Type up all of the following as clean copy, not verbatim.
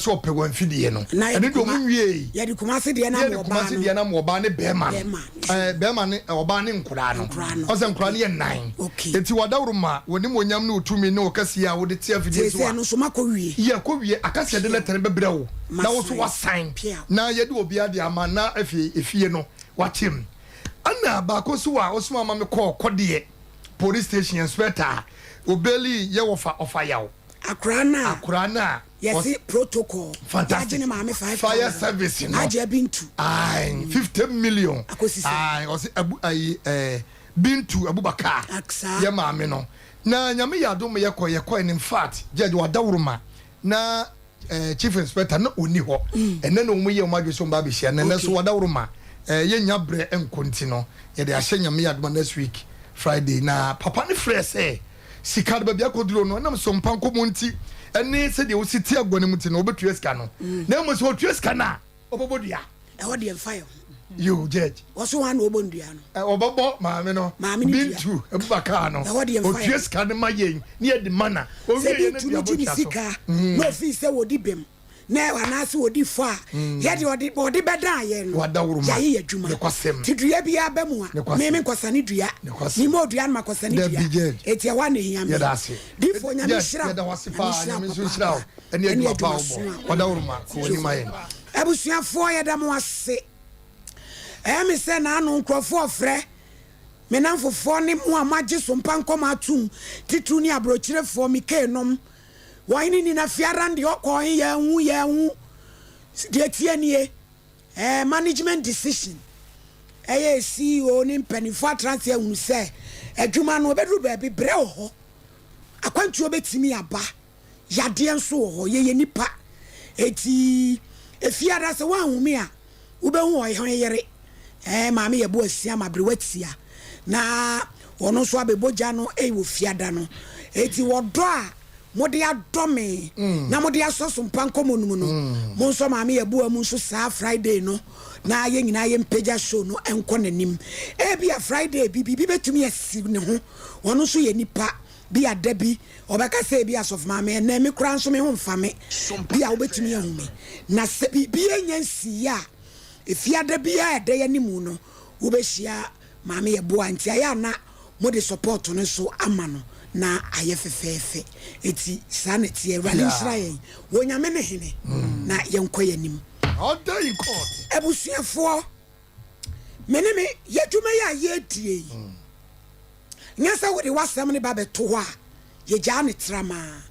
Sɛ ɔpɛ wɔn mfidie no. Na Ɛno yɛde deɛ ɔmo kuma nwiei. yɛde Kumasi deɛ no Yɛde ama ɔbaa Kumasi no. deɛ no ama ɔbaa ne bɛɛma no. Bɛɛma. Ɛɛ bɛɛma ne ɔbaa ne nkoraa no. Nkoraa no. Ɔsɛ nkoraa no yɛ nnan. Okay. Enti w'adaworoma, w'animuonyam ne wo tumi ne wo kɛseyɛ a wode te afidie so Seesei a. ɛno nso makɔ wie. Yɛkɔ wie. Aka sɛ yɛde Piaw. lɛtɛ no bɛbrɛ wo na wo nso Masan. woasan Piaw. na yɛde obiara de ama na afei efie no wakyɛ mu. Ɛna baako nso a ɔsoma ma mekɔɔ Kɔdeɛ police station inspector a obeeli yɛ wɔfa Ɔfayaw. Akoraa no a. Akoraa no a. Yɛse protocol. Fantastic. Yagye ne maame 5,000. Fire service no. Agye Bintu. Aye, 50 million. Akosi sɛ. Aye, ɔse abu ayi eh, Bintu Abubakar. Aksa. Yɛ maame no. Na Nyame yɛ adom ma yɛkɔ yɛkɔɛ no infact judge wadaworoma na eh, chief inspector na ɔnni hɔ. Ɛnɛ na wɔn yɛ wɔn adwene sɛ wɔn ba abɛhyia no. Ɛnɛ so wadaworoma eh, yɛnnya brɛ nkɔ nti no yɛde ahyɛ Nyame yɛ adom a next week Friday. Na papa no frɛɛ sɛ Sika no, baabi akɔduro no, ɛnam sompa nkɔmmɔ nti ne sɛdeɛ wosi te agua no mu nti no, wɔbɛtua sika no. Na mmom sɛ wɔtua sika no a, wɔbɛbɔ dua. Ɛhɔ deɛ mfa yɛ ho. Yo, judge. Wɔso hwan na wɔbɔ ndua no? Wɔbɛbɔ maame no. Maame no dua. Bintu Abubakar no. Ɛhɔ deɛ mfa yɛ ho. Ɔtua sika no ma yɛn na yɛde ma na. Sɛ Ɔwie yɛ no Bintu dua no gye bɔ ne twa so. sika na ofii sɛ wɔdi bem na anaasɛ ɔdi fɔ a, yɛ deɛ ɔde ɔde bɛdan yɛn no, W'adaworoma, yɛayɛ yɛn adwuma. Nokwasɛm. Nti dua biara ba mu a, Nokwasɛm. me menkɔsane dua. Nokwasɛm. Memmɔɔ dua no makɔsane dua. Dabi, Judge. Enti ɛhɔ ara na ɛhia me. Yɛda ase. Difoɔ, Nyame Judge, nhyira wo. yɛda wo ase Nyame paa. nhyira wo Nyame nso nhyira wo papaapa. ɛne Ɛne adwuma pa a adwuma wobɔ. so a W'adaworoma, kɔ w'anim ma yɛn. Abusuafoɔ, yɛda mo ase. Ɛyɛ me sɛ naano nkurɔfoɔ ɔfrɛ me namfofoɔ ne mo a moagye so mpa nkɔmɔ atom, titiriw ne aborɔkyirefoɔ, me kei nom. Wɔhene ni na fiara deɛ ɔkɔ he yɛanhu yɛanhu deɛ ɛteɛ nie ɛɛ management decision ɛyɛ CEO ne mpanimfoɔ atena ase ahunu sɛ adwuma no ɛbɛduru baabi brɛ wɔ hɔ akwantuo bɛtumi aba yadeɛ nso wɔ hɔ yɛyɛ nipa eti efiara sɛ woanhu me a wobɛhu ɔhene yere ɛɛ maame yɛ bo asia ma berewa tia na ɔno nso abɛbɔ gya no wɔ fiada no eti wɔdɔ a mode adɔ me na mode asɔ so mpa nkɔmmɔ no mu no monsɔ maame yɛ boa mu nso saa Friday no na yɛn nyinaa yɛmpagya show no nkɔ n'anim. Ebia Friday bi biribi bɛtumi asi ne ho, ɔno nso yɛ nipa bi a da bi ɔbɛka sɛ ebia Asɔfo Maame ɛnnɛ me koraa nso me ho mfa me, bi a wobɛtumi ahu me. Na sɛ biribi anya nsiiɛ a, efiada biara a ɛda yɛn anim no wobɛhyia Maame yɛ boa nti ayɛ a na mode support no nso ama no na ayɛ fɛfɛɛfɛ eti saa na ɛteɛ Awurade nhyira yɛn wɔ Nyame ne hene na yɛnkɔ yɛn anim. Order in court. Abusuafoɔ me ne me yɛ adwuma yi a yɛredie yi nyɛ sɛ wode w'asɛm no ba bɛto hɔ a yɛgyaa no tramaa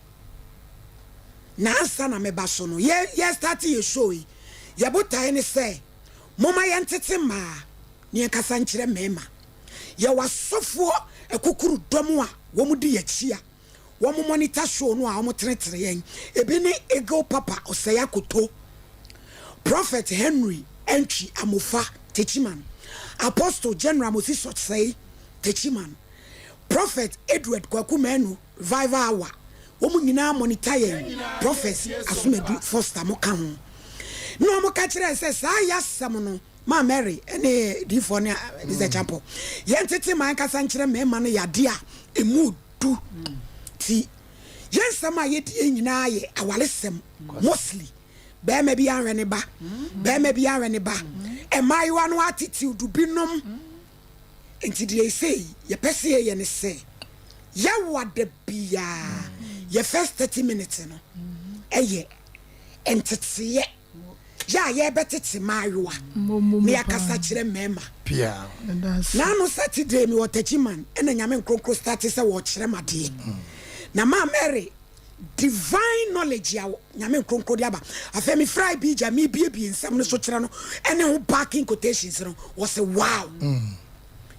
na ansa na mɛba so no yɛ yɛ start yɛ show yi yɛ botae ne sɛ momma yɛntete mmaa na yɛnkasa nkyerɛ mmarima. Yɛwɔ asɔfoɔ akukurudɔm a wɔdi yɛn akyi a wɔn monitor show no a wɔtenetene yɛn. Ebi ne Eagle Papa Osei Akoto, Prophet Henry Antwi Amofa Techiman, Apostle General Moses Osei Techiman, Prophet Edward Kwaku Manu Revival Hour. Wɔn nyinaa monitor yɛn. Prophet Asomadu Foster mo ka ho. Na wɔka kyerɛɛ sɛ saa yasɛm no Maa Mary ne diifoɔ ne Mr. Champɔ. Yɛn tete ma ankasa nkyerɛ mmarima no yɛ adeɛ a ɛmu du. Ti yɛn nsɛm a yɛdi yɛn nyinaa yɛ awaresɛm mostly. Barima bi anhwɛ ne ba, barima bi anhwɛ ne ba. Mmaayewa no attitude binom. Nti deɛ ɛsei yɛpɛ sɛ yɛyɛ ne sɛ yɛwo ada biara yɛ first 30 minutes no ɛyɛ nteteeɛ. Yɛ a yɛrebɛtete mmaayewa na yɛakasa kyerɛ mmarima. Naano Saturday mewɔ Techiman ɛna Nyame Nkronkron starte sɛ wɔrekyerɛ me adeɛ. Na maa Mary divine knowledge a Nyame Nkronkron de aba. Afei me frɛ Abijah mebiebie nsɛm no so kyerɛ no ɛne ho backing quotations no wɔse wow.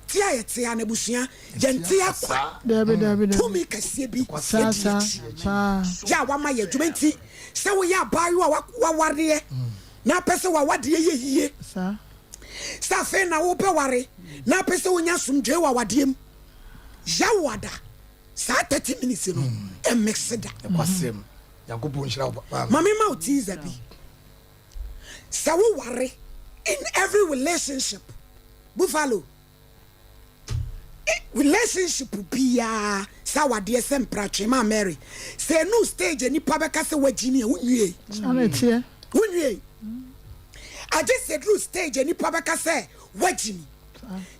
Te a yɛte a n'abusua yɛnte akwa. Tumi kɛseɛ bi ɛdi akyi. Yɛ a wama yɛ adwuma nti Sɛ woyɛ abaayewa a wawareɛ na apɛ sɛ w'awadeɛ yɛ yie, sɛ afei na wobɛware na apɛ sɛ wonya asomdwoe wɔ awadeɛ mu, yaw ada saa 30 minutes no ɛmmekse da. Ma me ma wo teaser bi. Sɛ woware in every relationship, Buffalo, relationship biara. Sɛ awadeɛ sɛ mpratwe maa Mary. Sɛ ɛnuu stage a nipa bɛka sɛ wagyimi a, wonwiei. Saa na ɛteɛ. Wonwiei. Agye sɛ ɛduru stage a nipa bɛka sɛ wagyimi.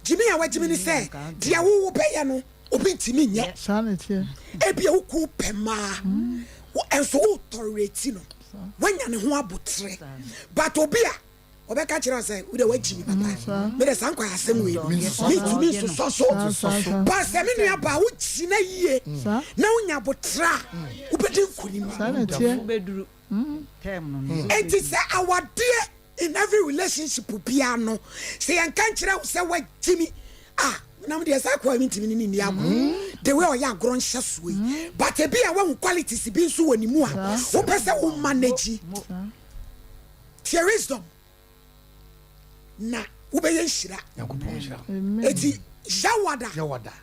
Gyimi a wagyimi ne sɛ deɛ wo wobɛyɛ no obi ntumi nyɛ. Saa na ɛteɛ. Ebia wo kunu pɛ mmaa, nso wo tolerate no, woanya ne ho aboterɛ. But obi a Ɔbɛka kyerɛ wo sɛ, Wo deɛ woagyi me papa. Me deɛ saa nkwaseasɛm wei no, mentumi nsosɔ so. But sɛ me nua baa wogyina yie na wonya aboterɛ a, wobɛdi nkonim. Enti sɛ awadeɛ in every relationship biara no, sɛ yɛnka nkyerɛ wo sɛ woagyi me a, na me deɛ saa akoa yi mentumi ne no nni agorɔ. The way ɔyɛ agorɔ nhyɛsoɔ yi. But ebi a woahu qualities bi nso wɔ ne mu a, wopɛ sɛ wo manage. Tie wisdom na wobɛyɛ nhyira. Eti yawada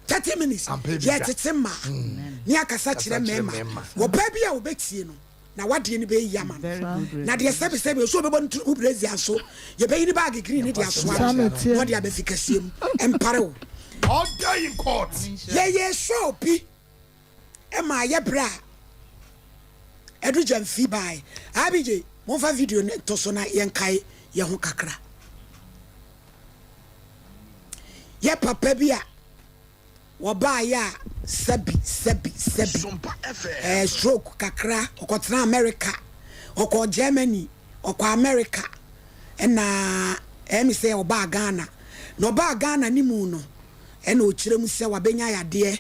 30 minutes yɛtete mmaa mm. ne akasa kyerɛ mmarima. Wɔbaa bi a wɔbɛtie no na wadeɛ no bɛyi ama no. Na deɛ sɛbesɛbe ɔsɛ ɔbɛbɔ no tiri mu brezia nso yɛbɛyi ne baage green ne de asoa no na ɔde abɛfi kɛseɛ mu. Ɛmpare wo. Yɛyɛ show bi. Ɛma ayɛ berɛ a Ɛdu Gyamfi baeɛ. RBJ, momfa video no nto so na yɛnkae yɛn ho kakra. Yɛ papa bi a wɔbaeɛ a sɛbi sɛbi sɛbi ɛɛ stroke kakra, ɔkɔtena America, ɔkɔɔ Germany, ɔkɔɔ America, ɛna ɛyɛ me sɛ ɔbaa Ghana. Na ɔbaa Ghana ne mu no, ɛna ɔkyerɛ mu sɛ wabɛnya yadeɛ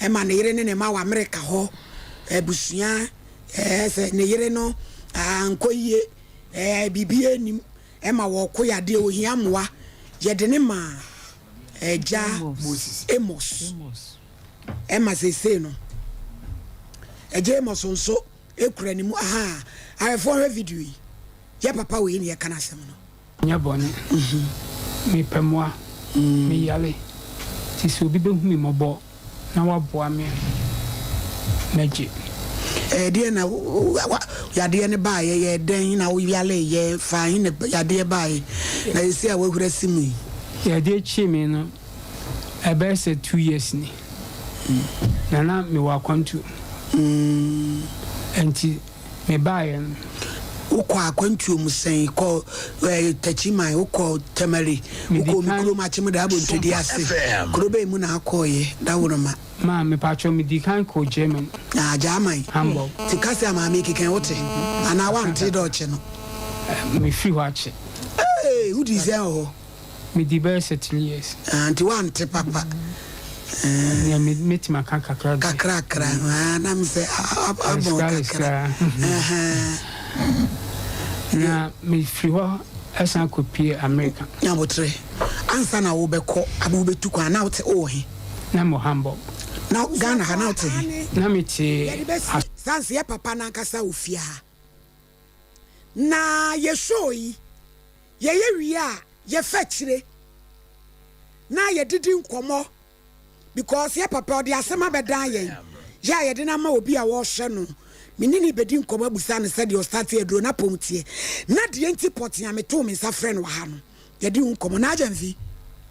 ɛma ne yere ne ne mma wɔ Amerika hɔ abusua ɛɛ sɛ ne yere no ankɔ yie ɛɛ biribi anim ɛma wɔko yadeɛ ohia mmoa yɛde ne ma ɛgya Amos ɛma seesei no ɛgya Amos nso ekura ne mu aha ahwɛfoɔ hwɛ video yi yɛ papa wei ne yɛka n'asɛm no. Nyɛ bɔne. Mepɛ mmoa. Meyare. Nti sɛ obi bɛhu me mmɔbɔ na waboa me a, mɛgye. Ɛdeɛn na yadeɛ no baeɛ? Yɛɛ dɛn na wo yareeɛ? Faa he na yadeɛ baeɛ na seesei a woahuri asi mu yi? Yadeɛ kyee me no, ɛbɛyɛ sɛ 2 years ni. Na na mewɔ akwantuo. Nti mebaeɛ no. Wokɔ akwantuo mu sɛn? Kɔ ɛɛ Takyiman, wokɔ Tamale, Medi wokɔ me kan. kurom Akyem Daabo Ntwedi ase. Kuro bɛn mu na akɔɔeɛ? Dawuroma. Ma mepatwɔ medi kan kɔɔ Germany. Ah, German. Hamburg. Ti kasa a maame keka wote? Anaa wante Dutch no? Mefiri hɔ akyɛ. Ee, wodii sɛn wɔ hɔ? Medi bɛyɛ sɛ 3 years. Ah, nti wante papa. Nea mɛtumi aka kakra deɛ. Kakrakra. Ah, na me sɛ abɔn kakra. Na mefiri hɔ ɛsan kɔpie America. Nyabotere. Ansa na wobɛkɔ abo wobɛtu kwan na wote wowɔ he? Na mewɔ Hamburg. Na Ghana ha na wote he? Na mete. Sans yɛ papa nankasa wɔ fie ha. Na yɛ show yi yɛyɛ wie a yɛfa akyire na yɛdidi nkɔmmɔ because yɛ papa ɔde asɛm abɛdan yɛn yɛ a yɛde no ama obi a wɔrehwɛ no me ne ne bɛdi nkɔmmɔ abusa no sɛdeɛ ɔstarte aduro na pɔm teɛ na deɛ nti pɔten a metoo me nsa frɛ no wɔ ha no yɛde ho nkɔmmɔ na agya mfi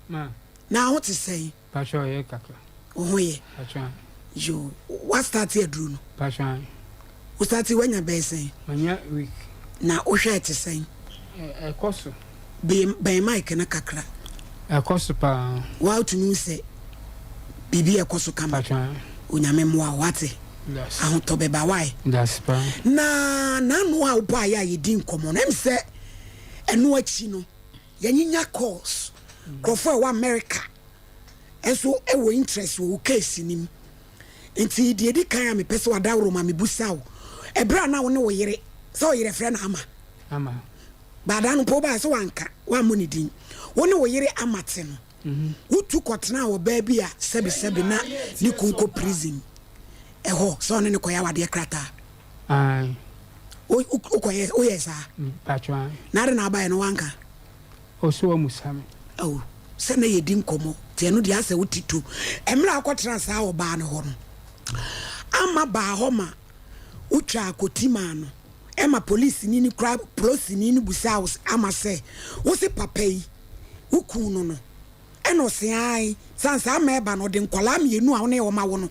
Ma. Na ho te sɛn? Patwɔ yɛ kakra. Wo ho yɛ? Patwɔ. Yo, wastarte aduro no? Patwɔ. Wo starte wanya bɛyɛ sɛn? Manya week. Na wohwɛ te sɛn? Ɛkɔ so. Bɛn mic no kakra. Ɛkɔ so paa. Woatumi hu sɛ biribi ɛkɔ so kama? Patwɔ. Onyame mmoa wo wate? Ahotɔ bɛba wae. Dase paa. Na n'ano a wobaeɛ a yɛdi nkɔmmɔ no ɛm sɛ ɛno akyi no yɛnyinya calls nkurɔfoɔ a ɛwɔ America nso wɔ interest wɔ wo case no mu nti deɛ ɛdi kan a mepɛ sɛ wadaworo ma mebusa wo ɛberɛ a na wo ne wo yere sɛ ɔyere frɛ no Ama. Ama. Baadaa no mpo wobaeɛ sɛ wanka wammɔ ne din wo ne wo yere Ama te no wotu kɔtenaa ɔbaa bi a sɛbesɛbe na ne kun kɔ prison ɛhɔ sɛ ɔne ne kɔyɛ awadeɛ krataa. Ae. Wokɔyɛ woyɛ saa? Mpatwɔ ae. Na ade na abaeɛ no wanka? Ɔso wamusa me. Oh, sɛ na yɛdi nkɔmmɔ nti ɛno deɛ asɛ wote tu. Mmerɛ a wokɔtenaa saa ɔbaa no hɔ no, Ama baa hɔ ma wotwaa kɔti maa no ɛma polisini no koraa polosini no busaa wo Ama sɛ wose papa yi wo kuu no no? Ɛna ɔse ae, sane sɛ ama ɛba no ɔde nkwadaa mienu a ɔne wɔn awo no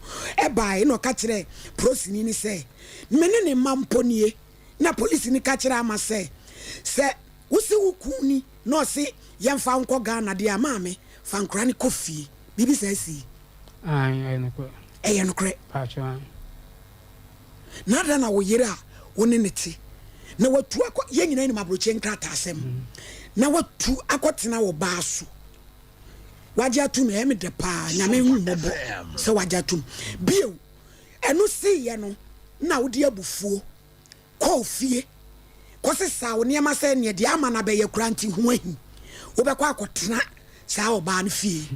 baeɛ ɛna ɔka kyerɛɛ polisini no sɛ me ne ne mma mpo nie. Na polisini ka kyerɛɛ Ama sɛ sɛ wose wo kun ni na ɔse yɛmfa wo nkɔ Ghana deɛ a maame fa nkwadaa no kɔ fie. Biribi saa sii? Ae, ɛyɛ nokorɛ. Ɛyɛ nokorɛ. Paatwoo ae. Na adɛn na wo yere a wo ne no te na watu akɔ, yɛn nyinaa nim aburokyire nkrataasɛm, na watu akɔtena ɔbaa so, wagye atum, ɛyɛ me dɛ paa, Nyame hu mmɔbɔ sɛ wagye atum. Bio, ɛno siiɛ no na wode abufuo kɔɔ fie kɔsesaa wo nneɛma sɛ neɛ deɛ ama no abɛyɛ koraa nti ho ahi, wobɛkɔ akɔtena saa ɔbaa no fie.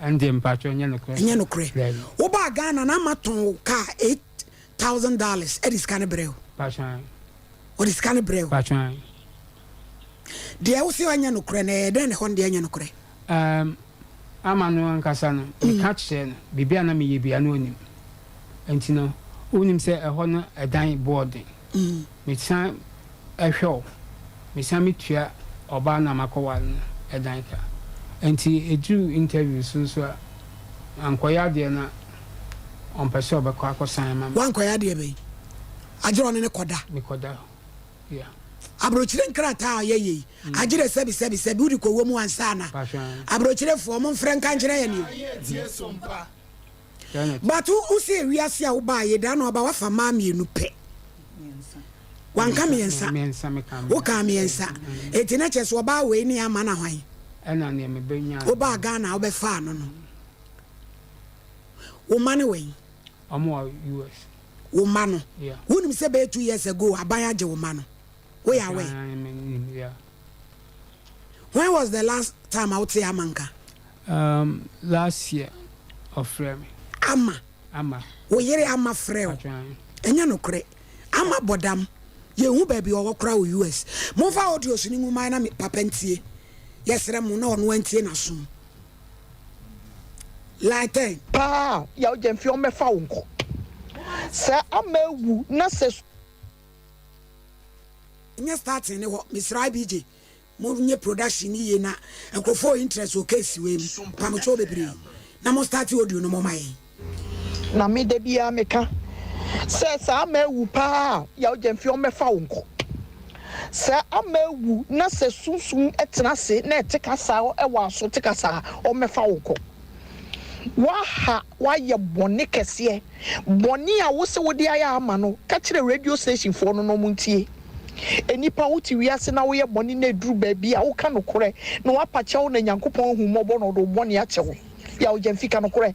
Ɛndeɛ mpakyɛw ɛnyɛ nokorɛ. Ɛnyɛ nokorɛ. Wobaa Ghana na ama tɔn wo kaa $8,000 ɛde sika no brɛ wo. Mpakyɛw. Ɔde sika no brɛ wo. Mpakyɛw. Deɛ wose ɛnyɛ nokorɛ no ɛyɛ dɛn na ɛhɔ no deɛ ɛnyɛ nokorɛ? Ɛɛm ama no ankasa no meka kyerɛɛ no biribi a na meyɛ biara na ɔnim. Nti no wonim sɛ ɛhɔ no ɛdan boɔ den. Mesan hwɛ wo, mesan metua ɔbaa no a makɔware no dan ka. Nti ɛduru interview so nso a, mankɔyɛ adeɛ na ɔmpɛ sɛ ɔbɛkɔ akɔsan ama me. Woankɔyɛ adeɛ bɛn? Agyerɛ ɔne no kɔda? Mekɔda hɔ, yeah. Aburokyire nkrataa a yɛyɛ yi, agyerɛ sɛbi sɛbi sɛbi wode kɔwɔ mu ansa na? Aburokyirefoɔ momfrɛ nka nkyerɛ yɛn o. But wo se wiase a wo baa ye da no aba wafa mmaa mienu pɛ. Wanka miensa. Wo kaa miensa. Eti na kyerɛ sɛ ɔbaa wei ne ama na hwan? Ɛna nea me bɛ nya. Wo baa Ghana wo bɛ faa no no. Wo ma ne wɛn? Ɔmo wɔ US. Wo ma no. Yeah. Wo nim sɛ bɛyɛ 2 years ago aban agye wo ma no. Wo yɛ aware? Yeah. When was the last time a wo te ama nka? Um last year ɔfrɛ me. Ama. Ama. Wo yere Ama frɛ wo. Ɛnyɛ nokorɛ. Ama bɔ dam. Yɛnhu baabi ɔwɔ koraa wɔ US. Momfa audios no ngu mmae na me papa ntie. Yɛsrɛ mo na ɔno antie n'asom. Line 10. Paa yaw gyamfi ɔmmɛfa wo nkɔ. Sɛ ama awu na sɛ. Nyɛ starting ne hɔ mesrɛ IBJ Mo nyɛ production no yie na nkurɔfoɔ wɔ interest wɔ case wei mu mpamokyɛw bebree na mo start audio no mo ma yɛn. Na me da biara me ka sɛ sɛ ama awu paa a yaw gyamfi ɔmmɛfa wo nkɔ. Sɛ ama awu na sɛ sunsum tena ase na ɛte kasa wɔ aso te kasa a ɔmmɛfa wo nkɔ. Woaha woayɛ bɔne kɛseɛ. Bɔne a wose wode ayɛ ama no, ka kyerɛ radio station foɔ no na ɔmo ntie. Nnipa wote wiase na woyɛ bɔne na ɛduru baabi a woka nokorɛ na wapa kyɛw na Nyankopɔn ahu mmɔbɔ na ɔde wo bɔne akyɛ wo. Yaw Gyamfi ka nokorɛ.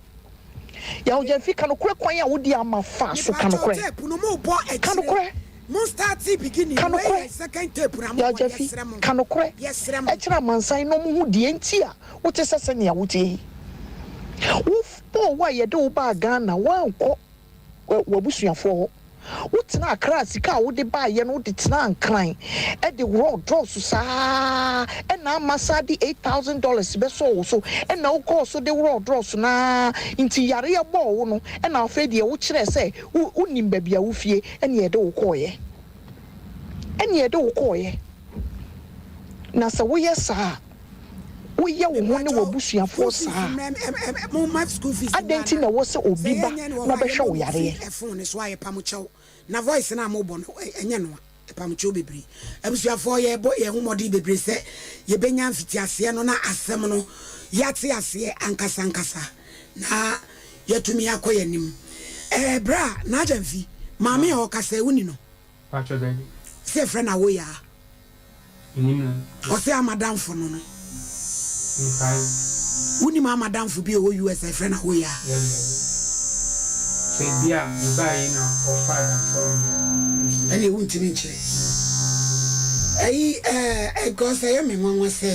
Yaw Gyamfi ka nokorɛ kwan a wode ama fa so ka Mepakyɛw nokorɛ. tape no mo bɔ Ka akyire nokorɛ. mo starte beginning Ka wei nokorɛ. yɛ second tape na mo Yaw bɔ Gyamfi yɛsrɛ mo ka nokorɛ yɛsrɛ mo. kyerɛ amansan na ɔmo hu deɛ nti a wote sɛ sɛnea woteɛ yi. Wo bɔɔ wo a yɛde wo baa Ghana woankɔ w'abusuafoɔ hɔ. Wotenaa Accra a sika a wode baeɛ no wode tenaa Nkran de worɔɔ drɔs saa ara ɛna ama saa de $8,000 bɛsɔɔ wo so ɛna wokɔɔ so de worɔɔ drɔs no ara nti yareɛ bɔɔ wo no ɛna afei deɛ wokyerɛɛ sɛ wonim baabi a wofie ɛne yɛde wo kɔeɛ ɛne yɛde wo kɔeɛ na sɛ woyɛ saa a Woyɛ wo ho ne Mepakyɛw w'abusuafoɔ school fees saa a, mmrɛ ɛ mo ma school fees adɛn mmra nti na na ɛwɔ sɛ sɛ obi ba yɛnyɛ ne wɔ na hɔ a ɔbɛhwɛ yɛmmɔ wo mo yareɛ? firi ɛfon no so a yɛpamokyɛw na voice no a mobɔ no ɛnyɛ noa yɛpamokyɛw bebree abusuafoɔ yɛbɔ yɛn ho mmɔden bebree sɛ yɛbɛnya mfitiaseɛ no na asɛm no yɛate aseɛ ankasa ankasa na yɛatumi akɔ yɛn anim ɛɛ bra Naagya Mfi maame a ɔkasa yi woni no Pacho dabi. Sɛ yɛfrɛ no Awoyaa. Menim no. Ɔsɛ ama damfo no no. Mekae. Wonim ama damfo bi a ɔwɔ US a yɛfrɛ no Awoyaa? Dabi dabi. Sɛ bi a mebaeɛ yi na ɔfaa damfo no deɛ a, mentumi. Ɛneɛ wontumi nkyerɛ. Ɛyi ɛɛ because ɛyɛ me nwanwa sɛ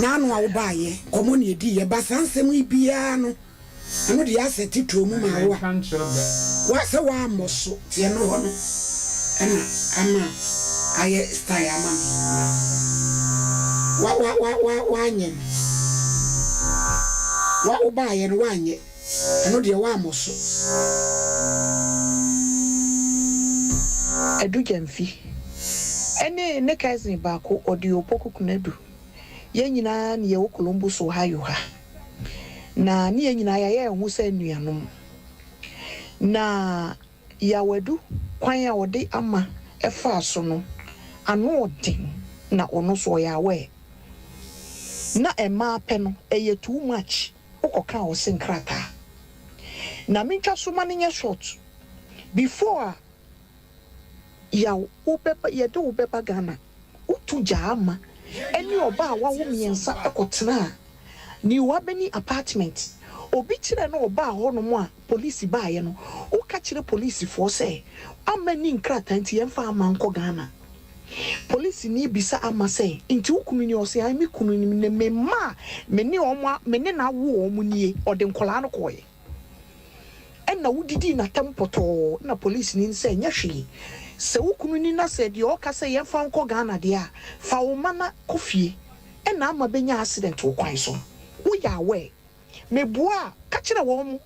n'ano a wobaeɛ, nkɔmmɔ na yɛdiiɛ, but saa nsɛm yi biara no, Ɛno deɛ asɛ titire mu ma wo a wa sɛ woammɔ so nti ɛno hɔ no ɛna ama ayɛ style ama me wa wa wa wa woanyɛ no wa wobaayɛ no woanyɛ ɛno deɛ woammɔ so. Adu Gyamfi ne ne cousin baako Ɔde Opoku Konadu. Yɛn nyinaa ne yɛwɔ Columbus, Ohio ha. Na ne yɛn nyinaa yɛayɛ yɛn ho sɛ anuanom. Na Yaw Adu kwan a ɔde ama faa so no, ano ɔden na ɔno nso ɔyɛ aware. Na mmaa pɛ no, ɛyɛ too much, wokɔka a ɔse nkrataa. Na mentwa so ma no nyɛ short, before a Yaw wobɛba yɛde wo bɛba Ghana, wotu gyaa ma ɛne ɔbaa a wawo miɛnsa kɔtenaa New Albany apartment. Obi kyerɛ na ɔbaa hɔ nom a polisi baeɛ no, woka kyerɛ polisifoɔ sɛ Ama nni nkrataa nti yɛmfa Ama nkɔ Ghana. Polisini bisa Ama sɛ, Nti wo kunu nie? Ɔse, Ae me kunu nie, ne me mma a me ne wɔn me ne no awo wɔn nie. Ɔde nkwadaa no kɔeɛ. Ɛnna wodidii no atɛm pɔtɔɔ na polisini no sɛ, Nyɛ hwee. Sɛ wo kunu ni na sɛ deɛ ɔka sɛ yɛmfa wo nkɔ Ghana deɛ a, fa wo mma na kɔ fie. Ɛnna Ama bɛnya accident wɔ kwan so. Woyɛ aware? Meboa a, ka kyerɛ wɔn.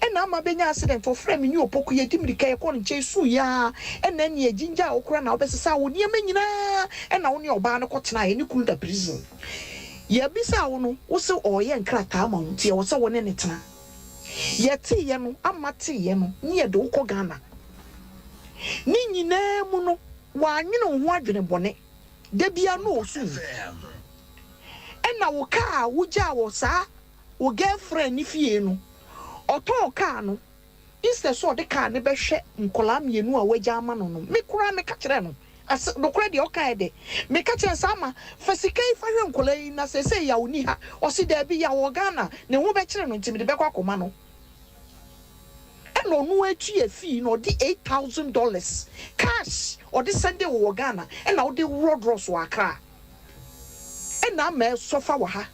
Ɛnna Ama bɛnya accident, ɔfrɛɛ me ne Opoku, yɛdi mmirika yɛkɔɔ ne nkyɛn suiɛ ara, ɛnna ɛnneɛ gyingyaa wo koraa na wobɛsesaa wo nneɛma nyinaa, ɛnna wo ne ɔbaa no kɔtenaeɛ, ne kunu da prison. Yɛbisaa wo no, wo se ɔreyɛ nkrataa ma wo nti ɛwɔ sɛ wo ne no tena. Yɛteeɛ no, Ama teeɛ no, ne yɛde wo kɔ Ghana. Ne nyinaa mu no, wannwene wo ho adwene bɔne. Da biara na ɔresu wo. Ɛnna wo kaa a wogyaa wɔ saa wo girlfriend no fie no, ɔtɔn kaa no, instead sɛ ɔde kaa no bɛhwɛ nkwadaa mmienu a wagya ama no no, me koraa meka kyerɛɛ no, Ase, nokorɛ deɛ ɔkaeɛ de, meka kyerɛɛ no sɛ, Ama, fa sika yi fa hwɛ nkwadaa yi, na seesei Yaw nni ha. Ɔse, Daabi, Yaw wɔ Ghana, ne ho bɛkyere no nti mede bɛkɔ akɔma no. Ɛna ɔno ara tua fee na ɔde $8,000 cash ɔde sɛndee wo wɔ Ghana, ɛna wode worɔ drɔs wɔ Accra. Ɛna ama ɛsɔfa wɔ ha.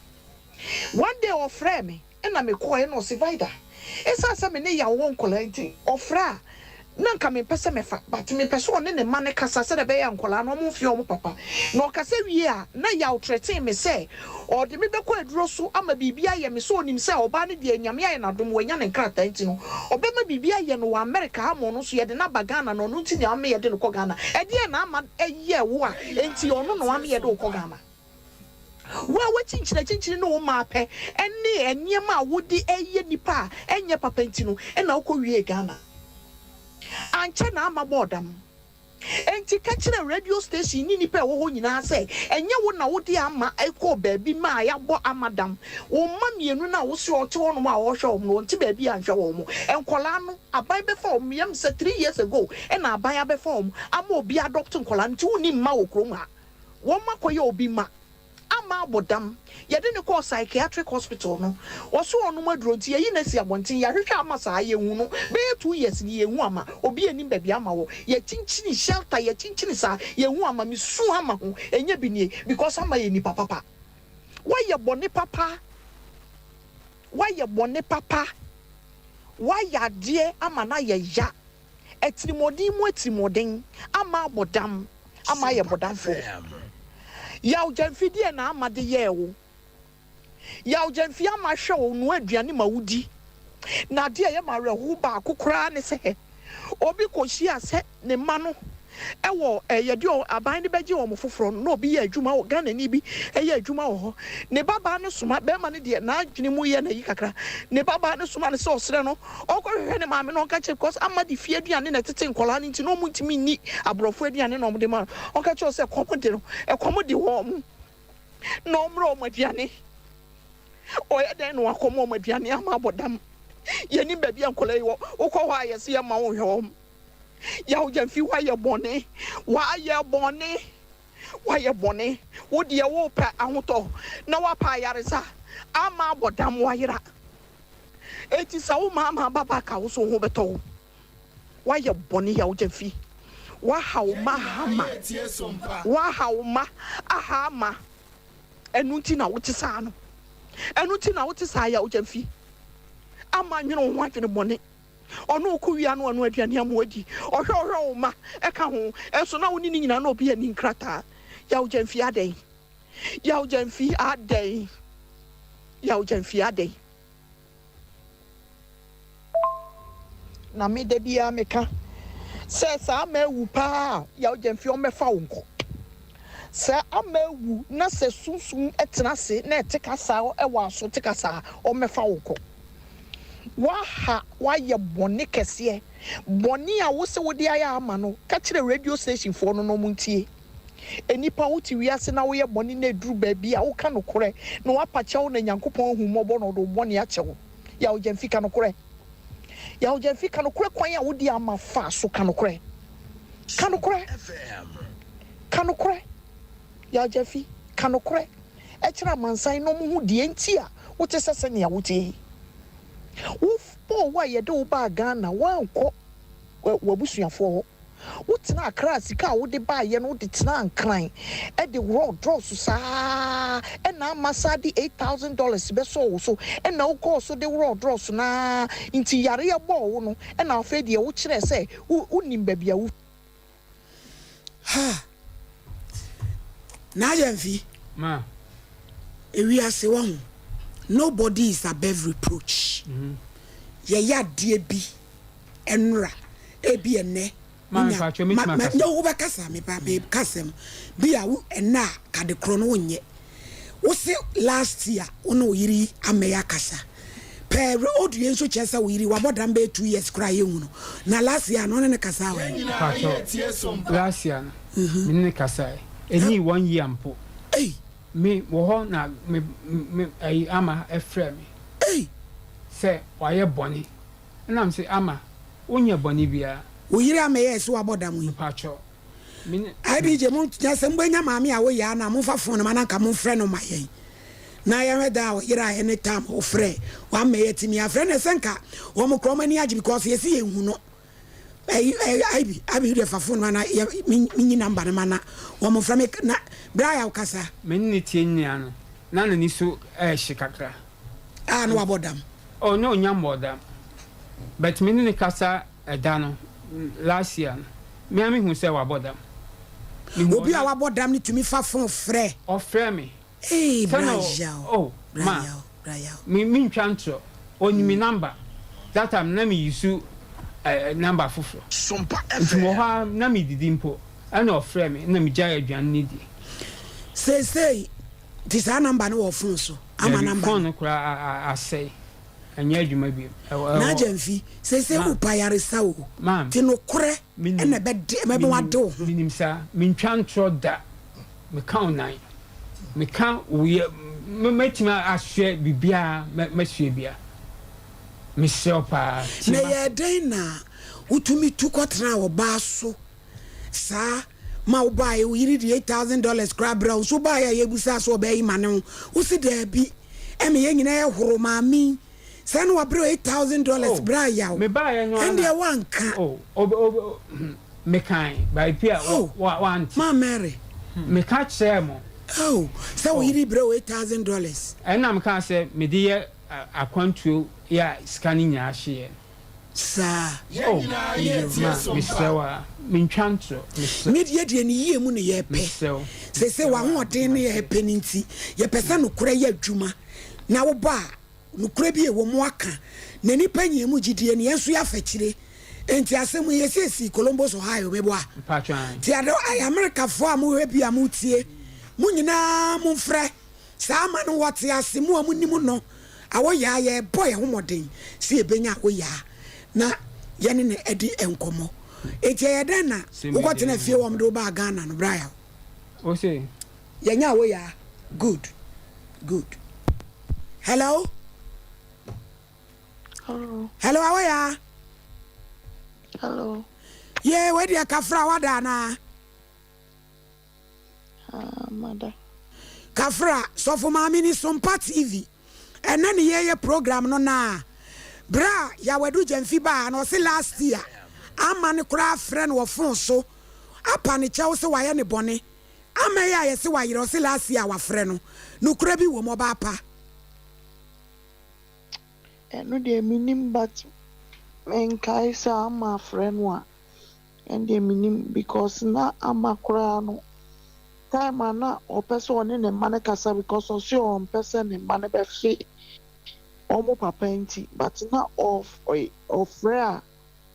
One day ɔfrɛɛ me, Ɛna me kɔɔɛ na ɔse Vida ɛsiane sɛ me ne Yaw wɔ nkwadaa nti ɔfrɛ a na nka mempɛ sɛ mɛfa but mepɛ sɛ ɔne ne mma no kasa sɛdeɛ ɛbɛyɛ a nkwadaa no ɔmo mfeɛ ɔmo papa na ɔkasa wie a na Yaw threaten me sɛ ɔde me bɛkɔ aduro so ama biribi ayɛ me sɛ ɔnim sɛ ɔbaa no deɛ Nyame ayɛ no adom wanya ne nkrataa nti no ɔbɛma biribi ayɛ no wɔ America ha ama ɔno nso yɛde no aba Ghana na ɔno nti na ama yɛde no kɔ Ghana ɛdeɛn na ama ɛyɛɛ wo a enti ɔno na wama yɛde wo kɔ Ghana? Wo a woakyinkyinakyinkyini ne wo mma pɛ ne nneɛma a wode reyɛ nnipa a ɛnyɛ papa nti no na wokɔwiee Ghana. Ankyɛ na ama bɔɔ dam. Enti ka kyerɛ radio station ne nnipa a ɛwɔ hɔ nyinaa sɛ ɛnyɛ wo na wode ama kɔɔ baabi ma yɛabɔ ama dam. Wo mma mmienu no a wose ɔte hɔnom a ɔrehwɛ wɔn no, ɔnte baabi a nhwɛ wɔn. Nkwadaa no, aban bɛfa wɔn. Meyam sɛ 3 years ago na aban abɛfa wɔn ama obi adopt nkwadaa no nti wonni mma wɔ kurom ha. Wɔakɔyɛ obi ma ama abɔ dam. Yɛde no kɔɔ psychiatric hospital no, wɔse ɔnom aduro nti yɛyi no asi abɔnten. Yɛahwehwɛ ama saa, yɛnhu no. Bɛyɛ 2 years ni yɛnhu ama. Obi nnim baabi ama wɔ. Yɛkyinkyini shelter, yɛkyinkyini saa, yɛnhu ama. Mesu ama ho, ɛnyɛ bi nie because ama yɛ nipa papa. Woayɛ bɔne papa, woayɛ bɔne papa, woayɛ adeɛ ama no ayɛ ya. Atirimuɔden mu atirimuɔden ama abɔ dam ama ayɛ bɔdamfoɔ. Yaw Gyamfi deɛ na ama de yɛɛ wo? Yaw Gyamfi ama hwɛ wo noa aduane ma wo di. Na adeɛ a ɛyɛ me awerɛhow baako koraa ne sɛ obi kɔhyia sɛ ne mma no wɔ yɛde aban no bɛgye wɔn foforɔ no na obi yɛ adwuma wɔ Ghanani bi yɛ adwuma wɔ hɔ. Ne babaa no soma bɛrima no deɛ n'adwene mu yɛ no ayi kakra. Ne babaa no soma no sɛ ɔsrɛ no ɔnkɔhwehwɛ ne maame na ɔnka kyerɛ because ama de fie aduane na ɛtete nkwadaa no nti na wɔn ntumi nni aborɔfo aduane na wɔn de ma no. Ɔnka kyerɛ sɛ kɔm de no ɛkɔm de wɔn na ɔmmerɛ wɔn aduane. Ɔyɛ dɛn na wakɔm wɔn aduane ama abɔ dam. Yɛnim baabi a nkwadaa yi wɔ. Wokɔ hɔ a yɛse yɛmma wo nhwɛ wɔn. Yaw Gyamfi woayɛ bɔne, woayɛ bɔne, woayɛ bɔne. Wo deɛ wopɛ ahotɔ na woapɛ ayaresa ama abɔ dam woayera. Enti sɛ wo maama aba back a wo so wo ho bɛtɔ wo. Woayɛ bɔne Yaw Gyamfi. Woahaw mma aha ma. Woahaw mma aha ama. Ɛno nti na wote saa no. Ɛno nti na wote saa Yaw Gyamfi. Ama nwene wo ho adwene bɔne. Ɔno ɔkɔ wia no ɔno aduane ama wadi. Ɔhwɛ ɔhwɛ wo mma ɛka ho. Ɛnso na wo ne ne nyinaa na obi ani nkrataa. Yaw Gyamfi adɛn? Yaw Gyamfi adɛn? Yaw Gyamfi adɛn? Na me da biara meka sɛ saa mawu paa a, Yaw Gyamfi ɔmmɛfa wo nkɔ. Sɛ ama awu na sɛ sunsum tena ase na ɛte kasa wɔ aso te kasa a, ɔmmɛfa wo nkɔ. Woaha, woayɛ bɔne kɛseɛ. Bɔne a wose wode ayɛ ama no, ka kyerɛ radio station foɔ no na wɔntie. Nnipa, wote wiase na woyɛ bɔne na ɛduru baabi a, woka nokorɛ na wɔapa kyɛ wo na Nyankopɔn ahu mmɔbɔ na ɔde wo bɔne akyɛ wo. Yaw Gyamfi, ka nokorɛ. Yaw Gyamfi, ka nokorɛ kwan a wode ama fa so, ka nokorɛ. Ka nokorɛ. Ka nokorɛ. Yaw Gyamfi, ka nokorɛ kyerɛ amansan na wɔnhu deɛ nti a wote sɛ sɛnea woteɛ yi. Wo bɔɔ wo a yɛde wo baa Ghana, woankɔ w'abusuafoɔ hɔ. Wotenaa Accra a sika a wode baeɛ no wode tenaa Nkran de worɔɔ drɔs saa ara na ama saa de $8,000 bɛsɔɔ wo so na wokɔɔ so de worɔɔ drɔs no ara nti yareɛ bɔɔ wo no na afei deɛ wokyerɛɛ sɛ wonim baabi a wo Ha! N'ayɛnfi. Ma. Ewiase wahu, nobody is above reproach. Yɛyɛ adeɛ bi ɛnora, ebi ɛnɛ. Ma me paatwɔ me tuma kasa. Ma wo bɛ kasa me ba me kasɛm. Bi a wo ɛnɛ a kade korɔ no wo nyɛ. Wo se last year wo ne wo yere yi amɛyɛ akasa. Pɛɛ old yei nso kyerɛ sɛ wo yere yi wabɔ dam bɛyɛ 2 years koraa yɛnhu no. Na last year no wo ne no kasaa wɔ he? Paatwɔ last year no me ne no kasaɛ. Ɛnii one year mpo. Ei. Me wɔ hɔ na me me ɛyi Ama ɛfrɛ me. Ei. Sɛ wayɛ bɔne. Ɛna me se Ama wonyɛ bɔne biara. Wo yere amɛyɛ sɛ wabɔ dam yi. Mepaatwɔ me ne. IBJ mo nya sɛ mobɛnya maame a woyɛ a na momfa phone no ma na nka momfrɛ no ma yɛn na yɛnhwɛ da a ɔyeraeɛ ne time a ɔfrɛ wamma yɛatumi afrɛ no ɛsɛ nka wɔn koraa wɔn ani agye because yɛsi yɛnhu no ɛyi ɛyi IB IB deɛ fa phone ma na yɛ menyi number no ma na wɔn mfrɛ me na bra yɛ kasa. Me ne no tie nyinaa no na n'ani so ɛɛhye kakra. A na wabɔ dam. Oh na ɔnya mmɔɔ dam but me ne no kasa Ɛda no, last year no, me ara me hu sɛ wabɔ dam. Me hu Obi a wabɔ dam no tumi fa phone frɛ. Ɔfrɛ me. Eii Sɛ bra na yaw, oh bra ma, yaw, bra yaw. me me ntwa ntorɔ. Ɔnim me number. That time na me use eh number foforɔ. Nti mewɔ hɔ ara na me didi mpo ɛna ɔfrɛ me ɛna me gyae aduane no die. Seesei nti saa number no wɔ phone so? Ama Dabi, number phone no. no koraa a asɛe. Ɛnyɛ adwuma bio. Ɛwɔ ɛwɔ. N'agya mfi, seesei Ma. wopɛ ayaresa o, Maame. nti nokorɛ Menim. na ɛbɛde ɛbɛma Menim. wade wo ho. Menim saa. Mentwa ntorɔ da. Meka wo nan. Meka wo yɛ mɛ mɛtumi asoɛ biribiara mɛ mɛsoɛ biara. Mesrɛ wo paa tie Na m'asɛm. ɛyɛɛ dɛn na wotumi tu kɔtenaa ɔbaa so saa ma wobaeɛ? Wo yere de $8,000 koraa brɛɛ wo nso wobaeɛ a yɛbisaa sɛ ɔbaa yi ma ne ho, wose daabi. Ɛma yɛn nyinaa yɛ horo maame yi sɛ na wabrɛ $8,000 Oh, brɛ ayaw me baeɛ no ara ɛndeɛ na wanka. oh, ob, ob, oh, hmm, mekae baabi a Oh, wa, wa, wante. Maa Mary. Meka kyerɛɛ mo. Oh, sɛ wo Oh. yere brɛ wo $8,000. Ɛnna mekaa sɛ mede yɛ akwantuo yɛ a sika no nyinaa hyeeɛ no. Saa. Oh, ma, mesrɛ wo ara, mentwa ntorɔ, mesrɛ. Me deɛ deɛ ne yie mu ne yɛpɛ. Mesrɛ wo, Seesei mesrɛ wo ara, w'ahoɔden ne mate. yɛpɛ no nti, yɛpɛ sɛ nokorɛ yɛ adwuma. Na wobɔ a, nokorɛ bi a ɛwɔ mu aka. Na nnipa nyia mu gyidie no, yɛn nso yɛafa akyire. Enti asɛm yi, yɛsiesie Columbus, Ohio, meboa? Mpakyɛ ae. Nti ade, Amerikafoɔ a mohwɛ bi a motie, mo nyinaa momfrɛ. Saa ama no wɔte ase, mo a monim no, awoyaa, yɛrebɔ yɛn ho mmɔden sɛ yɛbɛnya awoyaa na yɛne no adi nkɔmmɔ. Enti ɛyɛ dɛn na wokɔtena fie wɔn de wo baa Ghana no, Brian? Wo se? Yɛnya awoyaa. Good. Good. Hello? Hello. Hello, awoyaa. Hello. Yee, wei deɛ kafra wada anaa? Ah, mada. Kafra, Sɔfo Maame ni Sompa TV. Ɛnɛ ne yɛyɛ program no naa. Berɛ a Yaw Adu Gyamfi baa no ɔse last year ama no koraa frɛ no wɔ phone so apa ne kyɛw se wayɛ ne bɔne. Ama yi a yɛse wayerɛ ɔse last year wafrɛ no. Nokorɛ bi wom ɔbaa pa. Ɛno deɛ mennim but menkae sɛ ama afrɛ no a. Ɛndeɛ mennim because na ama koraa no time a na ɔpɛ sɛ ɔne ne mma no kasa because ɔse ɔmpɛ sɛ ne mma no bɛfe wɔn papa nti but na ɔfrɛ a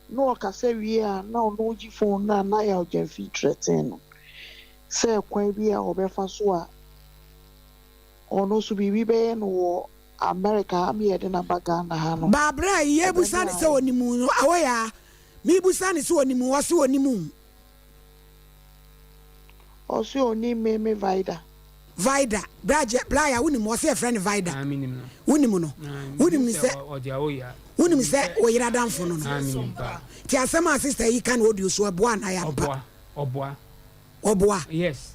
na ɔkasa wie a na ɔno gye phone no a na Yaw Gyamfi threaten no. Sɛ kwan bi a ɔbɛfa so a ɔno nso biribi bɛyɛ no wɔ America ha ma yɛde no aba Ghana ha no, Ba berɛ a yɛbusa ɔbɛma no sɛ ayɛ. ɔnim wo no, awoyaa, mebusa no sɛ ɔnim wo, ɔse ɔnim wo. Ɔse ɔnim me, me Vida. Vida, bra gye, bra ya, wonim, ɔse yɛfrɛ no Vida. Ah, menim no. Wonim no? Ah, Wonim menim no sɛ sɛ, ɔ- ɔde awoyaa. wonim Menim sɛ sɛ, wo yere adamfo no no. ah, menim paa. Nti asɛm a sister yi ka no audio so, ɛboa anaa ɛyɛ ampa? Ɔboa, ɔboa. Ɔboa. Yes.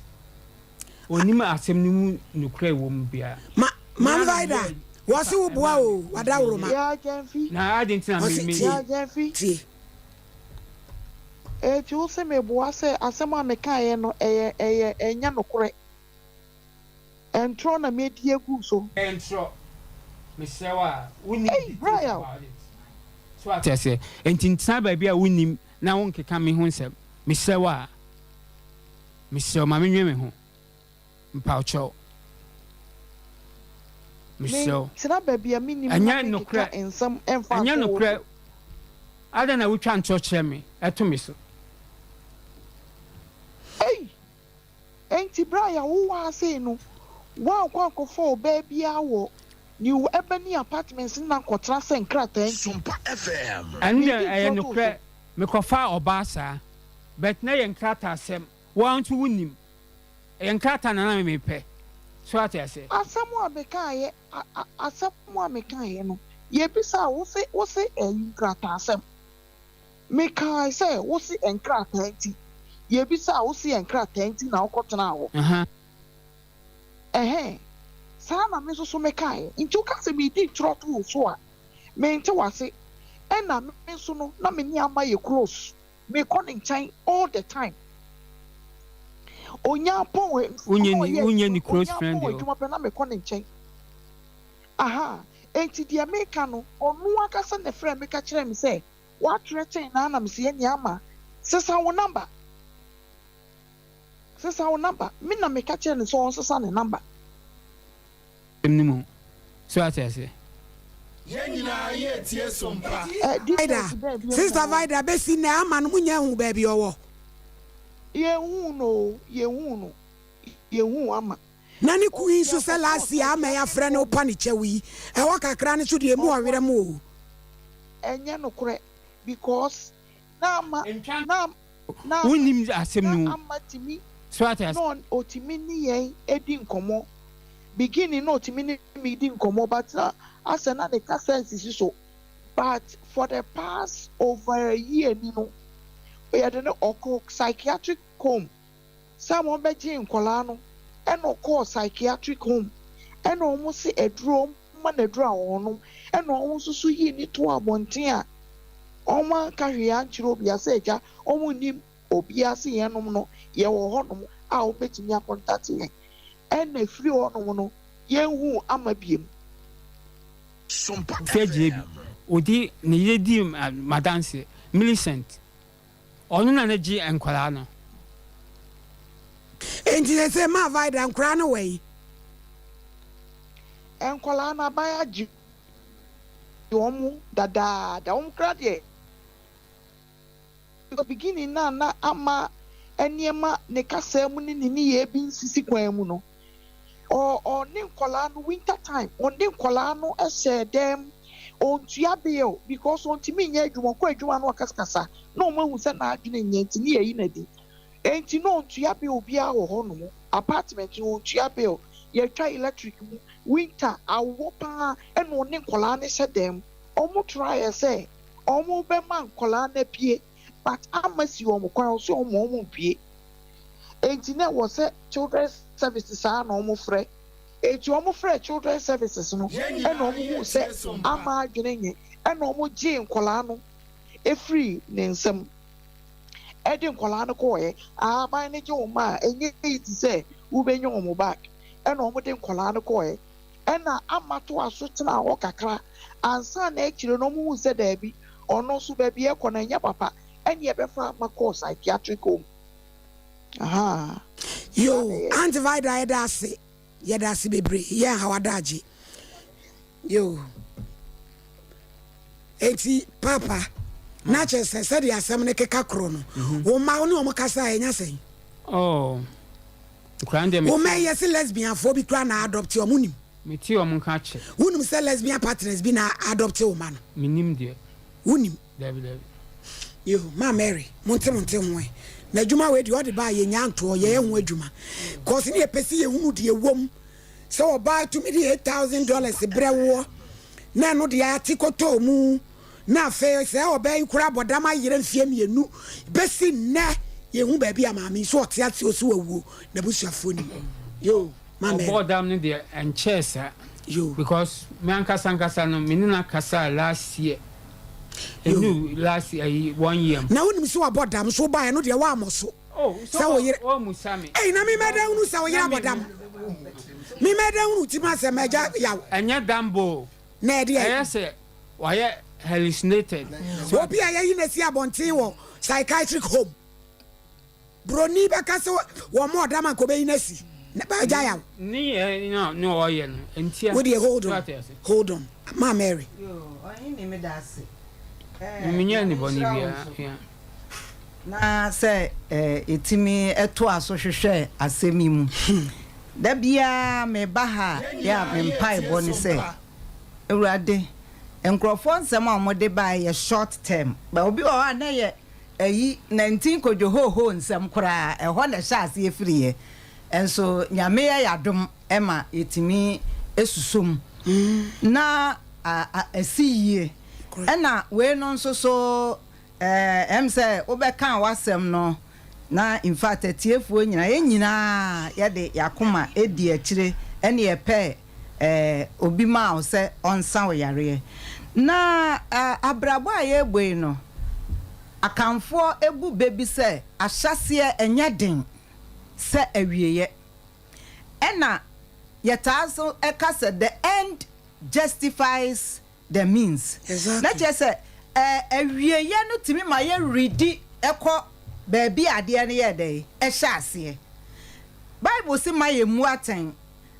Ɔnim asɛm no mu nokorɛ a ɛwɔ mu biara. Ma, Me Maame ara na Vida, meyɛɛ wɔse nipa wo boa ɛmaa o, me wadaworoma. meyɛɛ. Yaa Gyamfi. Na adɛn nti na me Ɔse me tie, Yaa Gyamfi. tie. Enti wo se meboa sɛ asɛm a mekaeɛ no ɛyɛ ɛyɛ ɛnyɛ nokorɛ? Ntorɔ na medi agu so. Ɛyɛ ntorɔ. Mesrɛ wo a, wonnim Ei, details Brian! about it. So ate aseɛ? Enti ntena baabi a wonnim na wonkeka me ho nsɛm. Mesrɛ wo a. Mesrɛ wo ma menwene me ho. Mpaokyɛw. Mesrɛ wo. Mentena baabi a mennim na Ɛnyɛ menkeka nokorɛ. nsɛm mfa Ɛnyɛ nto wo nokorɛ. so. Adɛn na wotwa ntorɔ kyerɛ me to me so? Ei! Enti berɛ a yɛwoo wo ha sei no, woankɔ ankɔfa ɔbaa biara wɔ New Ebony Apartments no na ankɔtena sɛ nkrataa nti? Ɛno deɛ Medi ɛyɛ ntorɔ to wo nokorɛ, so. mekɔfaa ɔbaa saa, but na ɛyɛ nkrataasɛm, wo ara nso wonim, ɛyɛ nkrataa na na mepɛ, so ate aseɛ? Asɛm a mekaeɛ, a, a, asɛm a mekaeɛ no, yɛbisaa wo, wose, wose ɛyi nkrataasɛm. Mekae sɛ wose nkrataa nti. Yɛbisaa wo se nkrataa nti na wokɔtenaa hɔ. Ɛhɛn, saa na me nso so mekaeɛ. Nti woka sɛ meredi ntorɔ to wo so a, mente w'ase. Ɛna me nso no, na me ne Ama yɛ close. Mekɔ ne nkyɛn all the time. Ɔnya pɔn, Wonyɛ ɔno ni, ɔyɛ wonyɛ adwuma, ni close ɔnya friend pɔn deɛ o. adwuma pɛ na mekɔ ne nkyɛn. Aha, enti deɛ meka no, ɔno ankasa na ɛfrɛɛ me ka kyerɛɛ me sɛ, Woathreaten no ara na mese ɛnneɛ ama, sesa wo number. Sesa wo number. Me na meka kyerɛɛ no sɛ ɔnsesa ne number. Asɛm no mu. So ate aseɛ? Yɛn nyinaa yɛretie som pa. Eh, Vida, details bɛn biom Sister na ɛwɔ hɔ? Vida, bɛsi nnɛ ama no monnya nhuu baabi ɔwɔ. Yɛnhuu no o, yɛnhuu no, yɛnhuu Ama. Na ne kun yi Ɔfi nso sɛ akɔkɔɔ last year ama psychiatric yɛafrɛ no home. wopa ne kyɛw yi, ɛhɔ kakra no nso deɛ ɛmu Ɔkɔ ɔwerɛ mo o. Ɛnyɛ nokorɛ because na ama Ntwa na na Wonnim asɛm na no mu. ama tumi So ate na aseɛ? ɔn ɔtumi ne yɛn di nkɔmmɔ beginning na ɔtumi ne me di nkɔmmɔ but na asɛ na ne kasa nsisi so but for the past over a year ni no yɛde no ɔkɔ psychiatric home Sɛ wɔn bɛgyee nkwadaa no ɛna ɔkɔɔ psychiatric home ɛna wɔn se aduro wɔn ma no aduro a ɔnom ɛna wɔn nso so yii no too abɔnten a wɔn anka hwee ankyerɛ obia sɛ agya wɔn nnim obia se yɛn nom no yɛwɔ hɔ nom a wɔn bɛtumi akɔntate yɛn ɛna ɛfiri hɔ nom no yɛn huu ama biem. Kofi Adjei bi, ɔdi ne yere dii m'adanseɛ, Millicent. Ɔno na ne gye nkwadaa no. Enti sese maa Vida nkwadaa no wɔ yi. Nkwadaa no aban agye wɔn dadaada wɔn koraa deɛ beginning no a na ama nneɛma ne kasaa mu ne ne nneyɛɛ bi nsisi kwan mu no Ɔ ɔne nkwadaa no winter time ɔne nkwadaa no hyɛ dan mu ɔntua bill because ɔntumi nyɛ adwuma ɔkɔ adwuma na ɔkasakasa na wɔn ahu sɛ n'adwene nyɛ nti ne yɛyi no adi nti na ɔntua bill biara wɔ hɔ nom apartment no ɔntua bill yɛtwa electric mu winter awɔ paa ɛna ɔne nkwadaa no hyɛ dan mu wɔn try sɛ wɔn bɛma nkwadaa no apue but ama si wɔn kwan ɔsɛ wɔn wɔn mpue. Enti na ɛwɔ sɛ children services ara na wɔn frɛ. Enti wɔn frɛɛ children services no ɛna wɔn huu sɛ ama adwene nyɛ ɛna wɔn gyee nkwadaa no firii ne nsam ɛde nkwadaa no kɔɔɛ. Ahaban no gye wɔn a ɛnyɛ easy sɛ wobɛnya wɔn back ɛna wɔn de nkwadaa no kɔɔɛ. Ɛna ama toa so tenaa hɔ kakra ansa na akyire no wɔn huu sɛ daabi ɔno nso baabi ɛkɔ no ɛnyɛ papa ɛne ɛbɛfa ama kɔɔ psychiatric home. Ahaa. Yoo Aunt Vida yɛda ase yɛda ase bebree yɛn haw adagye yoo eti papa na kyerɛ sɛ sɛdeɛ asɛm no keka korɔ no mhm. wo mma wo ne wɔn kasa a ɛnya sɛn. Oh. Nkwadaa no deɛ Wo mete. mma yi yɛse lesbianfoɔ bi koraa na adopte wɔn, wonim? Mete wɔn nka akyɛ. Wonim sɛ lesbian partners bi na adopte wo mma no? Mennim deɛ. Wonim? Dabi dabi. Yoo, Ma Mary, monte mo nte ho ɛ. Na adwuma wei deɛ ɔde ba a yɛnnya ntoɔ, yɛyɛ ho adwuma. Cause ne yɛpɛ sɛ yɛhunu deɛ ɛwɔ mu. Sɛ ɔbaa tumi de $8,000 brɛ woɔ, na ɛno deɛ ate kɔtɔɔ mu, na afei sɛ ɔbaa yi koraa bɔ dam ayerɛ mfeɛ mmienu, bɛsi nnɛ yɛnhu baabi a maame yi, sɛ ɔte ase o, sɛ wawuo, n'abusuafoɔ nim. Yoo. Ma Mary. Ɔbɔɔ dam no deɛ ɛnkyɛɛ saa. Yoo. Because me ankasa ankasa no me ne no akasaa last year. Yoo. Ɛnuu last year ayi one year mu. Na wonim sɛ wabɔ dam nso wobaeɛ no deɛ woammɔ so. Oh sɛ wo yere. Woammusa me. Ei na me mɛdɛn hunu sɛ wo yere abɔ dam. Me mɛdɛn hunu ti ma sɛ m'agya yaw. Ɛnyɛ dam bɔ o. Na ɛdeɛ. Ɛyɛ sɛ wayɛ hallucinated. Obi a yɛayi no asi abɔnten wɔ psychiatric home. Broni bɛka sɛ wɔn mo ɔdam anka ɔbɛyi no asi na agya yaw. Ne yɛ na ne ɔyɛ no ntia. Wo deɛ hold on hold on ma Mary. Yoo ɔhene me da ase. Ɛɛ Me nyɛ ne Nyame bɔne nhyira wo biara nso. yeah. Na sɛ yɛtumi toa so hwehwɛ asɛm yi mu. Da biara meba ha a, yɛ a me mpaebɔ ne sɛ, Awurade, nkurɔfoɔ nsɛm a wɔde baeɛ yɛ short term, but obi wɔ hɔ a na ɛyɛ Ayi, nantin kodwo hoohoo nsɛm koraa, ɛhɔ na ɛhyɛ aseɛ firiiɛ. Nso Nyame yɛ y'adom ma yɛtumi suso mu na asi yie. Ɛna wei no nso so, ɛm sɛ wobɛkaa w'asɛm no na infact atiefoɔ nyinaa, yɛn nyinaa yɛde y'akoma di akyire ɛne yɛpɛ obi maa wo sɛ ɔnsa wo yareɛ. Na abrabɔ a yɛrebɔ yi no, Akanfoɔ bu bɛ bi sɛ ahyɛaseɛ nyɛ den sɛ awieɛ. Ɛna yɛtaa nso ka sɛ the end justifies the means. Na kyerɛ sɛ awieɛ no tumi ma yɛredi kɔ baabi a adeɛ no yɛɛ dɛn? Ɛhyɛ aseɛ. Bible se ma yɛmmu atɛn.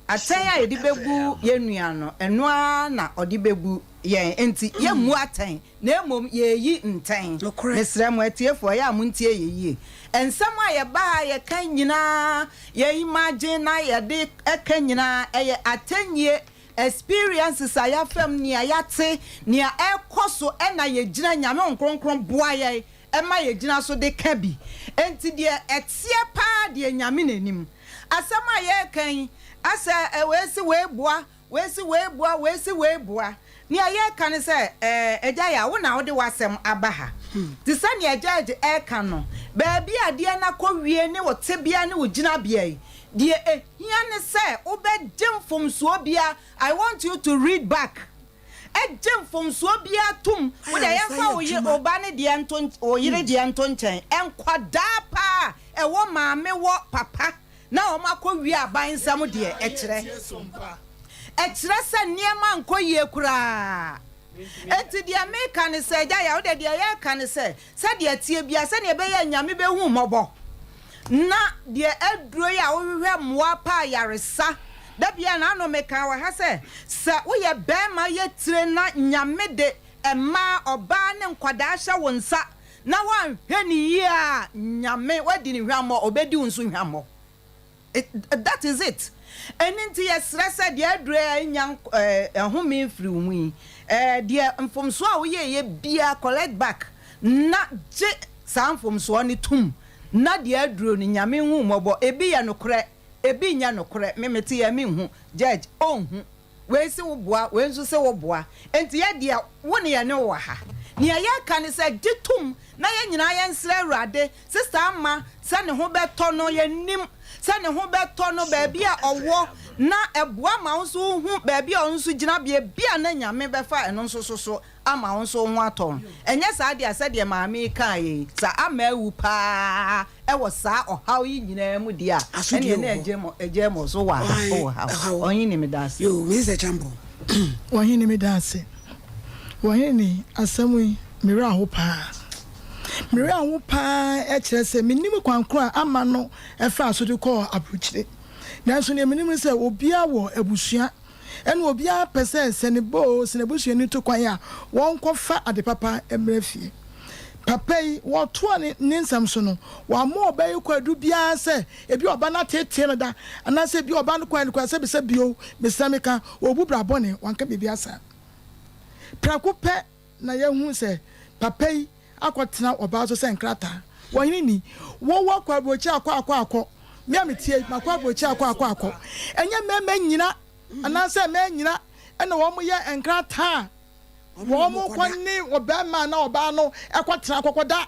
Atɛn a yɛde bɛbu yɛn nua no, ɛno ara na ɔde bɛbu yɛn. Enti yɛmmu atɛn, na mmom yɛreyi ntɛn. Mesrɛ mo, atiefoɔ, ɛyɛ a montie yɛn yie. Nsɛm a yɛba ha a yɛka nyinaa, yɛ imagine na yɛde ka nyinaa, ɛyɛ atɛnyie, experiences a yɛafa mu, nea yɛate, nea ɛrekɔ so, ɛna yɛgyina, Nyame Honhom Kronkron boa yɛn ma yɛgyina so de ka bi. Enti deɛ ɛteɛ paa deɛ Nyame na nim. Asɛm a yɛreka yi, asɛ wei se wei boa, wei se wei boa, wei se wei boa. Nea yɛreka ne sɛ, ɛɛ, Agya Yaw, wo na wode w'asɛm aba ha. Te sɛ nea Judge reka no, baabi a adeɛ no akɔwie ne wo tebea ne wo gyinabea yi, deɛ ɛhia ne sɛ wobɛgye mfomsoɔ biara, I want you to read back Gye mfomsoɔ biara tom. Wo deɛ yɛmfa wo yere, wo ba no deɛ nto, wo yere deɛ nto nkyɛn. Nkwadaa paa a ɛwɔ maame wɔ papa na wɔn akɔ wie aban nsam deɛ, ɛkyerɛ. Ɛkyerɛ sɛ nneɛma nkɔ yie koraa. Enti deɛ meka ne sɛ, agya Yaw, wo deɛ deɛ yɛreka ne sɛ, Sɛdeɛ ɛteɛ biara, sɛdeɛ ɛbɛyɛ a Nyame bɛhu wo mmɔbɔ, na deɛ aduro yi a wohwehwɛ mmoa pa ayaresa, da biara na ano mekaa wɔ ha sɛ, sɛ woyɛ barima yɛ tire na Nyame de mmaa, ɔbaa ne nkwadaa hyɛ wo nsa na woanhwɛ no yie a, Nyame, woadi no hwammɔ, ɔbɛdi wo nso hwammɔ. That is it. Ɛno nti yɛsrɛ sɛ deɛ aduro a ɛnnya ɛhome mfiri wo mu yi, deɛ mfomsoɔ a woyɛeɛ biara collect back na gye saa mfomsoɔ no tom na deɛ aduro no Nyame nhu wo mmɔbɔ. Ebi yɛ nokorɛ, ebi nyɛ nokorɛ. Me mete yɛ menhu, judge ɔnhu. Wei se wo boa, wei nso se wo boa. Enti yɛ deɛ, wo ne yɛne wo wɔ ha. Nea yɛreka ne sɛ, gye tom na yɛn nyinaa yɛnsrɛ Awurade, Sista Ama, sɛ ne ho bɛtɔ no. Yɛnnim sɛ ne ho bɛtɔ no baabi a ɔwɔ, na ɛboa ma wo nso wohu baabi a ɔno nso gyina. Baabi a na Nyame bɛfa ɛno nso so so ama wo nso wo ho atɔ wo. Ɛnyɛ saa deɛ a, sɛdeɛ maame yi kaeɛ yi, sɛ Ama awu paa wɔ saa ɔhaw yi nyinaa mu deɛ a, Asodie ɛneɛ na wɔ hɔ. Agya Amos wɔ Ɔhan wɔ haw. ɛhaw. Ɔhene meda ase. Yoo, Minister Champon. Ɔhene meda ase. Ɔhene asɛm yi me werɛ aho paa. Me werɛ aho paa ɛkyerɛ sɛ mennim kwan koro a ama no ɛfaa so de kɔɔ abrokyire. Nanso deɛ menim ne sɛ obiara wɔ abusua Ɛna obiara pɛ sɛ sɛ ne ba oo, sɛ n'abusuani tu kwan a, wɔnkɔfa ade papa mmra fie. Papa yi, wɔtoa ne ne nsɛm so no, wammɔ ɔbaa yi kwaadu biara sɛ ebi ɔba no ateetee no da, anaasɛ ebi ɔba no kɔɛ no koraa sɛbisɛbi o, mesrɛ meka, ɔrebu bra bɔne, wanka biribiara saa. Prɛko pɛ na yɛahu sɛ papa yi akɔtena ɔbaa so sɛ nkrataa. Ɔhene ni, wo woakɔ aburokyire akɔ akɔ akɔ, me a metie yi, makɔ aburokyire akɔ akɔ akɔ. Ɛnyɛ mmarima nyina anaasɛ mmaa nyina na wɔyɛ nkrataa a wɔkɔ ne ɔbarima anaa ɔbaa no kɔtena akɔkɔda.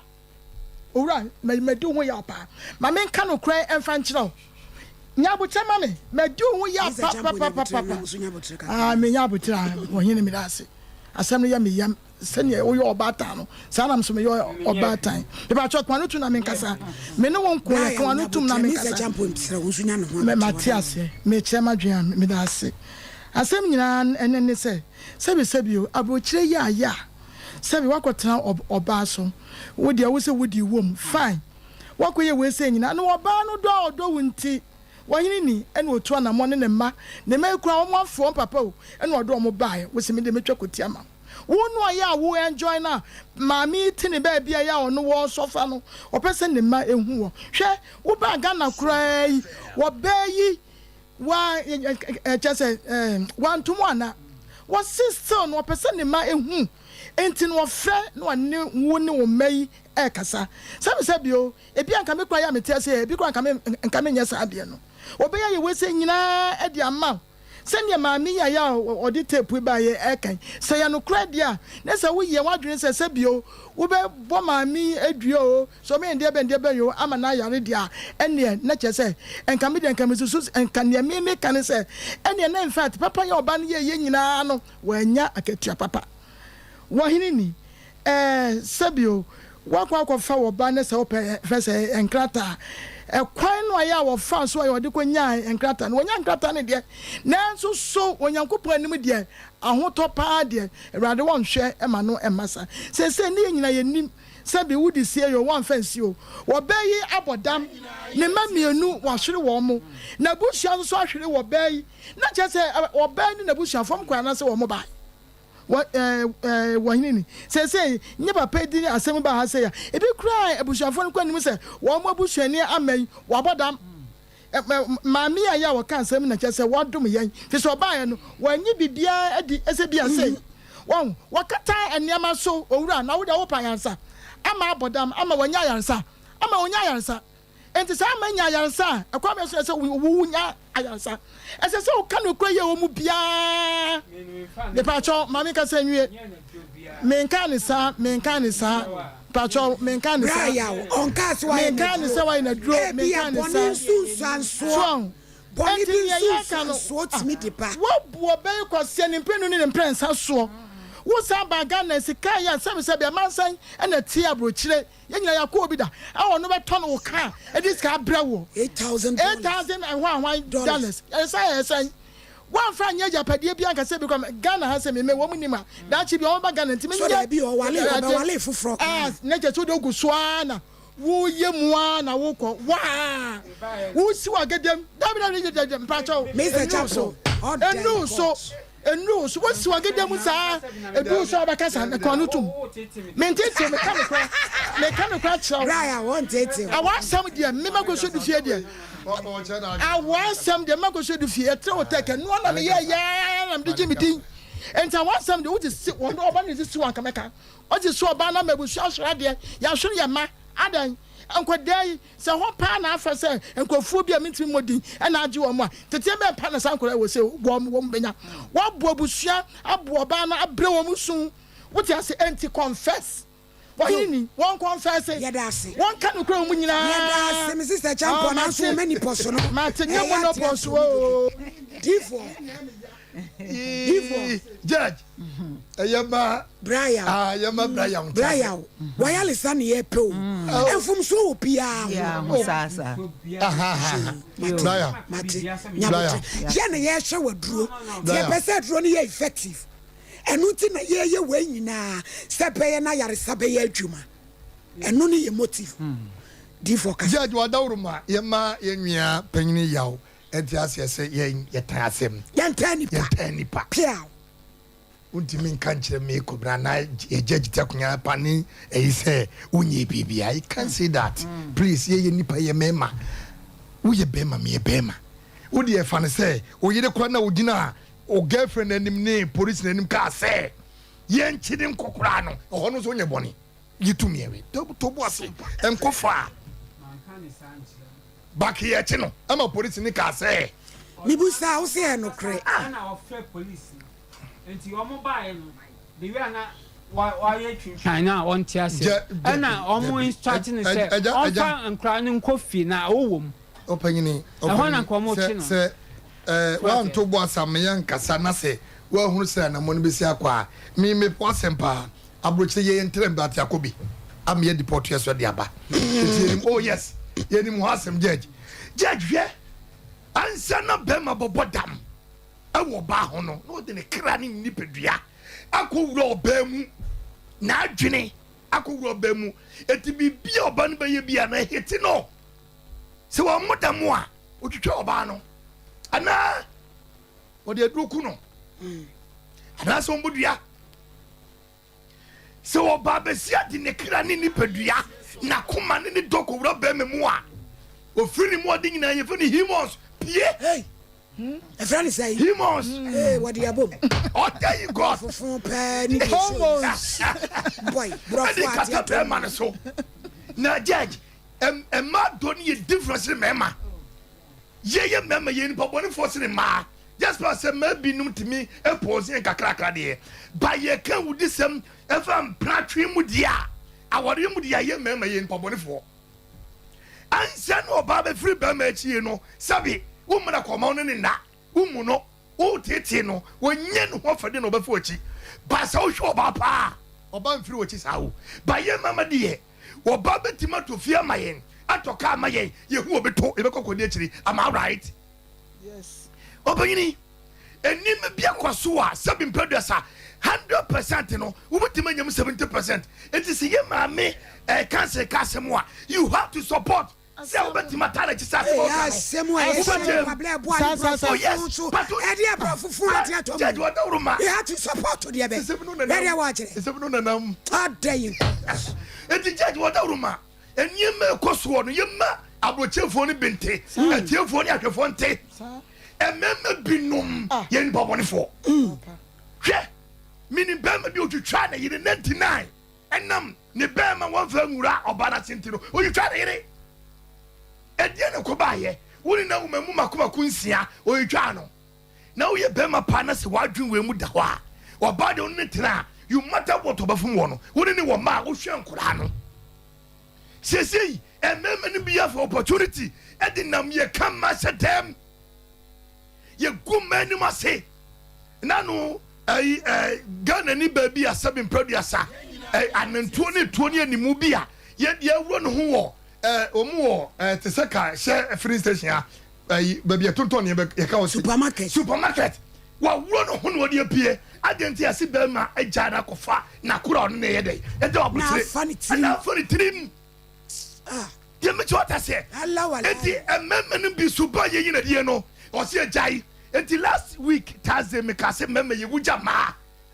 Owura, madi wo ho yaw paa. Ma menka nokorɛ mfa nkyerɛ wo. Nya aboterɛ ma me. Madi wo ho yaw papapapapa. Ah, menya aboterɛ a, ɔhene, meda ase. Asɛm no yɛ me yam. Sɛdeɛ woyɛ ɔbaatan no, saa na me nso meyɛ ɔbaatan. Mepakyɛw, ka w'ano tom na menkasa. Me ne wo nko ɛ, ka w'ano tom na menkasa. Mate aseɛ. Mekyerɛ m'adwene a, meda ase. Asɛm nyinaa ɛne ne sɛ, sɛbisɛbi o, aburokyire yɛ ayɛ a, sɛbi woakɔtena ɔbaa so, wo deɛ wo sɛ wodii wom, fine. Woakɔyɛ wei sei nyinaa, na ɔbaa no dɔ a ɔdɔ wo nti, Ɔhene ni, ɛna ɔtu anamɔn ne ne mma, ne mma yi koraa wɔn afrɛ wɔn papa o, ɛna ɔde wɔn baeɛ, wo se me deɛ mɛtwa kɔti ama wo. Wo no ɔyɛ a wo enjoy no a maame yi te ne baabi a ɛyɛ a ɔno wɔ sɔfa no, ɔpɛ sɛ ne mma ɛhu wɔ. Hwɛ, wo baa Ghana koraa yi, ɔbaa yi wa kyɛ sɛ wanto mu ana? Wɔse still no ɔpɛ sɛ ne mma ɛhu, nti no ɔfrɛ na ɔne wo ne wo mma yi ɛkasa. Sɛbi sɛbi o, Ebia anka me koraa yɛ a mete ase ɛ, ebi koraa anka me anka menyɛ saa adeɛ no. Wɔbɛyɛ ayɛ wei sei nyinaa de ama wo. Sɛdeɛ maame yi a yɛ a ɔde tape yi baeɛ ɛreka yi, sɛ ɛyɛ nokorɛ deɛ a, na sɛ woyɛ w'adwene sɛ sɛbi o, wobɛbɔ maame yi dua o, sɛ ɔbɛyɛ deɛ bɛn deɛ bɛn o ama no ayare deɛ a, ɛnneɛ na kyerɛ sɛ nka me deɛ nka mesusu nka deɛ me meka ne sɛ, ɛnneɛ na in fact papa yi a ɔba no yɛeɛ nyinaa no, wannya akatua papa. Wɔ hene ni? Ɛɛ, sɛbio, woakɔ akɔfa wo ba ne sɛ wopɛ fɛ sɛ nkrataa. Ɛkwan no a ɛyɛ a wɔfaa so a wɔde kɔnyaa nkrataa no, wɔnyaa nkrataa no deɛ, nanso so Onyankopɔn anim deɛ, ahotɔ paa deɛ, Awurade wɔnhwɛ ma no mma saa. Seesei ne yɛn nyinaa yɛnim, sɛbi wode sie o, woamfa ansie o, ɔbaa yi abɔ dam, ne mma mmienu wɔahwere wɔn, n'abusua nso so ahwere ɔbaa yi, na kyerɛ sɛ ɔbaa yi ne n'abusuafoɔ kɔe anaasɛ wɔn bae. Wɔ ɛɛ ɛɛ wɔ hene ni. Seesei nyɛ papa yi de asɛm baa ha sei a, ebi koraa abusuafoɔ no koraa nim sɛ wɔn abusuani ama yi wabɔ dam. Ɛ maame yi a yɛ a wɔka asɛm na kyerɛ sɛ wadom yɛn. Firi sɛ ɔbaeɛ no, wanyi biribiara adi sɛ bi a sei. Wɔn, wɔkata nneɛma so, owura, na wo deɛ wopɛ ayaresa. Ama abɔ dam, ama wanya ayaresa, ama ɔnya ayaresa. Enti sɛ ama nya ayaresa a, ɛkwan bɛn so na ɛsɛ sɛ wunya ayaresa? Ɛsɛ sɛ woka nokorɛ yɛ wɔn mu biara. Mepakyɛw, ma menkasa nwie. Menkaa ne saa, menkaa ne saa. Pakyɛw, menkaa ne saa. Menkaa ne sɛ wayɛ no aduro, menkaa ne saa. So ahu? Bɔne Enti bi nea yɛreka no, nsunsuansoɔ tumi de ba. Woabu ɔbɛ yi kwasea ne mprenu ne ne mprɛnsa soɔ. Wosan baa Ghana, sika yi a sɛbesɛbe amansan na ɛte aburokyire. Yɛn nyinaa yɛakɔ obi da a ɔno bɛtɔn wo car de sika abrɛ wo. $8,000. 8000 and hwan hwan dollars. Ɛsɛ yɛ sɛn? Woamfa anyɛ agyapadeɛ bi anka sɛ bi kɔ Ghana ha sɛ me me wɔn nim a daakye bi wɔn ba Ghana nti So menyɛ daabi ɔwale ɔbɛwale foforɔ koraa. Ah, na kyerɛ sɛ wode ogu so ara na woyɛ mu ara na wokɔ waa wosi w'agadam dabi dabi dabi dabi mpakyɛw Mr. ɛnu so Chapo, ɔda ɛnu so. court. Nnuru wo so, wosi w'ageda mu saa, edu wo so a wobɛkasa, meka w'ano tom. Menteetee wo, meka nokorɛ, meka nokorɛ kyerɛ wo. Bra a wɔnteetee wo. Awɔ asɛm deɛ, me makɔsua du fie deɛ, awɔ asɛm deɛ, me makɔsua du fie, ɛtrɛ wo tɛkɛ, noa na meyɛɛ yɛɛ na mede gye me din. Enti awɔ asɛm deɛ, wode si, wɔn ɔba no de si wo anka mɛka. Ɔde si ɔbaa no ama abusua ahwere adeɛ, yɛahwere yɛn mma, adɛn? Nkwadaa yi, Sɛ hɔ paa na afa sɛ nkurɔfoɔ bi a mentumi mmɔ din na agye wɔn a, teteɛ bɛn paa na saa nkwadaa yi wɔ sɛ wɔn wɔn bɛnya? Wɔaboa abusua, aboa ɔbaa no, abrɛ wɔn su. Wote ase? Enti confess. Wɔhene ni, wɔn confess. Yɛda ase. Wɔnka nokorɛ wɔn nyinaa. Yɛda ase, me sister Champon, Ah, nanso mate. wɔn ani pɔ so no. Mate, nyɛ Ɛyɛ monopɔs ateateam o. Difoɔ. Difoɔ. Judge, ɛyɛ ma Brian. Ah, ɛyɛ ma Brian. Brian, wayalesa ne yɛ pɛ o. Mfomsoɔ wɔ biara ho. Saa saa. Brian. Mate, nyabotre. Yɛ na yɛhwɛ waduro. Ti yɛ pɛ sɛ aduro no yɛ effective. Ɛno nti na yɛyɛ wei nyinaa sɛ bɛyɛ na ayaresa bɛyɛ adwuma. Ɛno ne yɛ motive. Difoɔ kasa. Judge, wadaworo ma yɛ ma yɛ nua panyini yaw. Ɛnte aseɛ sɛ yɛn yɛtan asɛm. Yɛntan nipa. Yɛntan nipa. Piaw. Wontumi nka nkyerɛ me Kobena anaa yɛgya gyiti akonya pa ne ɛyi sɛ wonyɛ biribiara. You can't say that. Please, yɛyɛ nnipa, yɛyɛ mmarima. Woyɛ barima, meyɛ barima. Wo deɛ fa no sɛ wo yere koraa na ogyina wo girlfriend anim ne polisi n'anim kaa sɛ yɛnkye ne nkɔ koraa no, ɛhɔ no nso wonyɛ bɔne. Gye tom yɛ we. To bo ase nkɔ faa. Back yɛkye no ɛma polisi no kaa sɛ. Mebusaa wo sɛ ɛyɛ nokorɛ. Ɛna ɔfrɛ polisi no. Nti wɔn baeɛ no, the way a na wayɛ twintwan no a ɔnte aseɛ no, ɛna wɔn instruct no sɛ ɔmfa nkwadaa no nkɔ fie na ɔwɔ mu. Ɔpanyini, Ɛhɔ na nka wɔn sɛ kye no. sɛ ɛɛ wanto bo ase ama yɛankasa na sɛ woahunu sɛ anammɔn no bɛsi akɔ a, me mepɛ w'asɛm paa. Aburokyire yɛ yɛn ntrɛm but akɔ bi ama yɛ deport yɛ so de aba. Nti yɛnim oh yes yɛnim ho asɛm judge. Judge hwɛ ansa na bɛrima bɔbɔ dam ɛwɔ ɔbaa ho no na ɔde ne kra ne ne nipadua akɔ wura ɔbaa mu n'adwene akɔ wura ɔbaa mu eti biribi a ɔbaa no bɛyɛ bi a na ɛhete no sɛ wɔn mo dam a otwitwa ɔbaa no anaa wɔde aduro ku no anaasɛ wɔn bɔ dua. Sɛ ɔbaa basia de ne kra ne nipadua, n'akoma ne ne dɔ kɔwura barima mu a, ofiri ne mu ade nyinaa yɛfrɛ no hemons pie. Hey! Ɛfrɛ no sɛn? Hemons. Hey, wɔde abom. Ɔda yi God. Fofo pɛɛ ne deɛ Hormones. Boy, borɔfo Ɛde ate kata atom. barima no so. Na judge, mmaa dɔ no yɛ different sene mmarima. Yɛyɛ mmarima, yɛyɛ nipa bɔnefoɔ sene mmaa. Just because sɛ mmaa binom tumi pɔɔse yɛn kakrakra deɛ, but yɛka awudisɛm ɛfa mpratwe mu deɛ a, awareɛ mu deɛ a, yɛ mmarima yɛyɛ nipa bɔnefoɔ. Ansa na ɔbaa bɛfiri barima akyi no, sɛbe wo mmara kɔma wo ne ne nna, wo mu no, wotetee no, wɔnyɛ ne ho afɛde na ɔbɛfa w'akyi. Ba sɛ wohwɛ ɔbaa paa a, ɔbaa mfiri w'akyi saa o. Ba yɛ mmarima deɛ, Ɔbaa bɛtumi atɔ fie ama yɛn, atɔ kaa ama yɛn, yɛhu obi to, yɛbɛkɔ akɔdi akyiri. Am I right? Yes. Ɔbanyini, nneɛma bi akɔ so a sɛbi mpɛduasa, 100% no, wobɛtumi anya mu 70%. Enti sɛ yɛ maame ɛka sɛ ka asɛm a, you have to support. Sɛ wobɛtumi ata n'akyi sɛ asɛm a ɔka no, Asɛm a ɛyɛ wobɛgyam. kwabla ɛboa ne Saa, saa, saa. Oh borɔfo yes, nso but ɛde aborɔfo fo ate atɔ Judge mu. wadaworo ma. You have to support deɛ bɛ. Nsɛm no Bɛdeɛ nenam. wɔakyerɛ. Nsɛm no nenam. Adɛn yi. Enti judge wadaworo ma. Nneɛma ɛkɔ soɔ no yɛma aburokyefoɔ no bi nte, atiefoɔ ne ahwɛfoɔ nte. Mmarima binom yɛ nnipa bɔnefoɔ. Hwɛ, menim barima bi a ɔtwitwaa ne yere 99 ɛnam ne bɛɛma wɔmfa nwura ɔbaa no ase nti no, ɔtwitwaa ne yere. Ɛdeɛn na ɛkɔbaeɛ? Wo ne no awo mmamu mako mako nsia, ɔtwitwaa no. Na woyɛ bɛɛma paa na sɛ w'adwene wei mu da hɔ a, ɔbaa deɛ wo ne no tena a, you matter what ɔbɛfom wɔ no, wo ne ne wɔ mma a, wohwɛ nkoraa no. Seesei mmarima no bi afa opportunity de nam yɛka mma hyɛ dɛm. Yɛgu mmaa anim ase. Na no ɛyi ɛ Ghana ni baabi a sɛbi mpɛduasa ɛ anantuo ne tuo ne animu bi a yɛ yɛawura ne ho wɔ ɛ wɔn wɔ ɛ te sɛ ka hyɛ filling station a ɛyi baabi yɛtontɔn nneɛma yɛka wɔ Supermarket. Supermarket wawura ne ho na ɔde apue. Adeɛ nti yɛse bɛrima agya no akɔfa n'akora ɔno na ɛyɛ dɛ ɛda Na wabokyere afa ne tirim. ɛna afa ne tirim. Ah. Deɛ mekyɛ wate aseɛ. Ala wala. Enti mmarima no bi so ba yɛ nyinadie no ɔse agyae. Enti last week Thursday meka se mmarima yɛ wugya mmaa.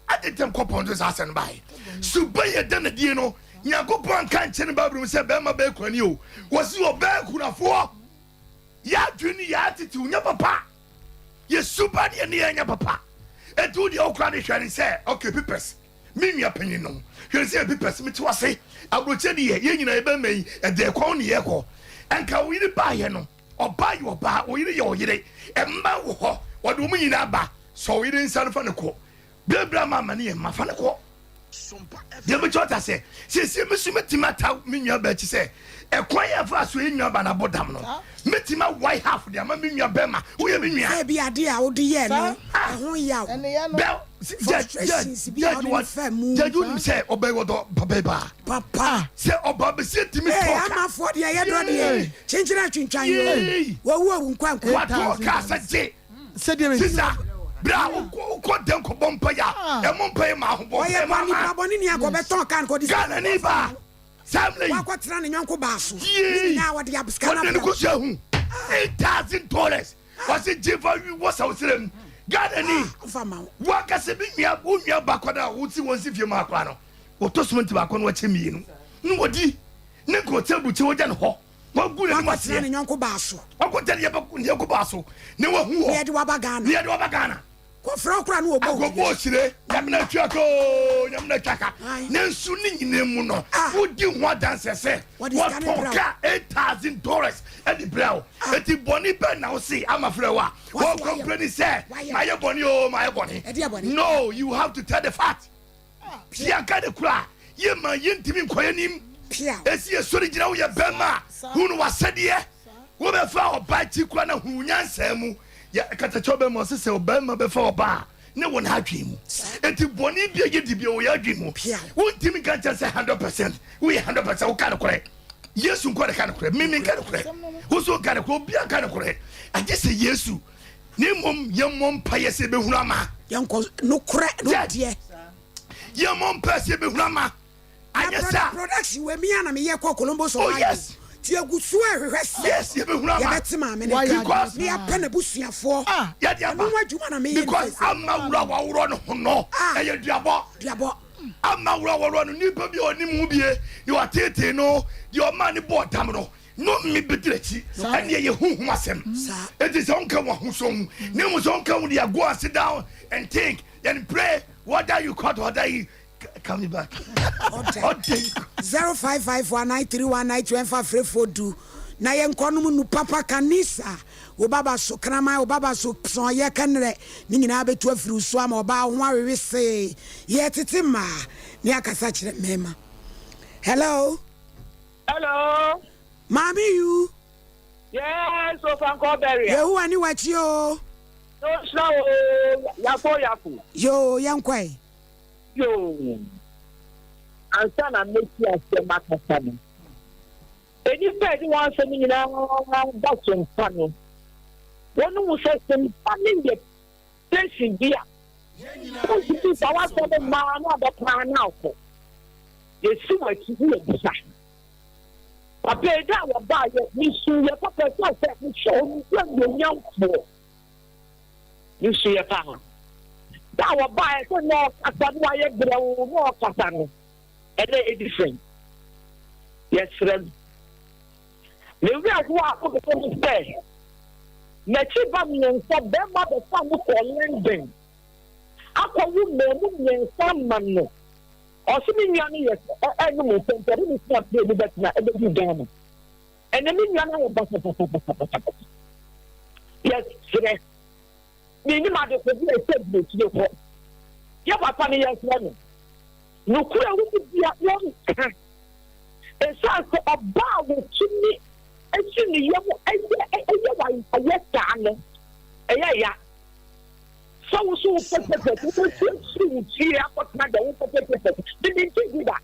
Ade ntɛm kɔ pɔn so saa asɛm no baeɛ. Suban yɛ da nadie no Nyankopɔn anka nkyerɛ ne Bible mu sɛ barima bɛyɛ kunani o. Wɔse ɔbɛyɛ kunafoɔ. Yɛ adwene ne yɛ attitude nyɛ papa. Yɛ suban ne yɛ nneyɛɛ nyɛ papa. Enti wo deɛ wokora ne hwɛ ne sɛ okay pipɛs. Me nua panyin no, hwɛ sɛ ebi pɛ sɛ mete w'ase. Aburokyire deɛ, yɛn nyinaa yɛbɛma yi, ɛdɛɛ kwan ne yɛkɔ. Nka wo yere baeɛ no, ɔbaa yɛ ɔbaa, wo yere yɛ ɔyere. Mma wɔ hɔ, wɔde wɔn nyinaa ba. Sɔ wo yere nsa no fa no kɔ. Berɛ berɛ ama ama ne yɛ mma, fa no kɔ. Deɛ mekyɛ ɔta sɛ, siesie me so mɛtumi ata me nua baa akyi sɛ, ɛkwan yɛ fa so yɛ nua ba no abɔ dam no, mɛtumi awae half de ama me nua bɛrima. Woyɛ me nua. Sɛ bi adeɛ a wode yɛɛ no, ɛho yaw. Bɛl Frustrations bi a ɔde ne fa mu. Judge wonim sɛ ɔbɛn wɔdɔ papa yi paa. Papa. Sɛ ɔbaa bɛsi atumi Ee tɔ ka. amafoɔ deɛ yɛ dɔ deɛ. Kyenkyere atwintwan yi o. Wɔwu owu nkwa nkwa. Watɔ kaa sɛ gye. Sisa bere a wokɔ dɛm kɔbɔ mpa yi a ɛmo mpa yi ma ahobɔ mpa Ɔyɛ yi ma bɔ nipa bɔ ne nua kɔbɛtɔn kaa no kɔde sika. Ghana ni ba saa mmerɛ yi. Wakɔtena ne yɔnko baa so. Ne Yee. nyinaa wɔde absika no Wɔde ne abrɛ. kosua hu $8,000. Wɔse gye fa wi wɔ sawsrɛ mu. Ghana ni wankasa bi nua wo nua ba kɔ na wosi wɔn si fie mu akora no wɔtɔ simenti baako na wɔkyɛ mmienu na wɔdi ne nka ɔte abukyɛ wɔgya ne hɔ wagu n'anim aseɛ ne yɔnko baa so wakɔtɛ ne yɔnko baa so ne wahu hɔ ne yɛde waba Ghana ne yɛde waba Ghana Kɔfrɛ wo koraa na wɔbɔ wo Akɔbɔ ɔhyire, Nyame na atwa ka oo, Nyame na atwa ka. Ne nso ne nyinaa mu no, wodi ho adanseɛ sɛ wɔtɔn ka $8,000 de brɛ wo. Eti bɔne bɛn na wose ama frɛ wo a wɔ complaini sɛ mayɛ bɔne oo, mayɛ bɔne. No, you have to tell the fact. Yɛanka ne kora a, yɛma yɛntumi nkɔ yɛnim. Esi yɛsɔre gyina woyɛ bɛrima a, hunu w'asɛdeɛ. Wobɛfa ɔbaa akyi kora na hunu nyansaa mu. Yɛ katakyɛ ɔbɛrima ɔse sɛ ɔbɛrima bɛfa ɔbaa a, ne wɔ n'adwene mu. Enti bɔne bi a yɛdi bi wɔ yɛn adwene mu. Wontumi nka nkyɛn sɛ 100% woyɛ 100% woka nokorɛ. Yesu nko na ka nokorɛ. Me menka nokorɛ. Wo nso nka nokorɛ. Obiara nka nokorɛ. Agye sɛ Yesu. Na mmom yɛmmɔ mpaeɛ sɛ yɛbɛhunu ama. Yɛnkɔ nokorɛ no deɛ. Yɛmmɔ mpaeɛ sɛ yɛbɛhunu ama. Anyɛ saa. Production wɔ mi a na meyɛ kɔ Columbus Ohio. Oh yes. Ti egu so ɛhwehwɛ sɛ. Yes yɛbɛhunu ama. Yɛbɛte maame ne nka. Because. Ne yɛapɛ n'abusuafoɔ. Ah yɛde aba. Ɛno ho adwuma na meyɛ. Because ama wura waworɔ ne ho no. Ah. Ɛyɛ duabɔ. Duabɔ. Ama wura waworɔ no nipa bi a ɔnim ho bie deɛ wateetee no deɛ ɔmaa ne bɔɔ dam no. No mme bɛdi n'akyi. Ɛnneɛ yɛ honhom asɛm. Enti sɛ wonka wo ahosuo ho, na mmom sɛ wonka wo deɛ, go and sit down and think and pray whether you caught whether you coming back. Ɔden. 05549319 ɛmfa frɛfoɔ du na yɛnkɔ nom nu papa kanisa wo baba so kraman wo baba so psɔn yɛ kɛnrɛ ne nyinaa bɛtu afiri wo so ama ɔbaa wo ho awewe see yɛtete mmaa ne akasa kyerɛ mmarima hello. Hello. Maame you. Yes, Ofankor Beria. Yehowa ni w'akyi o. No nhyira o, yafo yafo. Yoo, yɛn kɔ ɛ. Yoo, ansa na mɛsi aseɛ makasa no, nnipa a ɛde wɔn asɛm nyinaa ba sompa no, wɔn hu sɛ sompa no yɛ station bi a wontumi nfa w'asɛm mmaa na abɛpaa na akɔ. Yɛsi w'akyi ne yɛbisa. Papa yi da a wɔbaeɛ, mesuiɛ papa ɛsiane sɛ mehwɛ ɔno anuonyamfoɔ. Mesuiɛ paa. Da a wɔbaeɛ sɛ na ɔkasa na wayɛ brɛoo na ɔkasa no, ɛnɛ ɛyɛ different. Yɛsrɛ no. Me werɛ how a wobɛka ne sɛ, m'akyi ba mmiɛnsa barima bɛfaa me kɔɔ London akɔwo mmamu mmiɛnsa ama no. Ɔse me nua no yɛ ɛnom nsa nti ɔde me tena plane mu bɛtena ɛbɛduru Ghana. Ɛnɛ me nua no ayɛ basabasabasabasa. Yɛsrɛ, mennim adekode a ɛsɛ aburokyire hɔ. Yɛ papa no yɛsrɛ no. Nokorɛ wɔ mu bia wɔnka. Ɛsiane sɛ ɔbaa a wɔtumi si ne yam yɛ yɛ ayɛ saa no, ɛyɛ ya. Sɛ wo so wopɛ pɛpɛt, wobɛtu afiri wo fie akɔtena deɛ wopɛ pɛpɛpɛt. Mede nti bi da.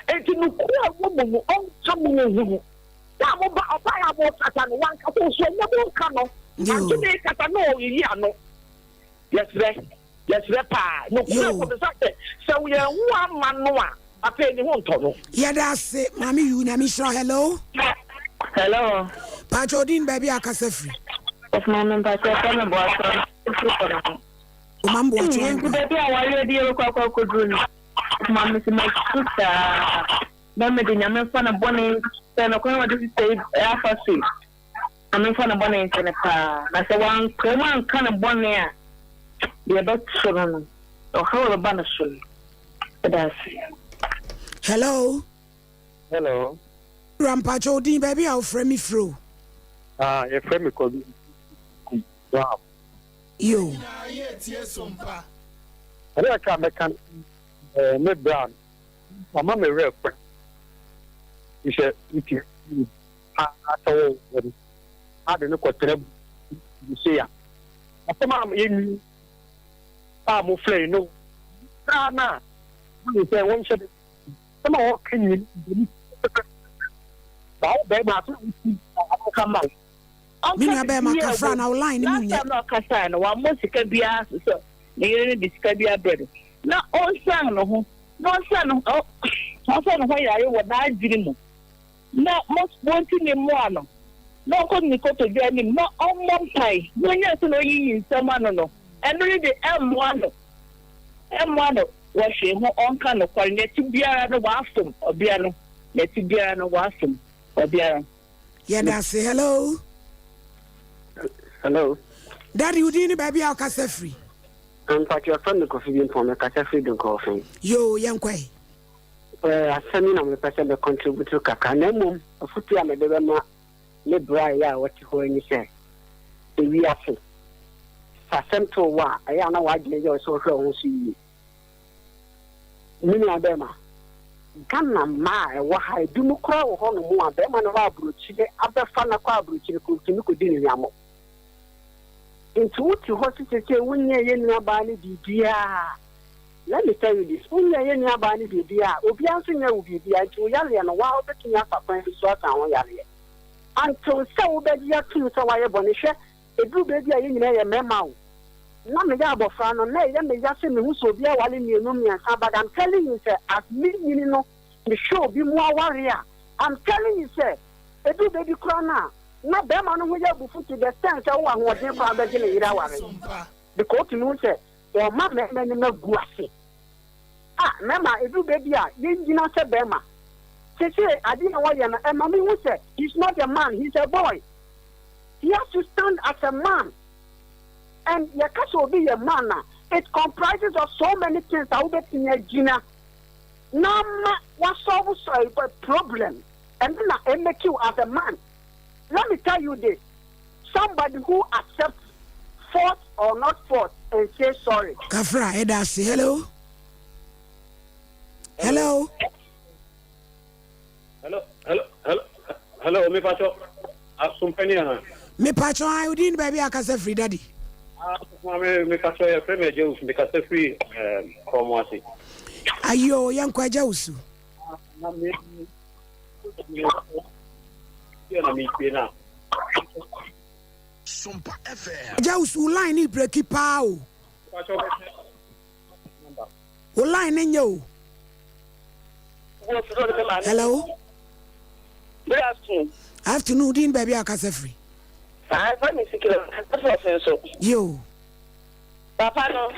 Enti nokorɛ a ɛwɔ mu no, ɔnka mo nhunu. Sɛ a moba ɔbaeɛ a mokasa no, wanka sɛ ɔso ɛnyɛ monka no. Ante mekasa na ɔreyi ano. Yɛsrɛ. Yɛsrɛ paa. Nokorɛ wɔ me nsa sɛ, sɛ yɛn ho amma no a, afei ne ho ntɔ no. Yɛda ase maame yuu nyame nhyira wo hello. Hello. Pacho odin baabi a akasa firi. Yes maame mpacho ɛfɛ me boato firi kɔ no ho. O maame boato ayɛ. Nti baabi a wareɛ de yɛbɛkɔ akɔ akɔduru no maame sɛ masu saa na mede nyame mfa no bɔne sɛ no kwan wɔde sisɛ yi afa so yi. Na memfa ne bɔne nkyɛ no paa, na sɛ wankra mu anka ne bɔne a, deɛ ɛbɛto no no, ɔhaw a ɛbɛba ne so no, meda ase. Hello. Hello. Wura mpakyɛ wo din baabi a wofrɛ me firi o. Ah, yɛfrɛ me Kwabi Wow. Yo. Ade kakra a mɛka no, eh, me bra no, wama me werɛ kɔ. Sɛ wotie paa sɛ wɔwɔ no ade no kɔtena bu sei a asɛm a yɛnni a mofrɛ yi no koraa no a wonim sɛ wɔnhyɛ de asɛm a wɔka nyini ba wo bɛrima asɛm a wosi aka ma wo Me nua bɛrima kafra na wo line no mu nyɛ. Last time na ɔkasae no wammɔ sika biara so sɛ ne yere no de sika bi abrɛ no na ɔnsan ne ho na ɔnsan ne ho ɔnsan ne ho yare wɔ n'adwene mu. Na wɔntumi mmoa no, na ɔnkɔ ne kotodwe anim na ɔmmɔ mpae, na ɔnya sɛ na ɔyiyi nsɛm ano no. Ɛno no de ɛmmoa no, ɛmmoa no wɔ hwee ho, ɔnka nokware, nea ɛte biara no wafom ɔbea no, nea ɛte biara no wafom ɔbea no. Yɛda ase. Hello. Hello. Daddy, wo din ne baabi a wokasa firi? Mpakyɛ yɛfrɛ me Kofi Bimpong, mekasa firi Dunkɔɔfen. Yoo, yɛnkɔ ɛ. Eh, asɛm yi na mepɛ sɛ me contribute kakra, na mmom afotu a mede bɛma me bra yi a ɔte hɔ yi ne sɛ, ewiase, sɛ asɛm to wo a, ɛyɛ a na w'adwene yɛ wo sɛ wohwɛ wo ho so yie. Me nua bɛrima, Ghana mmaa a ɛwɔ ha, ebinom koraa wɔ hɔnom a bɛrima no wɔ aburokyire abɛfa no akɔ aburokyire kɔ otumi kɔdi no hwammɔ. Nti wote hɔ sɛ seesei wonyɛɛ yɛn nuabaa no biribiara. Let me tell you this, wonyɛɛ yɛn nuabaa no biribiara, obiara nso nyɛɛ wo biribiara, nti wo yareɛ no, wo ara wobɛtumi afa kwan bi so asan ho yareɛ. Until sɛ wobɛgye atom sɛ woayɛ bɔne. Hwɛ, ɛduru baabi a yɛn nyinaa yɛ mmarima o. Na meyɛ abɔfra no, na ɛyɛ me ya sɛ mehu sɛ obi aware mmienu mmiɛnsa, but I'm telling you sɛ as menyini no, mehwɛ obi mu aware a, I'm telling you sɛ ɛduru baabi koraa no a, na barima no ho yɛ abufu to the extent sɛ wowɔ ahoɔden koraa bɛgye ne yere aware because wotumi hu sɛ wɔma mmarima anim agu ase. Ah, mmarima, ɛduru baabi a yɛngyina sɛ barima. Seesei adeɛ a wɔyɛ no, ɛma mehu sɛ he's not a man, he's a boy. He has to stand as a man. And yɛka sɛ obi yɛ man a, it comprises of so many things a wobɛtumi agyina na ama wasɔlve problem. Ɛno na ɛmake you as a man. Let me tell you this, somebody who accepts fault or not fault and say sorry. Kafra, yɛda ase. Hello. Hello. Hello, hello, hello, hello, me pacho. Asompani ana? Me pacho, ai odin baabi akasa firi daddy. Ah, me me pacho ya frɛ me agya wusu, me kasa firi eh Kromo ase. Ayo, yɛnkɔ agya wusu. Na me na me tie na. Sompa FM. Agya wusu wo line ne breki paa o. Pacho Wo line ne nyɛ o. Hello. Good afternoon. Afternoon, din baabi a kasa firi. Ah, ɛfa mi sikiri kasa firi nso. Yo. Papa no,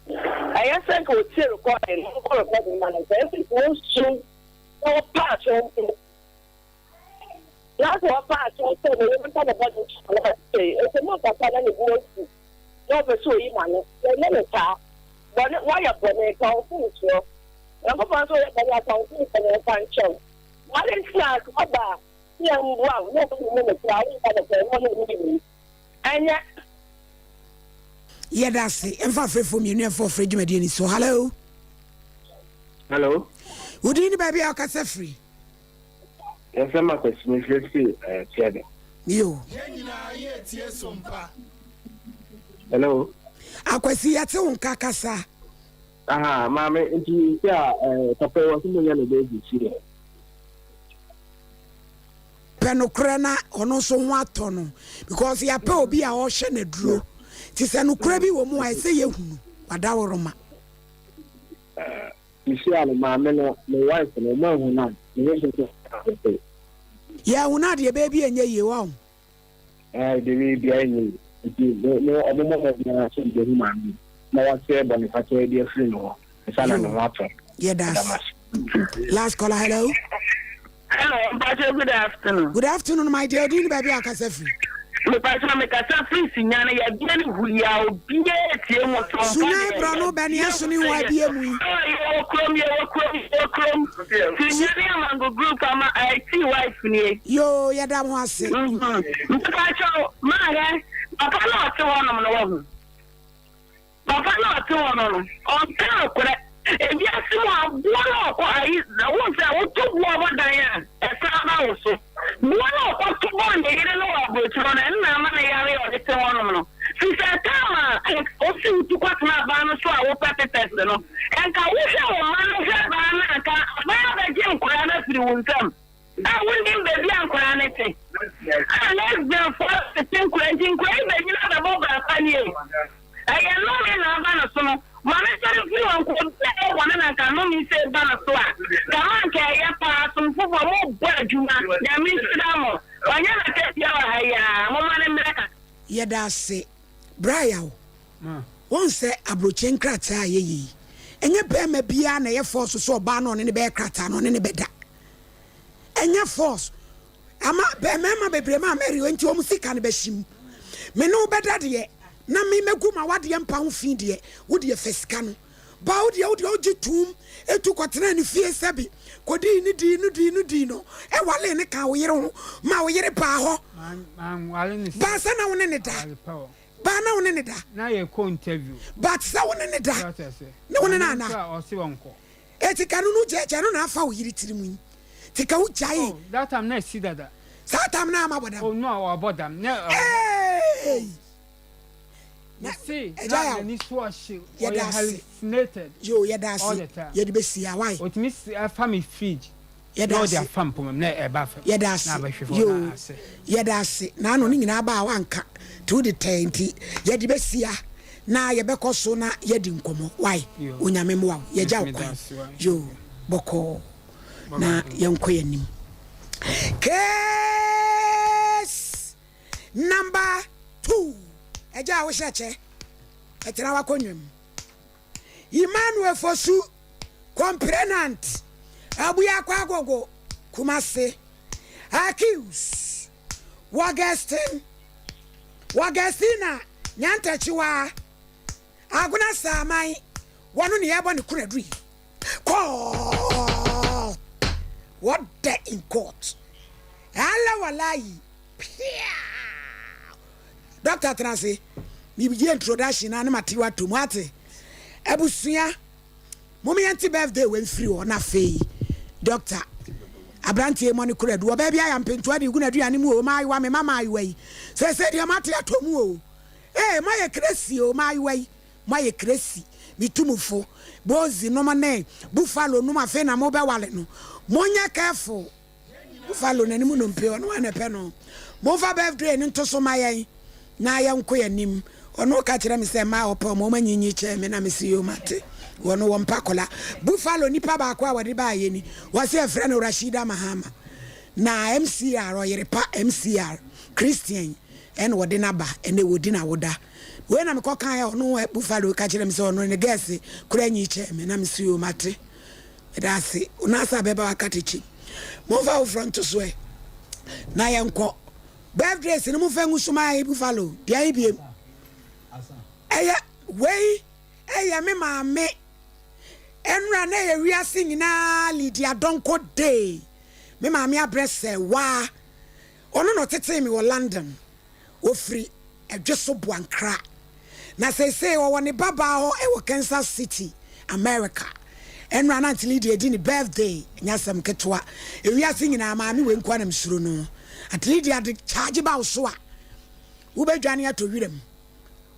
ɛyɛ sɛ nka otie recording, ɔkɔ recording ma no, nka ɛsɛ sɛ osu na ɔpa akyɛw mpo. Na sɛ ɔpa akyɛw sɛ ne yere mfa ne bɔne nkyɛ no a, ɛsɛ mu kasa na ne bo afu na ɔpɛ sɛ oyi ma no. Yɛnyɛ no saa. Bɔne, woayɛ bɔne, ka wo mfomsoɔ. Nyankopɔn nso woyɛ bɔne a, ka wo mfomsoɔ na ɔmfa nkyɛ wo. Na adɛn nti na sɛ ɔba a, sɛ yɛmmoa wo na ɔbɛhu mu nokorɛ a, womfa nokorɛ na ɔne wo nni wei? Ɛnyɛ. Yɛda ase. Ɛmfa afrɛfoɔ mmienu ɛmfa ɔfrɛ dwumadie ni so. Hello. Hello. Wo din ne baabi a wokasa firi? Yɛfrɛ me Akwasi, mefrɛ firi eh, Tiada. Yo. Yɛn nyinaa yɛ tie sompa. Hello. Akwasi yɛte wo nka kasa. Aha, maame nti sɛ a eh, papa yi wɔ sɛ monya no bɛyɛ sisi ɛ. Pɛ nokorɛ na ɔno nso ho atɔ no because yɛapɛ obi a ɔhwɛ n'aduro nti sɛ nokorɛ bi wɔ mu a ɛsɛ yɛhunu wadaworoma. Mehyia no maame no me wife no ɔmo anhu no a me ho so so. Yɛanhu no a deɛ ɛbɛyɛ bi ɛnyɛ yie wahu. Ɛɛ deɛ ɛbɛyɛ biara ɛnyɛ yie nti me me ɔmo mmɔ mmɔden ara sɛ ɔmo bɛhu maame no na wasrɛ bɔnefakyɛ de afiri ne hɔ ansa na ne ho atɔ no. Yɛda Meda mo ase. ase. Last caller hello. Hello, mpakyɛ good afternoon. Good afternoon my dear, odin ne baabi a akasa firi. Mepakyɛ mekasa firi Sunyani yɛbea ne hu yi a obiara tie mu so mpa Sunyan borɔno bɛ ne ɛso ne ho abie mu yi. Oh yɛwɔ kurom yɛwɔ kurom yɛwɔ kurom Sunyani Amango group ama ɛɛ wife nie. Yoo yɛda mo ase. Mepakyɛ maahɛ papa na ɔte hɔnom no wahu. Papa no a ɔte hɔ no no, ɔnka nokorɛ. Ewiase mu aboa no a ɔkɔ ayi, wohu sɛ woto boɔ bɔ dan a, ɛsan ba wo so. Boɔ no a ɔkɔto bɔɔ ne yere no wɔ aburokyire hɔ no, ɛno na ama no yare a ɔde te hɔnom no. Firi sɛ time a wosi wo tu kɔtena aban no so a wopɛ papers no, nka wohwɛ wo mma no hwɛ baa no a, nka aban abɛgye nkwadaa no afiri wo nsam. A wonnim baabi a nkwadaa no te. A lesbianfoɔ tete nkwadaa nti nkwadaa yi bɛnyini abɛbɔ bra pa nie. Ɛyɛ nnome na aba no so no. Ma no nsɔre mfiri hɔ nkɔ. Obi a ɔyɛ bɔne na nka nnome sei ba no so a, nka ma nka ɛyɛ paa. Asomfofoɔ mobɔ adwuma. Nyame nhyira mo. Wanyɛ n'akatua wɔ ha yi ara. Momma no mmrɛ kakra. Yɛda ase bra yaw. Wohu sɛ aburokyire nkrataa a yɛyɛ yi, ɛnyɛ barima biara na ɛyɛ force sɛ ɔbaa no ɔne no bɛyɛ krataa no ɔne no bɛda. Ɛnyɛ force. Ama mmarima bebree ma Mary nti wɔn sika no bɛhye mu. Me ne wo bɛda deɛ na me mɛgu ma wadeɛ mpa ho fi deɛ, wo deɛ fa sika no. Ba wo deɛ wo deɛ wogye toom etu kɔtenaa ne fie sɛbi kɔdii ne dii no dii no dii no ɛwalee ne kaa wo yere ho ma wo yere baa hɔ. Baa sɛ na wo ne ne da. Baa na wo ne ne da. Na yɛ kɔ interview. But sɛ wo ne ne da. Ne wo ne no ana. Ɔse ɔnkɔ. Eti ka no no gyaagyaa no na afa wo yere tiri mu yi. Ti ka wo gyae. Oh that time na asi dada. Saa time na ama bɔ dam. Oh no wabɔ dam. Na Hey! Na ɛgya ya. N'ani so ɔhye. Ɔyɛ hallucinated. Yo yɛda ase. Yɛde bɛsi ha why? Otumi fa me fridge. Yɛda ase. Yɛda ase. Yoo. Yɛda ase. N'ano ne nyinaa baa wanka. Nti wode tɛɛ nti yɛde bɛsi ha na yɛbɛkɔ so na yɛadi nkɔmmɔ. Why? Onyame mmoa wo. Yɛgya wo kwan. Yoo. Bɔkɔɔ. Na yɛnkɔ yɛn anim. Case number 2. Agya a wohyɛ kyɛ. Ɛtena w'akonnwa mu. Emmanuel Fosu. Complainant, Abuakwa Agogo, Kumasi. Accused, Wagestin, Wagestina Nyantakyiwa, Agona Saaman, wɔno ne yɛbɔ ne kunadu yi. Court, wɔda in court. Ala walayi, piaa. Doctor tena ase, meyɛ introduction na ne mate wato mu ate. Abusua. Mom yɛnte birthday wei mfiri hɔ na afei doctor abranteɛ yi mɔ ne kora adu ɔbaa bi ayɛ mpentoa de gu n'aduane mu o maayewa me ma maayewa yi seesei deɛ moate atɔ mu o ee moayɛ kresi o maayewa yi moayɛ kresi me tumufo bozi nom ne buffalo nom afei na mobɛwale no monyɛ careful Buffalo n'anim nnompe, ɔno ara na ɛpɛ no. Momfa birthday no nto so ma yɛn na yɛnkɔ yɛn anim. Ɔno ka kyerɛ me sɛ mmaa a ɔpɛ wɔn, wɔn anyinyi kyɛn me na mese yoo mate. Wɔn wɔmpa akwadaa. Buffalo nipa baako a wɔde baeɛ ni. Wɔse yɛfrɛ no Rashida Mahama. Na MCR, ɔyere pa MCR, Christian ɛna wɔde no aba. Ɛnɛ wɔdi n'awoda. Wei na mekɔ kaeɛ ɔno Buffalo ka kyerɛ me sɛ ɔno ne girls koraa nyi kyɛn me na mese yoo mate. Meda ase. Wo nan ase abɛba w'akatakyi. Momfa afoforɔ nto so ɛ na yɛnkɔ. Birthdays no momfa ngu so ma yɛn Buffalo. Deɛ ahe biem? Ɛyɛ wei ɛyɛ me maame. Ɛnora na ɛyɛ wiase nyinaa Lydia Donkor Day. Me maame abrɛ sɛ waa. Ɔno na ɔtetee me wɔ London. Ɔfiri Ɛdweso Boankra, na seesei ɔwɔ ne babaa hɔ wɔ Kansas City, America. Ɛnora na Auntie Lydia redi ne birthday, ɛnyɛ asɛm ketewa. Ewiase nyinaa, maame wei nko ara na mesuro no. Auntie Lydia de charge ba wo so a, wobɛdwane atɔ wiram.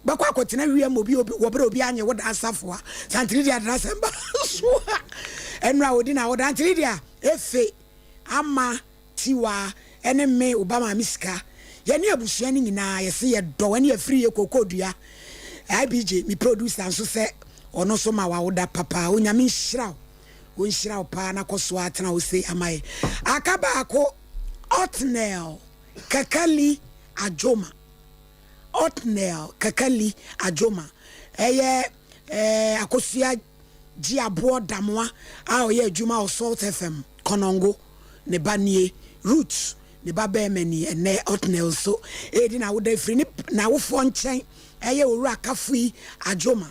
Wobɛkɔ akɔtena wiam obi obi wɔ berɛ a obi anye wo da asafoa. Sɛ Auntie Lydia de n'asɛm ba so a, ɛnora ɔdi n'awoda. Auntie Lydia, efe, ama, Tiwa ne me wo ba maame sika yɛne abusua no nyinaa yɛse yɛdɔ wo ɛne afiri yɛ kookoo dua IBJ me producer nso sɛ ɔno nso ma wawoda papa onyame nhyira wo ɔnhyira wo paa na kɔ so atena wo sei ama yɛ aka baako Otnel Kakali Adwoma Otnel Kakali Adwoma ɛyɛ ɛɛ akosua gye aboɔ Damoa a ɔyɛ adwuma wɔ Salt FM Konongo ne ba nie, Ruth ne ba barima ni. Ɛnnɛ Othniel nso redi n'awoda afiri ne n'awofoɔ nkyɛn ɛyɛ Owura Kafui Adjoma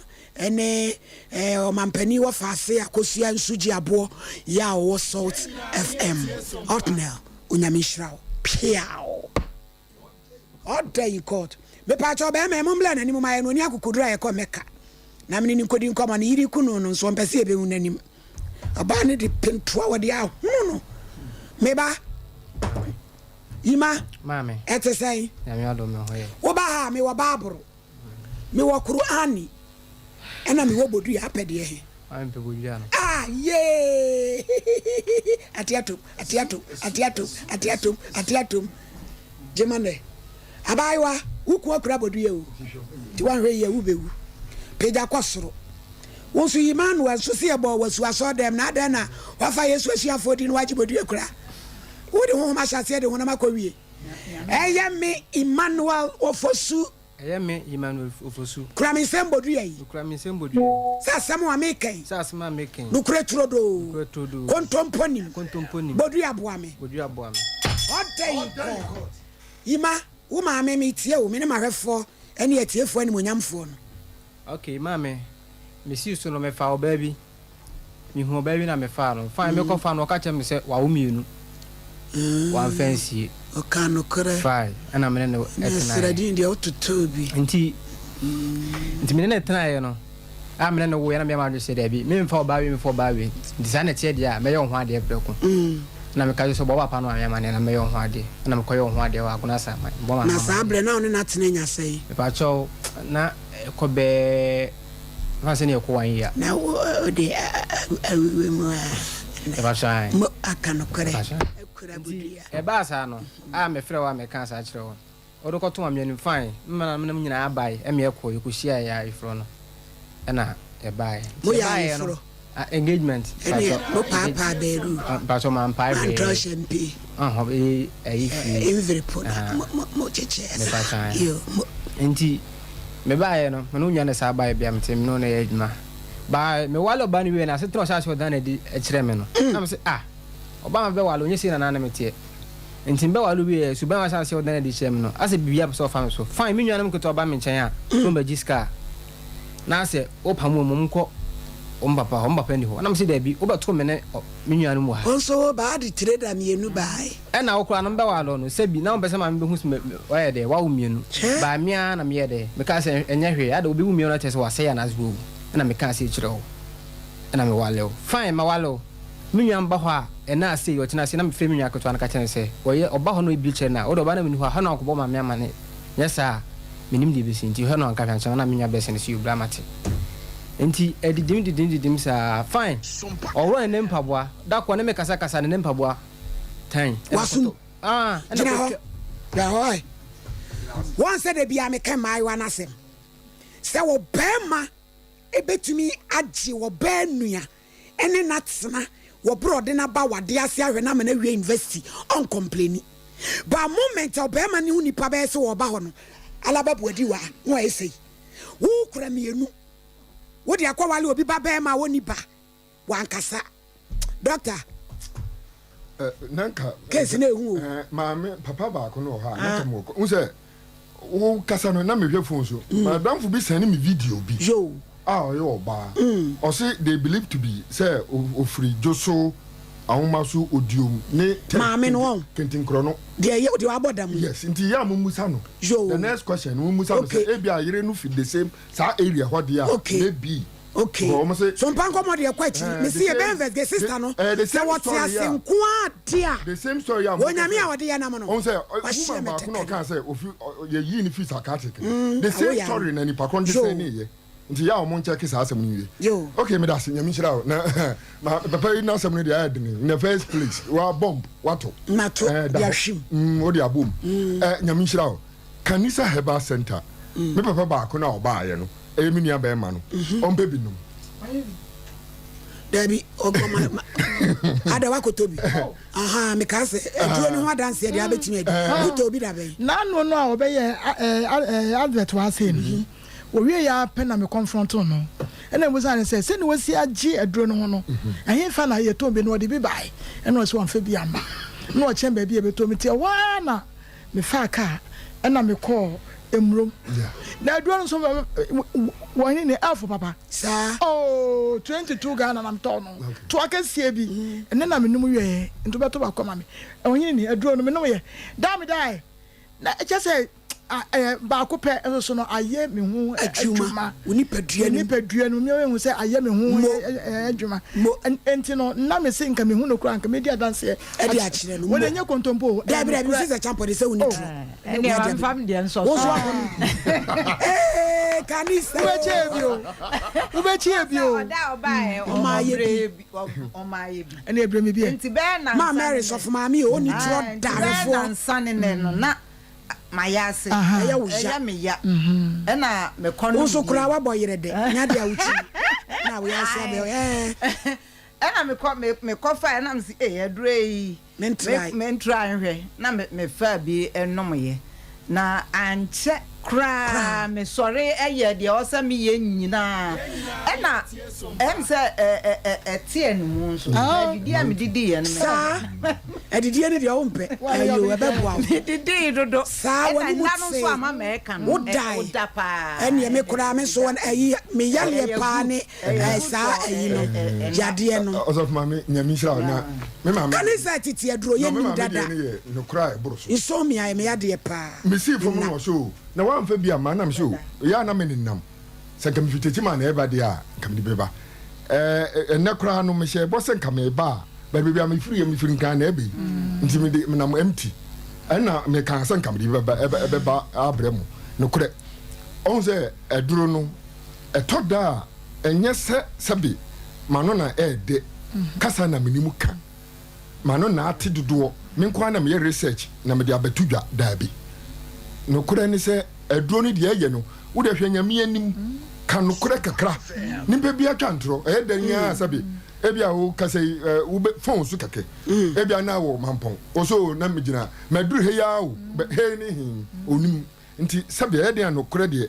ne Ɔmampanin wɔfaase Akosua Nsu gye aboɔ yi a ɔwɔ Salt FM. Othniel, Onyame nhyira wo. Piaw! Order in court. Mepaakyɛw bɛɛma yi mommra n'anim ma yɛn ɔni akokoduru a yɛkɔ Mecca na mene no nkɔdi nkɔmmɔ. Ne yere kunu no nso ɔmpɛ sɛ yɛbɛhu n'anim. Ɔbaa no de pentoa wɔde ahono no. Me ba, Yima, ɛte sɛn? Woba ha a mewɔ Baaboro. Mewɔ Qur'ani ɛna mewɔ bodua apɛ deɛ he? Maame pɛ bodua no. Ah yee Ate atom, ate atom, ate atom, ate atom, ate atom. Gyema nɛ. Abaayewa, wo kun akura bodua o. Nti woanhwɛ yie a wobɛwu. Pagya kɔ soro. Wo nso Emmanuel nso se yɛbɔɔ wo asu asɔɔdɛm na adɛn na woafa Yesu asuafoɔ din na woagye bodua kura? Wode honhom ahyɛ aseɛ de honam akɔwie. Ɛyɛ me Emmanuel Ofosu. Ɛyɛ me, Emmanuel Ofosu. Kura me nsam bodua yi. Mekura me nsam bodua yi. Sɛ asɛm a meka yi. Sɛ asɛm a meka yi. Nokorɛ turodoo. Nokorɛ turodoo. Kontompo nnim. Kontompo nnim. Bodua boa me. Bodua boa me. Ɔda yi kɔ. Yima, wo maame, metie wo, me ne m'ahwɛfoɔ ne atiefoɔ animuonyamfoɔ no. Ok, maame, mesii so no, mefaa ɔbaa bi. Mehuu ɔbaa bi na mefaa no. Fine, mekɔfaa no, ɔka kyerɛɛ me sɛ wawo mmienu. Wamfa ansie. Ɔkaa nokorɛ. Fine, ɛna me ne no Na tenaeɛ. sradin deɛ wototoo bi. Nti, nti me ne no tenaeɛ no, a me ne no woeɛ na meyɛɛ m'adwene sɛ daabi, memfa ɔbaa wei memfa ɔbaa wei. Nti saa na ɛteɛ deɛ a, mɛyɛ wo ho adeɛ prɛko. Ɛna meka kyerɛɛ sɛ bɔ wo papa no maame amaneɛ na mɛyɛ wo ho adeɛ. Ɛna mekɔyɛɛ wo ho adeɛ wɔ Agona Asaman. Mebɔɔ maame Na saa amaneɛ. berɛ na wo ne no atena anya sɛn? Mepakyɛw, na ɛkɔ bɛɛ. Fa sɛ ne ɛkɔ wan yi a. Na wo de awiwe mu a. Ɛfa Mo aka nokorɛ akura bodua. Nti ɛbaa saa no a me frɛ wo a me kaa saa kyerɛ wo no wode kɔto ma me anim fine me ma nom nyinaa bae ɛme ɛkɔ yɛkɔ hyiaɛ yɛ ayeforɔ no ɛna yɛbaeɛ nti Mo yɛ yɛbaeɛ no ayeforɔ? engagement Ɛneɛ mo paapaa baaru? Mpakyɛ mampae hwee. Mantrɔ hyɛmpe? Ɔhɔ ee ɛyi firi. Envelope na mo mo kyekyɛɛ saa yo mo. Nti Me baeɛ no, me ne wo nua no saa baeɛ bia mete me ne wo na ɛyɛ adwuma. By me wale ɔbaa no wieɛ no asetena ɔhyɛ aseɛ ɔdan no adi kyerɛ me no na me se ah ɔbaa ma bɛwale ɔnyɛ sei na naa na meteɛ nti me bɛwale wieɛ suban a ɔhyɛ aseɛ ɔdan no adi kyerɛ me no asɛ biribi apɛ sɛ ɔfa me so fine me nuanom nketewa ba me nkyɛn a sɛ wɔn bɛgye sika a na asɛ wopam wɔn wɔn kɔ wɔn papa hɔ wɔn papa nni hɔ na me se daabi wobɛto me ne me nuanom wɔ ha. Wo nso wo baa de tireda mienu baae. Ɛna wo koraa no mebɛware no no sɛbi na wompɛ sɛ maame bɛhu sɛ wayɛ dɛ wawo mienu by me ara na meyɛɛ dɛ mekaa sɛ ɛnyɛ hwee ada obi wo mienu na kyerɛ sɛ wasɛe anaasɛ wawu ɛna mekaa sei kyerɛ wo ɛna mewale wo fine mawale wo me nua mba hɔ a ɛna sei ɔkyena sei na mefrɛ me nua ketewa no ka kyerɛ no sɛ ɔyɛ ɔba hɔ na ɔbie kyerɛ no a wode ɔba na menni hɔ a hɔ na ɔnkɔbɔ maame amane nyɛ saa a menim deɛ ɛbɛsi nti hwɛ no anka hwɛ ankyɛ na me nua bɛsɛ no sɛ yɛ obira mate nti ɛdidim didim didim saa fine ɔworɔ ne ne mpaboa da kɔ ne me kasa kasa ne ne mpaboa tan. W'asom. Gyina hɔ. Gyina hɔ ɛ. Wɔn sɛ da biara meka mmaayewa no asɛm sɛ ɔbarima bɛtumi agye ɔbaa nua ne no atena wɔ berɛ ɔde no aba awadeɛ ase ahwɛ no ama no awie university ɔnkɔmpleni. But moment a ɔbarima ne ho nipa bɛyɛ sɛ ɔreba hɔ no alaba buadi waa na wayɛ sei. Wokura mmienu wode akɔwale obi ba barima a ɔnni ba wankasa. Doctor. Eh, nanka. Case na ehu o. Eh, maame papa baako no wɔ hɔ a nanka mo kɔ. N sɛ wo kasa no na mehwɛ phone so. Mm. Madamfo bi sɛne me video bi. Yo. A ɔyɛ ɔbaa. Mm. Ɔse they believe to be sɛ ofiri dwoso ahoma so odiom ne tɛ. Maame no wɔn. Kentinkorɔ no. Deɛ yɛ deɛ wabɔ dam. Yes, nti yɛ a mo musa no. Yo. The next question mo musa no sɛ ebi a yere no fi the same saa area hɔ deɛ a. Okay. Maybe. Okay. So mpa nkɔmɔ deɛ kɔ akyiri. Me si yɛbɛ investigate sister no. Sɛ wɔte ase nko ara de a. The same story a. Wɔ nyame a ɔde yɛ nam no. Wɔn sɛ Wahyɛ woman me baako na tɛtɛ. ɔka sɛ ofi yɛ yii ne fi psychiatric. Mm, The same awo yɛ story na nipa kɔn de Yo. sɛn ne yɛ. Nti yɛ a wɔn nkyɛn saa asɛm no wie. Yo. Okay, me da ase nyame nhyira wo. Na ma papa yi n'asɛm no deɛ ayɛ dene. In the first place, wa bomb wato. Mato Eh, da de hɔ. ahwim. Mm, wode abom. Eh, nyame nhyira wo. Kanisa Herbal Center. Me papa baako no a ɔbaayɛ no, ɛyɛ me nua bɛrima no, ɔmpɛ bi nom. Dabi, ɔgɔma ada wakɔtɔ bi. Aha, mekaa sɛ aduro no ho adanseɛ deɛ abɛtumi adi. Wotɔ bi da bɛn? N'ano no a ɔbɛyɛ advert wɔ ase no, owie yɛ ara pɛ na me confront no. Ɛna mebisa no sɛ, sɛnea wasi agye aduro no ho no, ɛhefa na yɛtɔn bi no? Ɔde bi bae, ɛna ɔse wamfa bi amma. Na ɔkyɛn baabi a yɛbɛtɔn bi, nti ɛhɔ ara na Mefaa kaa ɛna mekɔɔ Emurom. Na aduro no nso wɔn ne ɛfo papa. Saa. Oh, 22 Ghana na metɔɔ no. To akɛseɛ bi. Ɛne na menom wieɛ. Nti wobɛtɔ baako ama me. Ɔhene ni aduro no menom yɛ. Daa medae. Na ɛkyɛ sɛ ɛyɛ baako pɛ nso so no ayɛ me ho adwuma. Wo nipadua no mu. Nipadua no mu. Mehu sɛ ayɛ me ho adwuma. Nti no na mese nka mehu no koraa nka medi adanseɛ. Ɛde akyerɛ no. Wɔn ɛnyɛ kontompo o. Dabi dabi sɛ sɛ kyampɔ de sɛ wo ni turo. Ɛnni ɛwɔ nfa mi deɛ nsɔ so. Wosu akɔ no. Ee kanisa. Wobɛkyi ebi o. Wobɛkyi ebi o. Ɔda ɔba yɛ ɔma ayɛ bi. Ɔma ayɛ bi. Ɛnni ebire mi bi yɛ. Nti bɛyɛ nansa. Maa Mary sɔfo maame o ni turo darefoɔ. Nti bɛyɛ nansa ne nɛ no na mayɛ ase. Ɛyɛ wo ya. Ɛyɛ me ya. Ɛna mekɔ no. Wo nso koraa wabɔ yerɛ dɛ. Nya deɛ a wokyi. Na woyɛ ase abɛ ɛɛ. Ɛna mekɔ me mekɔ fae na mese ei aduro yi Mentrae. me mentrae nhwɛ na me mefaa bi nomyɛ na ankyɛ. Koraa. Mesɔre yɛ deɛ ɛwɔ sɛ meyɛ nyinaa. Ɛna ɛm sɛ ɛteɛ ne mu nso. Adidie a medidiiɛ no. Saa. Adidie no deɛ wompɛ. Ayo, ɛbɛboa wo. Medidii dodo. Saa, Ɛna w'anim nna no tee. nso ama mɛka no. Wodae. Woda paa. Ɛneɛ me koraa me nso ayi, me yareɛ Ɛyɛ paa good. ne Ɛyɛ good saa for ayi no, yadeɛ no. Ɔsɔfo maame, Nyame nhyira wo na me maame. Ka ne sɛ tete aduro No, me yɛnnim maame dada. deɛ no yɛ nokorɛ a ɛboro so. Insomnia yɛ me yadeɛ paa. Mesii fam Nna. na ɔse o, na woamfa bi amma? Na mese o, ɛyɛ a na menenam. Sɛ nka mefiri Techiman na ɛreba deɛ a, nka mede bɛba. Ɛɛ, ɛnnɛ koraa no, mehyɛɛ bɔ sɛ nka mereba a, but baabi a mefiriiɛ, mefiri Nkran na ɛreba yi, nti mede, menam empty. Ɛnna mekaa sɛ nka mede bi bɛba, ɛbɛ, ɛbɛba abrɛ mo. Nokorɛ, ɔhu sɛ aduro no, ɛtɔ da a, ɛnyɛ sɛ sɛbe m'ano na ɛɛdɛ, kasa na menim ka. M'ano na ate dodoɔ, me nko ara na meyɛ research na mede abɛto dwa, daabi. Nokorɛ ne sɛ aduro no deɛ ɛyɛ no, wo deɛ hwɛ Nyame anim, ka nokorɛ kakra. Nipa biara twa ntorɔ, ɛyɛ dɛn ara sɛbe ebia wo kasa yi wo bɛ phone so kɛkɛ, ebia na wɔ Mampɔn, wo so na megyina, maduru ha yi ara o, hei ne he, onim. Nti sɛbe ɛyɛ den a nokorɛ deɛ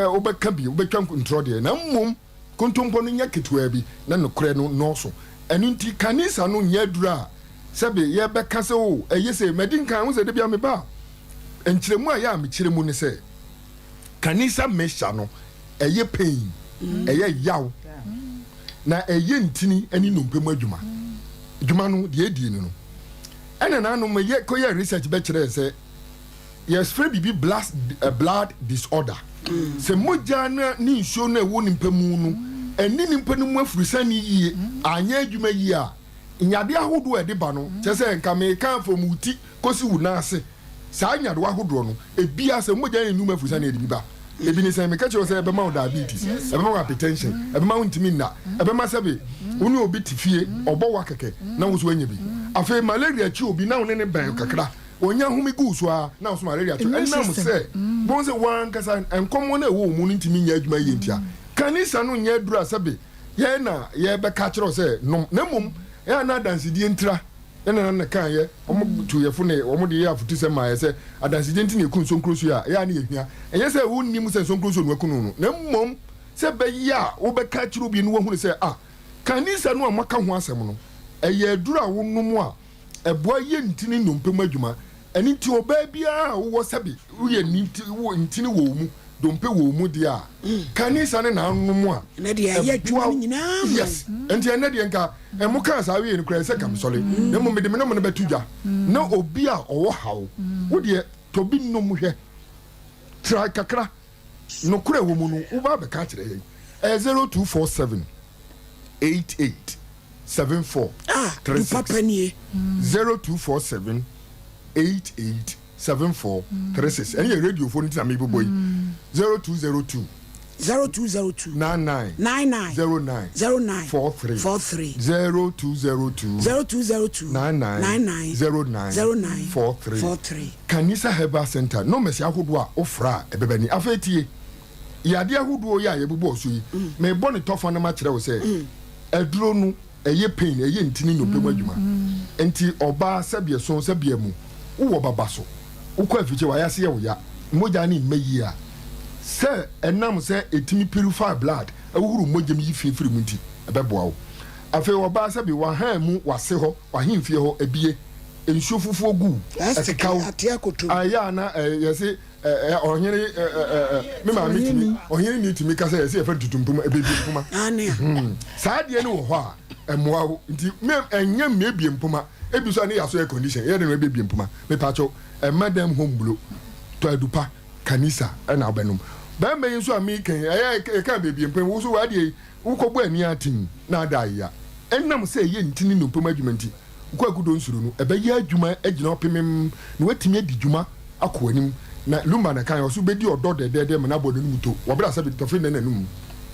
wobɛka bi, wobɛtwa ntorɔ deɛ, na mmom kontompo no nyɛ ketewaa bi na nokorɛ no nnɔɔso. Ɛno nti kanisa no nyɛ aduro a sɛbe yɛbɛka sɛ o ɛyɛ sei. Madi nkan, wohu sɛ da biara meba a, nkyerɛmu a ɛyɛ a mekyerɛ mu ne sɛ, kanisa mixture no ɛyɛ pain, ɛyɛ yaw, na ɛyɛ ntini ne nnompe mu adwuma. Dwuma no deɛ ɛdie no no. Ɛna nanom meyɛ kɔyɛɛ research bɛkyerɛɛ sɛ, Yɛfrɛ biribi blood disorder. Sɛ mogya no ne nsuo no a ɛwɔ nipa mu no ɛne nipa no mu afurusane yie anyɛ adwuma yie a, nyadeɛ ahodoɔ a ɛde ba no, kyerɛ sɛ nka meka from wo ti kɔsi wo nan ase, saa nyadewa ahodoɔ no, ebia sɛ mogya no nni mu afurusane a ɛde bi ba. Ebi ne sɛn? Meka kyerɛ wo sɛ ɛbɛma wo diabetes, ɛbɛma wo hypertension, ɛbɛma wontumi nna, ɛbɛma sɛbe wo ne obi te fie, ɔbɔ wa kɛkɛ na wo nso woanya bi. Afei malaria kye obi na wo ne no bɛn kakra, Onya home gu wo so ara na wo so malaria to. Ɛnam sɛ bohu sɛ w'ankasa nkɔmmɔ no a ɛwɔ wo mu no ntumi nyɛ adwuma yie ntia. Kanisa no nyɛ aduru a sɛbe yɛn na yɛrebɛka akyerɛ wo sɛ nom, na mmom ɛyɛ a na adansedie ntira. Yɛn nana na kaeɛ, wɔn tuu yɛn fo ne wɔn de yɛɛ afotusɛm maa yɛn sɛ adansedie nti na yɛku nsonkronsuo a ɛyɛ a na yɛhia. Ɛnyɛ sɛ wonnim sɛ nsonkronsuo na waku no no, na mmom sɛ ɛbɛyɛ a wobɛka akyerɛ obi na wahunu sɛ ah, kanisa no a moaka ho asɛm no, ɛyɛ aduru a wonom a ɛboa yɛ ntini nnompe mu adwuma. Ɛno nti ɔbaa biara a wowɔ sɛbe woyɛ ne nti wɔ ntini wɔ wo mu, dompe wɔ wo mu deɛ a, ka ne nsa ne n'anom a, Ɛnɛ deɛ ɛyɛ adwuma no nyinaa ma Yes. Nti ɛnɛ deɛ nka mo kaa saa wiei no koraa ɛsɛ nka mesɔre. Na mmom mede me nom no bɛto dwa na obi a ɔwɔ haw, wo deɛ tɔ bi nom hwɛ. Try kakra. Nokorɛ wɔ mu no woba abɛka akyerɛ yɛn. Ɛyɛ 0247 88 74 Ah, 36 papa nie. 0247 88 74 36 ɛne yɛ radio fo no nti na mebobɔ yi 0202 0202 99 99 09 09 43 43 0202 0202 99 99 09 09 43 43. Kanisa Herbal Center nɔmɛsi ahodoɔ a wofra a ɛbɛba ni. Afei tie, yadeɛ ahodoɔ yi a yɛbobɔɔ so yi, merebɔ ne tɔfa no makyerɛ wo sɛ aduro no ɛyɛ pain, ɛyɛ ntini nnompe mu adwuma. Nti ɔbaa sɛbeɛ so sɛbeɛ mu, wowɔ baba so, wokɔ afikyire w'ayase yɛ wo ya, mogya no mma yie a, sɛ ɛnam sɛ ɛtumi purify blood, ɛhohoro mogya mu yi fi firi mu nti, ɛbɛboa wo. Afei ɔbaa sɛbe w'ahan mu, w'ase hɔ, w'ahemfie hɔ abie, nsuo fufuo gu wo, Plastic ɛkeka wo, ate akoto. ɛyɛ a na yɛse ɔhene me maame tumi ɔhene ni tumi kasa yɛse yɛfɛ no tutu mpoma ebebie mpoma. Ane. Saa adeɛ no wɔ hɔ a ɛmmoa wo nti me ɛnyɛ mmiebie mpoma ebi so a ne yɛaso air condition yɛ de no ebebie mpoma mepatwo ɛmma dɛm hɔ mblo tɔ adupa kanisa ɛna wobɛnom bɛrima yi nso a meka yi ɛyɛ yɛka bebie mpoma wo so w'adeɛ yi Wokɔbɔ ani aten na ada ayea. Ɛnam sɛ ɛyɛ ntini nnompe mu adwuma nti, wo kwaku donsuro no, ɛbɛyɛ adwuma agyina hɔ pemem na woatumi adi dwuma akɔ anim. Na Lumba na ɛkae, ɔse wobɛdi ɔdɔ dɛdɛɛdɛ ma no abɔ n'anum to wɔ berɛ a sɛbe tɔfe nnɛ n'anum.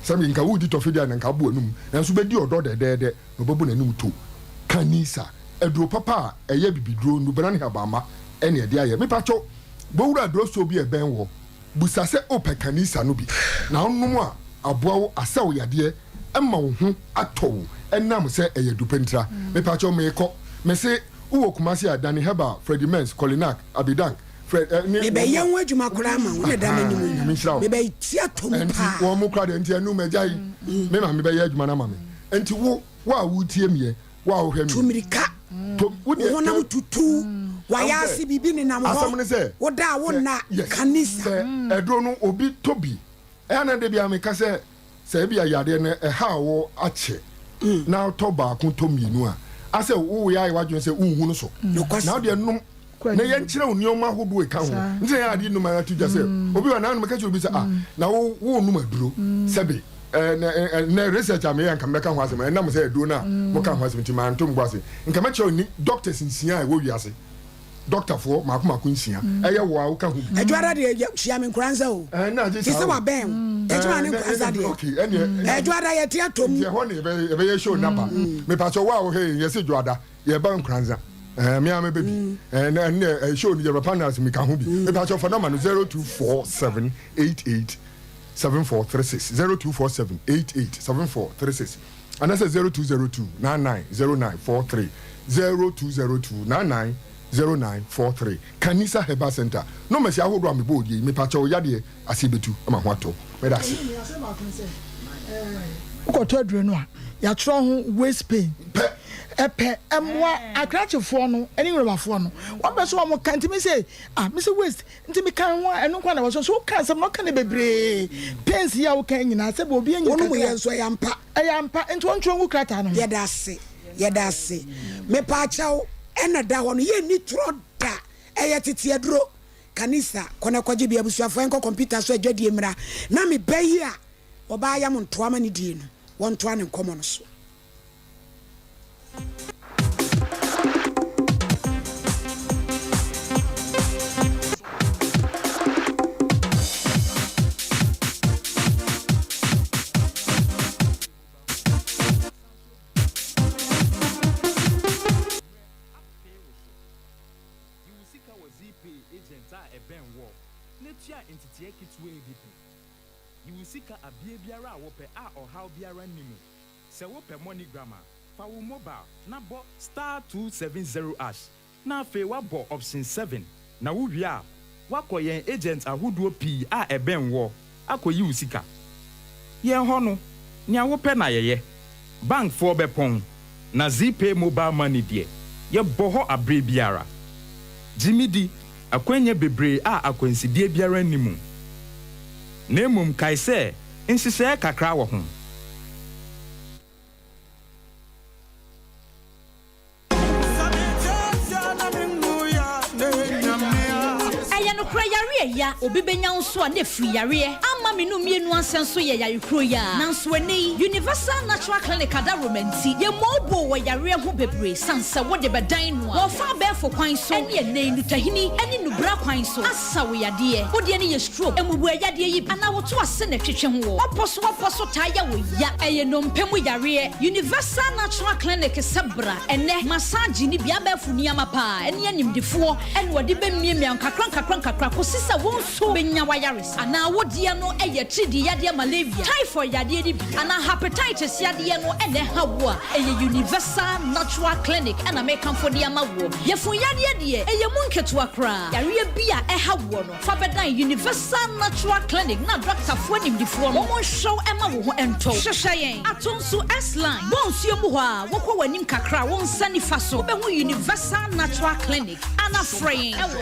Sɛbe nka woredi tɔfe deɛ a na nka abɔ w'anum, nanso wobɛdi ɔdɔ dɛdɛɛdɛ na ɔbɛbɔ n'anum to. Kanisa, aduro papa a ɛyɛ abibiduro, nnubana ne habamma na ɛde ayɛ. Mepakyɛw, bɔ wura drugstore bi a ɛbɛn woɔ. Bisa sɛ wopɛ kanisa no bi na wonom a aboa wo asa wo yadeɛ ma wo ho atɔ wo ɛnam sɛ ɛyɛ dupɛ ntira. Mepakyɛw meekɔ. Mese wowɔ Kumasi a Danny Herbal, Freddie Mens, Kolinak, Abidank, Frɛ ɛ ne. Mebɛyɛ ho adwuma koraa ama wo na ɛda m'anim yi. Nyame nhyira wo. Mebɛti atom Nti paa. wɔn mo kora deɛ nti ɛnu magya yi me maame bɛyɛ adwuma no ama me. Nti wo wo a wotie meɛ wo a wohwɛ Tu meɛ. mmirika. To wo Wo deɛ honam tɛ tutu. Wayɛ Ɛho ase sɛ biribi nenam hɔ. asɛm ne sɛ Woda a sɛ wonna. yes Kanisa. sɛ aduro no obi tɔ bi ɛyɛ na da biara meka sɛ Sɛ ebia yareɛ no ɛhaw wo akyɛ na wotɔ baako tɔ mmienu a, asɛ woyɛ ayɛ w'adwene sɛ wonhu no so. Na wodeɛ nom na yɛnkyerɛ wo nneɛma ahodoɔ ɛka ho. Nti na yɛ ade nom ato dwa sɛ obi wɔ nanom ka kyerɛ obi sɛ ah na wo wonom aduro sɛbe ɛnɛ research a meyɛ nka mɛka ho asɛm ɛnam sɛ aduro no a moka ho asɛm nti manto mbo ase nka mɛkyerɛ wo doctors nsia a ɛwɔ wiase. Dɔktafoɔ mako mako nsia ɛyɛ wo a woka ho bi. Adwoada deɛ yɛ hyia me nkoranza o. Ɛɛ na agye Te saa sɛ o. wabɛn o. Ɛkyima ne nkoranza deɛ. Okay ɛneɛ. Adwoada yɛ te atom. Nti ɛhɔ ne yɛbɛ yɛbɛyɛ show naba. Mepakyɛ wo a wohwɛ yɛn yɛse dwoada yɛba nkoranza. Ɛɛ me ara mɛba bi. Ɛɛ na ɛneɛ ɛɛ show no yɛbɛ panels meka ho bi. Mepakyɛ fa number no 0247 88 7436 0247 88 7436. Anaasɛ 0202 99 09 43, 0202 99 09 43. Kanisa Herbal Centre. Nɔmasi ahodoɔ a mebɔɔ die yi, mepakyɛw yadeɛ aseɛ bɛtu ama ho atɔ. Meda ase. Ɛno baako ne sɛ, wokɔtɔ aduro no a, yɛatwerɛ ho waist pain Pɛ. Ɛpɛ ɛmmoa akrakyefoɔ no ne nwurabafoɔ no. Wɔn pɛ sɛ wɔn ka nti me se ah me se waist Nti me kan ho a ɛno nko na wɔsɔ so woka asɛm na ɔka ne bebree pains yi a woka nyinaa sɛ obi anyi Wɔn mu kakra yɛ nso ɛyɛ ampa. Ɛyɛ ampa nti wɔntwerɛ ngu krataa no ho. Yɛda ase yɛda ase mepaakyɛw ɛna da hɔ no yɛ nni torɔ da ɛyɛ tete aduro kanisa kɔ na kɔgye bi abusuafoɔ yɛnkɔ kɔmputa so adwadie mmra na me ba yi a ɔbaa yam ntoa ma ne die no wɔntoa ne nkɔmɔ no so. Yi wo sika wɔ Zeepay agent a ɛbɛn woɔ na tua nteteɛ ketewaa bi pɛ. Yi wo sika abea biara a wopɛ a ɔhaw biara nni mu. Sɛ wopɛ MoneyGram a, fa wo mobile na bɔ star 270 ash na afei woabɔ option 7 na wowie a, woakɔ yɛn agent ahodoɔ pii a ɛbɛn woɔ akɔyi wo sika. Yɛn hɔ no, nea wopɛ na yɛyɛ. Bankfoɔ bɛpɔn, na Zeepay Mobile Money deɛ, yɛbɔ hɔ aberɛ biara. Gye me di, akwannya bebree a akwansideɛ biara nni mu. Na mmom kae sɛ nhyehyɛɛ kakra wɔ ho. Ɛyɛ nokorɛ yareɛ ya obi bɛnya wo nso a na ɛfiri yareɛ ama me no mmienu ansɛ nso yɛ yare kuro yi ara nanso ɛnnɛ yi Universal Natural Clinic adaworoma nti yɛmmɔɔboo wɔ yareɛ ho bebree sane sɛ wode bɛdan no a wɔfa abɛɛfo kwan so ɛne ɛnnɛ yi nutahini ɛne nubra kwan so asa wo yadeɛ wo deɛ no yɛ stroke mmubuɛ yadeɛ yi bi anaa woto ase na ɛtwetwe ho wɔ w'apɔ so w'apɔ so taa yɛ wo ya ɛyɛ nnompe mu yareɛ Universal Natural Clinic sɛ bra Ɛnnɛ, massage ne bi abɛɛfo nneɛma paa ne animdefoɔ na wɔde bɛmiamia nkakra nkakra nkakra kɔsi sɛ wo nso bɛnya w'ayaresa. Anaa wo deɛ no yɛ atiridii yadeɛ malaria, typhoid yadeɛ no bi anaa hepatitis yadeɛ no na ɛha wo a, ɛyɛ Universal Natural Clinic na mekamfo de ama woɔ. Yafunu yadeɛ deɛ, ɛyɛ mu nketewa koraa. Yareɛ bi a ɛha woɔ no, Fa bɛdan Universal Natural Clinic na dɔktafoɔ animdefoɔ no wɔn nhwɛ wo ma wo ho ntɔ wo. Hwehwɛ yɛn Atonsu S-Line, bɔ nsuo mu hɔ a wokɔ w'anim kakra a wo nsa nifa so wobɛhu Universal Natural Clinic ana frɛ yɛn wɔ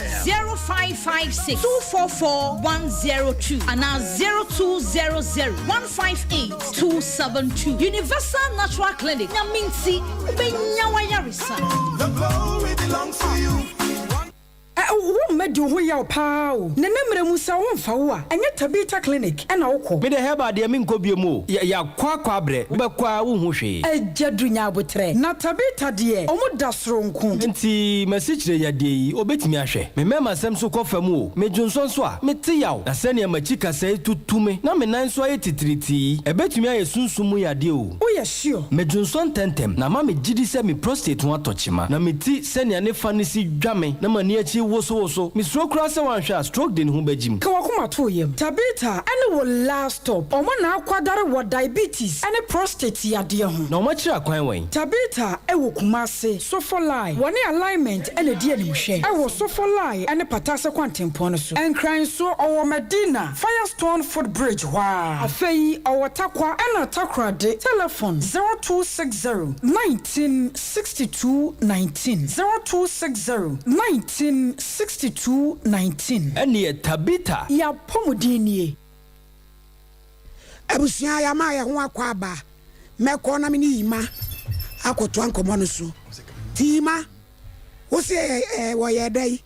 0556 244 102 anaa 0200 158 272. Universal Natural Clinic, Nyame nti wobɛnya w'ayaresa. The glory belongs to you. Ɛ, wo mma di wo ho yaw paa o. Nene mmerɛ mu sɛ wo mfa wo a, ɛnyɛ Tabitha clinic ɛna wo kɔ. Me deɛ herbal deɛ menkɔ biom o, yɛ yakɔ akɔ abrɛ, wobɛkɔ ara wonhu hwee. Agya Duru nya aboterɛ. Na Tabitha deɛ ɔmo da soronko. Nti m'asikyire yadeɛ yi obetumi ahwɛ? Me mmarima sɛm nso kɔ fam o, me dwonsɔ nso a, mete yaw, na sɛnea m'akyi kasɛe tutu me na me nan nso ayɛ titiritii yi, ɛbɛtumi ayɛ sunsum mu yadeɛ o. Woyɛ sure? Me dwonsɔ ntɛmntɛm na ama me gyidi sɛ me prostate ho atɔ kyema, na me ti sɛnea ne fa no si dwa me na m'ani akyi wosowoso. so. Mesuro koraa sɛ woanhwɛ a stroke de ne ho bɛgyim. Ka w'akoma to wo yam. Tabitha ne wo last stop. Wɔn na akwadare wɔ diabetes ne prostate yadeɛ ho. Na wɔn akyiri akwan wɛn? Tabitha wɔ Kumasi, Sofolai. Wɔne Alignment na ɛdi animhwɛ wɔ Sofolai ne Patase kwantempɔn no so. Nkran nso, ɔwɔ Madina, Firestone foot bridge hɔ ara. Afei ɔwɔ Tarkwa ɛna Takoradi. Telefon, 0260 19 62 19, 0260 19 62 19. Ɛnneɛ Tabitha. Y'apɔmuden nie. Abusua yɛama yɛn ho akɔ aba. Mɛkɔ na me ne Yima akɔtoa nkɔmmɔ no so. Nti Yima, wo se wɔyɛɛ dɛn?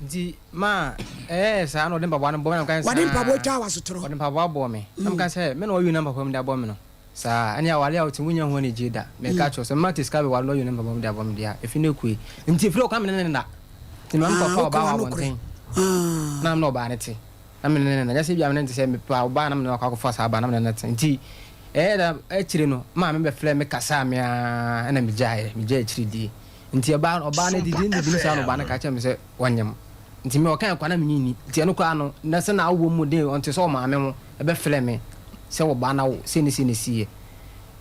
Nti ma ɛyɛɛ saa na ɔde mpaboa no bɔ me na meka sɛ Wɔde mpaboa twaa w'asotorɔ? Ɔde mpaboa bɔɔ me na meka sɛ me na ɔyi na mpaboa mu de abɔ me no saa ɛne awale a wote wonya ho anigye da meka kyerɛ sɛ mma te sika bɛwale na ɔyi na mpaboa mu de abɔ me deɛ a ɛfi no akue nti ɛfiri ɔkwan me ne ne nna nti ma mekɔfa ɔbaa wɔ abɔnten na me ne ɔbaa no te na me ne ne nna nyɛ sɛ ebia me ne no te sɛ mepɛ ɔbaa na me ne no akɔ akɔfa saa ɔbaa na me ne no te nti ɛyɛ da akyire no maame bɛfrɛ me kasaa me ara ɛna megyaeɛ megyae akyiri die Nti ɔbaa no ɔbaa no didi ne didi saa na ɔbaa no ka kyerɛ me sɛ ɔnyem. Nti me ɔkae kwa na menye nni. Nti ɛno koraa no na sɛ na awɔ mu den ɔnte sɛ ɔmaame ho ɛbɛfrɛ me sɛ ɔbaa no awo sei ne sei na ɛsiiɛ.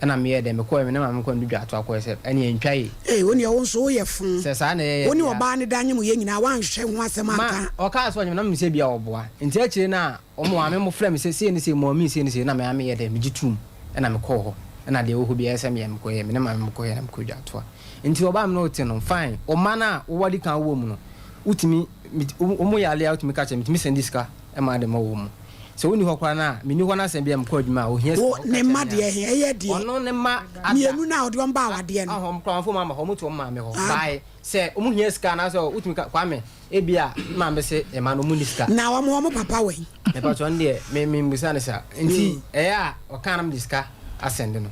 Ɛna meyɛɛ dɛn mekɔɛ me ne maame kɔɔ no dwa atoa kɔɛ sɛ ɛneɛ ɛntwa yie. Ei wo neɛ wo nso woyɛ fo. Sɛ saa na ɛyɛ Wo ne deɛ a. ɔbaa no da nyem yɛ nyinaa woanhwɛ ho asɛm Ma anka. ɔkaa sɛ ɔnyem na menim sɛ ebia ɔboa. Nti akyire no a wɔn maame mo frɛɛ me sɛ sei ne sei mɔmii sei ne sei na me ara meyɛɛ dɛn megye toom ɛna mekɔɔ hɔ ɛna deɛ ɛwɔ hɔ biara ɛsɛ sɛ meyɛ mekɔyɛɛ me ne maame mo kɔyɛɛ na mekɔɔ dwa atoa. Nti ɔbaa me na ɔte no fine wo mma no a wowɔ kan wɔ mu no wotumi wɔn yare a wotumi ka kyerɛ metumi sɛnde sika ma de ma wɔn mu sɛ wonni hɔ koraa no a menni hɔ no asɛm bi a mekɔ adwuma a ohia sika Wo ne mma deɛ he ɛyɛ deɛ ɔno ne mma ada mmienu no a ɔde wɔn baa awadeɛ no. Ɔhɔ wɔn koraa wɔn fo wɔn ama hɔ wɔn te wɔn maame hɔ bae sɛ wɔn hia sika anaasɛ wotumi ka Kwame ebi a me maame se mma no wɔn nni sika. Na wɔn wɔn papa wɔ he? Mepatwɔ ɔno deɛ me me mmusa no saa nti ɛyɛ a ɔka na mede sika asɛnde no.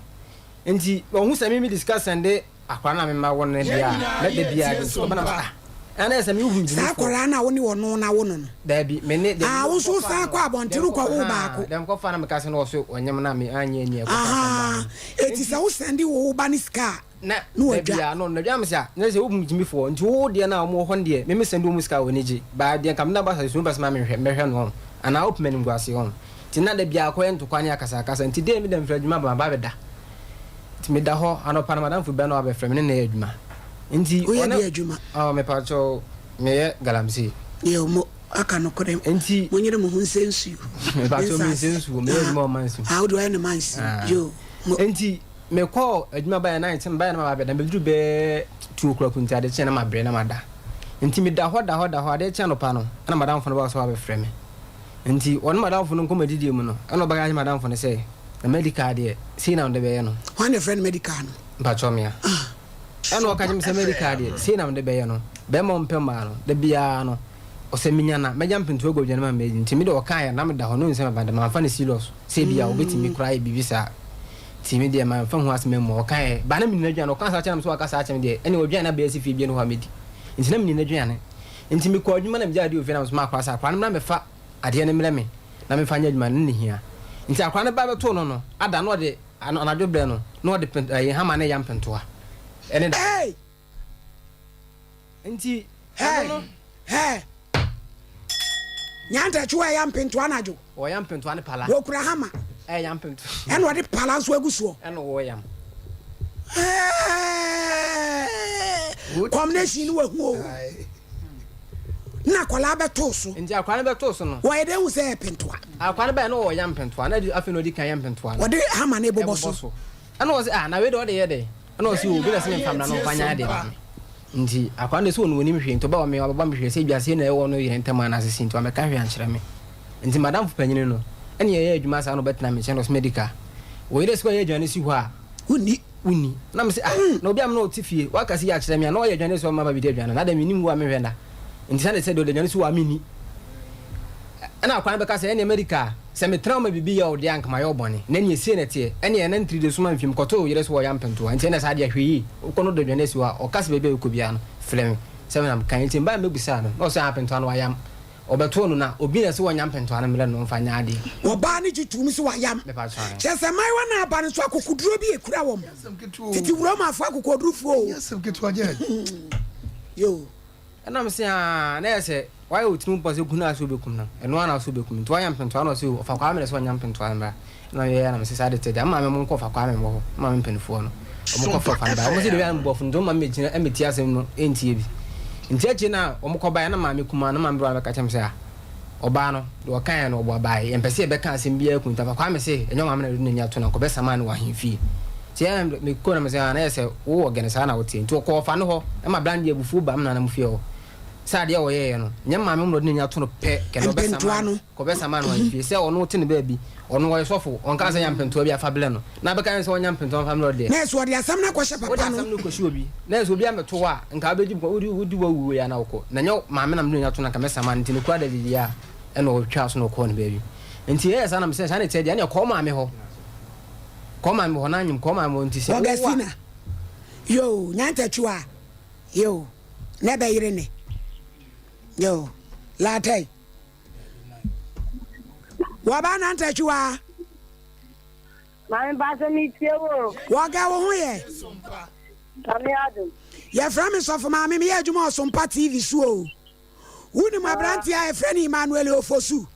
Nti ɔhu sɛ me mede sika sɛnde akwadaa no a mema wo no deɛ a, na da biara de nti ɔba na sɛ ah, ɛna yɛ sɛ me wohu Saa akwadaa no a wo ne ɔno na wo no no. Daabi, me ne deɛ Ah, wo nso wosan kɔ abɔnten wokɔ wo baako. Deɛ mekɔfa na meka sɛ na ɔso ɔnyem na me anyɛ ani ɛkɔfa asɛm baa ho. Eti sɛ wo sɛnde wo ba no sika a, Na na da wadwa. biara no ɔno me sɛ ah, na sɛ wobu gyimi foɔ nti wo deɛ no a wɔn wɔ hɔ no deɛ me me sɛnde wɔn sika a wɔn ani gye, baa deɛ nka me na ba sɛ sɛ ma menhwɛ mɛhwɛ no ɔn anaa wopɛ m'animguaseɛ ɔn. Nti na da biara kɔyɛ ntokwa ne akasakasa nti dee me da mfiri adwuma ba maba abɛda nti meda hɔ anɔpa no madamfo bi na wabɛfrɛ me ne na yɛ adwuma nti Woyɛ deɛ adwuma? Oh mepakyɛw meyɛ galamsey. Yɛ mo aka nokorɛ nti monyere mo ho nsɛ nsuo mepakyɛw mensɛ nsuo meyɛ adwuma wɔ mansi. Ah wode wayɛ no mansi yoo mo. Nti mekɔɔ adwuma baeɛ na nkyɛn baeɛ na maba abɛda mebɛduru bɛɛ 2 o'clock nti ade kyeɛ na mabrɛ na mada nti meda hɔ da hɔ da hɔ adeɛ kye anɔpa no ɛna madamfo no baa sɛ wabɛfrɛ me Nti ɔne madamfo no nkɔmmɔdidie mu no, ɛna ɔbɛka akyerɛ madamfo no sɛ, na medical deɛ, sei na mede bɛyɛ no. Hwan na ɛfrɛ no medical no? Mpakyɛw mea. Ɛna ɔka kyerɛ me sɛ medical deɛ, sei na mede bɛyɛ no. Bɛrima a ɔmpɛ mmaa no, da biara no, ɔsɛ menya no a, mɛgya mpentoa agu aduane mu ama madi. Nti me deɛ ɔkaeɛ no, na meda hɔ, na ɔnim sɛ maba, nti mamfa no serious sɛ ebia ɔbɛtumi koraa ayɛ biribi saa. Nti me deɛ mamfa ho asɛm ammua. Ɔkaeɛ, but na menim n'aduane, ɔkaa saa kyerɛ me sɛ waka saa akyerɛ me deɛ, ɛnneɛ ɔdwane no abɛyɛ sɛ fie biara nni hɔ a mɛdi. Nti na menim n'aduane. Nti mekɔɔ adwuma na megyaa adeɛ wɔ fie na mesomaa akwadaa sɛ akwadaa no mmra mmɛfa adeɛ no mmrɛ me na memfa nyɛ adwuma no na hia. Nti akwadaa no ba bɛtoo no no, ada na ɔde anadwo berɛ no na ɔde pent ɛyi hama no reyam pentoa ɛne da. Hey! Nti Hey! ɛno no. Hey! Nyantakyi wɔyam pentoa anadwo. Wɔyam pentoa ne pala. Wɔkura hama. Ɛyam pentoa. Ɛna ɔde pala nso agu soɔ. Ɛna wɔyam. Combination no wahu o. Na akwadaa bɛtoo so. Nti akwadaa no bɛtoo so no. Wɔyɛ dɛ hu sɛ ɛyɛ pentoa. Akwadaa no bɛyɛ na ɔyam pentoa na afei na ɔdi kan yam pentoa no. Ɔde hama no bobɔ so. Ɛna ɔsɛ ah na wei de ɔde yɛ dɛ. Ɛna ɔsɛ obi na sɛ memfa mmra no mfa nyɛ adeɛ ma me. Nti akwadaa no de sɛ ɔno ɔnim hwee nti ɔba me ɔbɛbɔ me hwee sɛ ebia sei na ɛwɔ no yere ntam anaasɛ sei nti wamɛka hwee ankyerɛ me. Nti madamfo panyini no ɛne yɛyɛ adwuma saa na ɔbɛtena me nkyɛn na ɔsɛ Medica wo yere sɛ ɔyɛ aduane si hɔ a wonni wonni na mese ah na obi a me ne ɔte fie waka sei akyerɛ me a na ɔyɛ aduane si hɔ ma ba bɛdi aduane na adɛn mennim wo a menhwɛ nna nti sɛne sɛ deɛ ɔde aduane si hɔ a menni ɛna akwadaa no bɛka sɛ ɛneɛ Medica sɛ metena hɔ ma biribi yɛ wo deɛ a anka mayɛ wo bɔne na ɛneɛ sei na ɛteɛ ɛneɛ ɛna ntiri de soma mfim kɔto wo yere so wɔ yam pentoa nti ɛneɛ saa deɛ hwɛ yie wokɔ no de aduane asi hɔ a ɔka sɛ baabi a wokɔ biara no frɛ me sɛ me na meka nti mbae mɛbusaa no na ɔsɛ ah pentoa no wayam Ɔbɛtoo no na obi na ɛsɛ wɔnya mpentoa no mmerɛ no mfa nyɛ adeɛ. Ɔbaa no gye toom sɛ wayam. Kyerɛ sɛ mmaayewa no a aba no nso akokoduro bi ekura wɔn. Tete Romafoɔ akokoɔdurufoɔ o. Ɛnyɛ asɛm ketewa Judge. Yoo. Ɛna me se aa na yɛ sɛ. Wayɛ wo tirim pɔ sɛ ku no a sɛ wobɛkum no, ɛno ara na sɛ wobɛkum. Nti wayɛ mpentoa na ɔse o, ɔfa Kwame na sɛ ɔnya mpentoa mmra. Ɛna meyɛɛ na mese saa de te deɛ, me maame mo nkɔ ɔfa Kwame wɔ hɔ, me maame mpanifoɔ no, ɔmo kɔ fa ɔfa no baeɛ. Ɔmo se deɛ wei a mebɔfo no nti ɔmo ma me bɛgyina mmɛtie asɛm no ntie bi. Nti akyire no a ɔmo kɔ baeɛ na maame kumaa no, maame berewa no bɛka kyerɛ me sɛ ah, ɔbaa no, deɛ ɔkaeɛ no ɔboa baeɛ, yɛmpɛ sɛ yɛbɛka asɛm biara ku nti afa Kwame se ɛnyɛ ɔmaame na ɔde n'ani ato no anka ɔbɛsamaa no wɔ ahemfie. Nti ɛɛ mekɔɔ na mese ah, na yɛ sɛ wowɔ gɛne saa na woteɛ. Nti ɔkɔɔ ɔfa no hɔ ma bra no deɛ abufuo baa me nana mo fie hɔ. Sɛ adeɛ a ɔyɛeɛ no, nyɛ maame mu na ɔde n'ani ato no pɛ kɛ na ɔbɛsama no, kɛ ɔbɛsama no ahemfie. Sɛ ɔno te ne baabi, ɔno ɔyɛ sɔfo, ɔnkaa sɛ nya mpentoa bi afa blɛ no, na abɛka ne sɛ ɔnya mpentoa mfa mbrɛ wo deɛ. Na ɛsɛ ɔde asɛm no akɔhyɛ papa no. Wode asɛm no kɔhyɛ obi, na ɛsɛ obi ammɛto wo a, nka wobɛdi bkɔ, wode wodi w'awu wei a na wokɔ. Na nyɛ maame na mede n'ani ato no anka mɛsama no, nti no kura da didi a, ɛna ɔtwaa so na ɔkɔɔ ne baabi. Nti ɛyɛ saa na mesɛ saa na ɛteɛ deɛ, ɛneɛ kɔ wo maame hɔ, kɔ wo maame hɔ na anyem, kɔ wo maame hɔ, nti sɛ wo a. Augustina, Yoo, Nyantakyiwa, yoo. na ɛbɛyere ne yo laatɛi wɔba nanta akyiwaa. Maame mpatsɔ mi tie wo. Wɔga wo ho yɛ. Nyame adom. Yɛfrɛ me sɔfo maame meyɛ adwuma wɔ Sompa TV so o. Wonim aberanteɛ a yɛfrɛ no Emmanuel Ofosu?